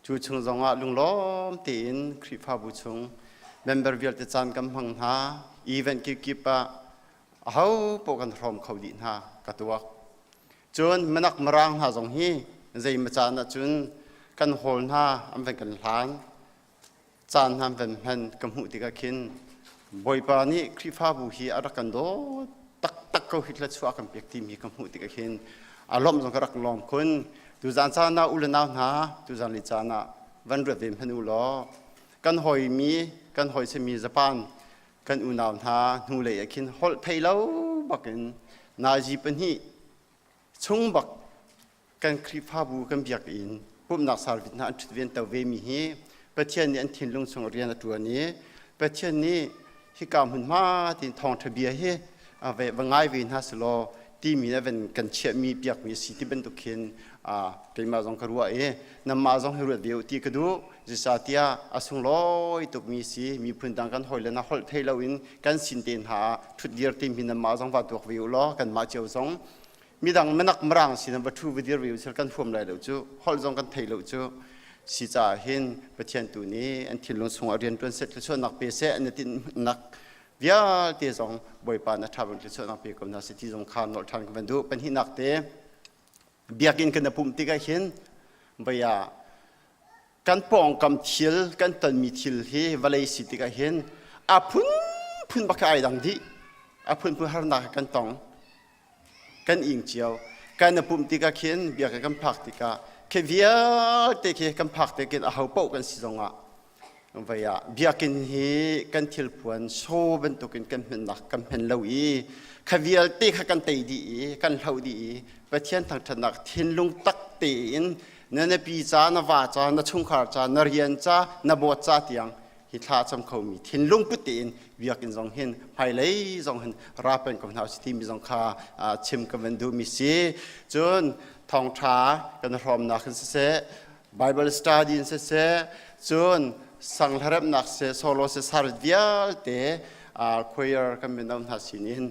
Cu chung zongah lunglawm tein Khrihfabu chung member vialte caan kan hmang hna. Event kipkip ah aho paoh kan hrawm kho dih hna ka tuak. Cun minak mirang hna zong hi zei ma caan ahcun kan hawl hna an van kan hlan. Caan hna van hman ka hmuh tikah khin Bawipa nih Khrihfabu hi a rak kan dawt taktak ko hi thluachuah a kan pek timi ka hmuh tikah khin a lawmh zong ka rak lawm khun. Tuzaan caan ah u le nau hna tuzaan le caan ah van ruat ve hmanh u law kan hawimi kan hawi simi Japan kan unau hna hnulei ah khin holh thei lo bakin nazi pahnih chung bak kan Khrihfabu kan biakinn pumhnak service hna an ṭhut ven to ve mi hi Pathian nih an thinlung chung rian a ṭuan i Pathian nih hika hmunhma tin thawngṭha bia hi va ngai ve hna selaw timi a van kan chiahmi piakmi a si ti bantuk khin keimah zong ka ruah i nanmah zong hi ruat ve u ti ka duh. Zeicahtiah a sunglawi tukmi si miphun dang kan hawile na holh thei loin kan sin te hna ah ṭhutdir timi nanmah zong va tuak ve u law kanmah cio zong midang minak mirang sin va ṭhu va dir ve u sil kan huam lai lo cu holh zong kan thei lo cu si caah hin Pathian tu nih an thinlung chungah rian ṭuan seh thluachuahnak pe seh an i tinhnak vialte zong Bawipa na ṭha bang thluachuahnak pe ko hna seh ti zong kha nolh ṭhan ka van duh pahnihnak te biakinn kan i pumh tikah hin vei ah kan pawngkam thil kan tonmi thil hi vawlei si tikah hin a phunphun bak ai dang dih a phunphun harnak kan tong kan ing cio kan i pumh tikah khin biakinn kan phak tikah khi vialte khi kan phak te khin aho paoh kan si zongah Vei ah biakinn hi kan thilpuan so bantukin kan hmennak kan hmen lo i kha vialte kha kan tei dih i kan hloh dih i Pathian thangṭhatnak thinlung tak tein na nupi ca na va ca na chungkhar ca na rian ca na bawt ca tiang hi thla a cam khomi thinlung put tein biakinn zong hin hmailei zong hin ra peng ko hna usih timi zong kha chim ka van duhmi si. Cun thawngṭha kan hrawmnak hin siseh Bible study in siseh cun sanghlaremnak seh solo seh sarit vialte choir kan mino hna sin in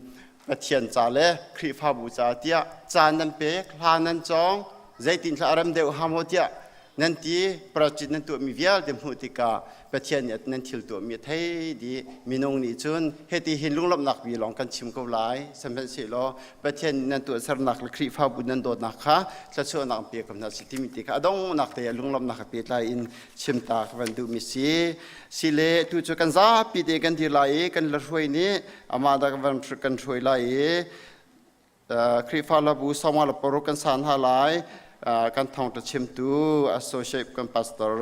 Pathian ca le Khrihfabu ca tiah caan nan pek hla nan cawng zeitin thla a rem deuh ha maw tiah nan ti practice nan tuahmi vialte hmuh tikah Pathian nih nan thil tuahmi a thei dih minung nih cun hiti hin lunglawmhnak bi lawng kan chim ko lai sihmanhsehlaw Pathian nih nan tuahsernak le Khrihfabu nan dawtnak kha thluachuahnak an pe ko hna si timi ti kha a donghnak te ah lunglawmhnak he pehtlai in chim ta ka van duhmi si. Si le tu cu kan zapi te kan dir lai i kan la hruai nih amah dah kan kan hruai lai i Khrihfa labu sawma le paruk kan san hna lai kan thawngṭha chimtu associate kan pastor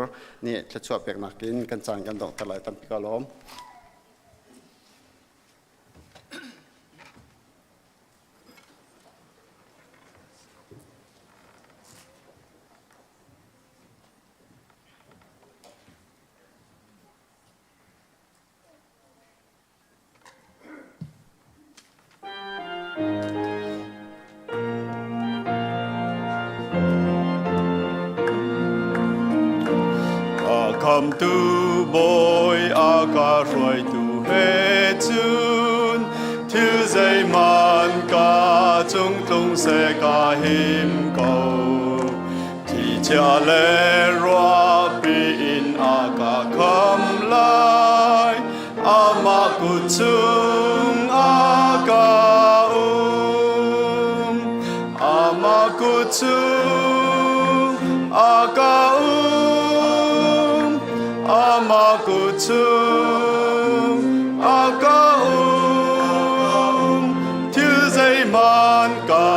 nih thluachuah peknak in kan caan kan donghter lai tampi ka lawm. A khamtu bawi a ka hruaitu he cun thil zeihmanh ka cung tlung seh ka him ko. Thlichia le ruahpi in a ka kham lai, amah kut chung a ka um. Amah kut chung a ka um. Amah kut chung a ka um. Thil zeihmanh ka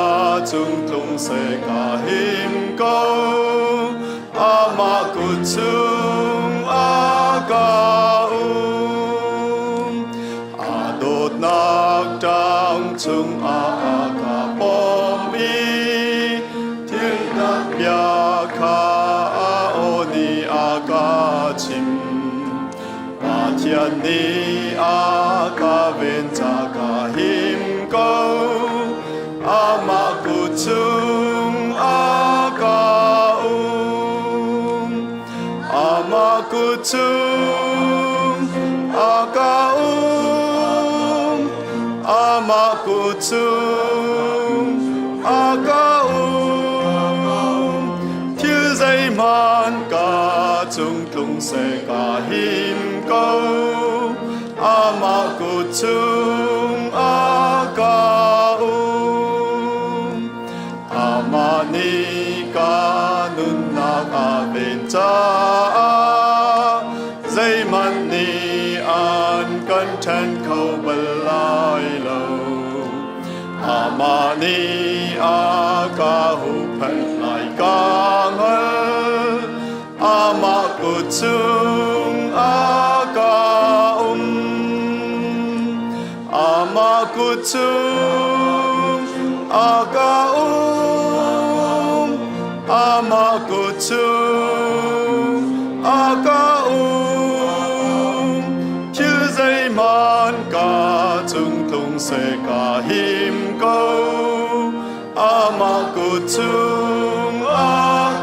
cung tlung seh ka him ko. Amah kut chung a ka um. A dawtnak ṭang chungah a ka pom i thilnak bia kha a aw nih a ka chim. Pathian nih a ka ven ca ka him ko. Amah kut chung a ka um. Amah kut chung a. a ka um. Thil zeihmanh ka cung tlung seh ka him ko. Amah kut chung a ka um. Amah nih ka nunnak a ven caah zeihmanh nih an kan ṭhen kho bal lai lo. Amah nih a ka huhphenh lai ka hngal. Amah kut chung a ka um. Amah kut chung a ka um. Amah kut chung a ka um. Thil zeihmanh ka cung tlung seh ka him ko. Amah kut chung a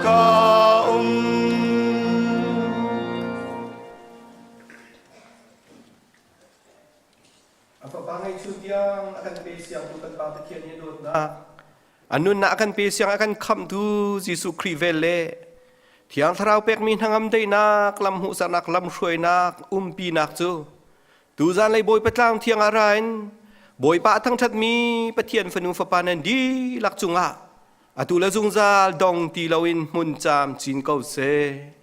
ka um. A fapa ngeihchun tiang a kan pe siangtu kan Pa Pathian i a dawtnak, a nunnak a kan pe siang a kan khamhtu Jesuh Khrih vel le Thiang Thlarau pekmi hnangam daihnak, lam hmuhsaknak, lam hruainak, umpinak cu tuzan lei Bawipa tlang thiang ah ra in Bawipa a thangṭhatmi Pathian fanu fapa nan dihlak cungah atu le zungzal dong ti loin hmun caam cin ko seh.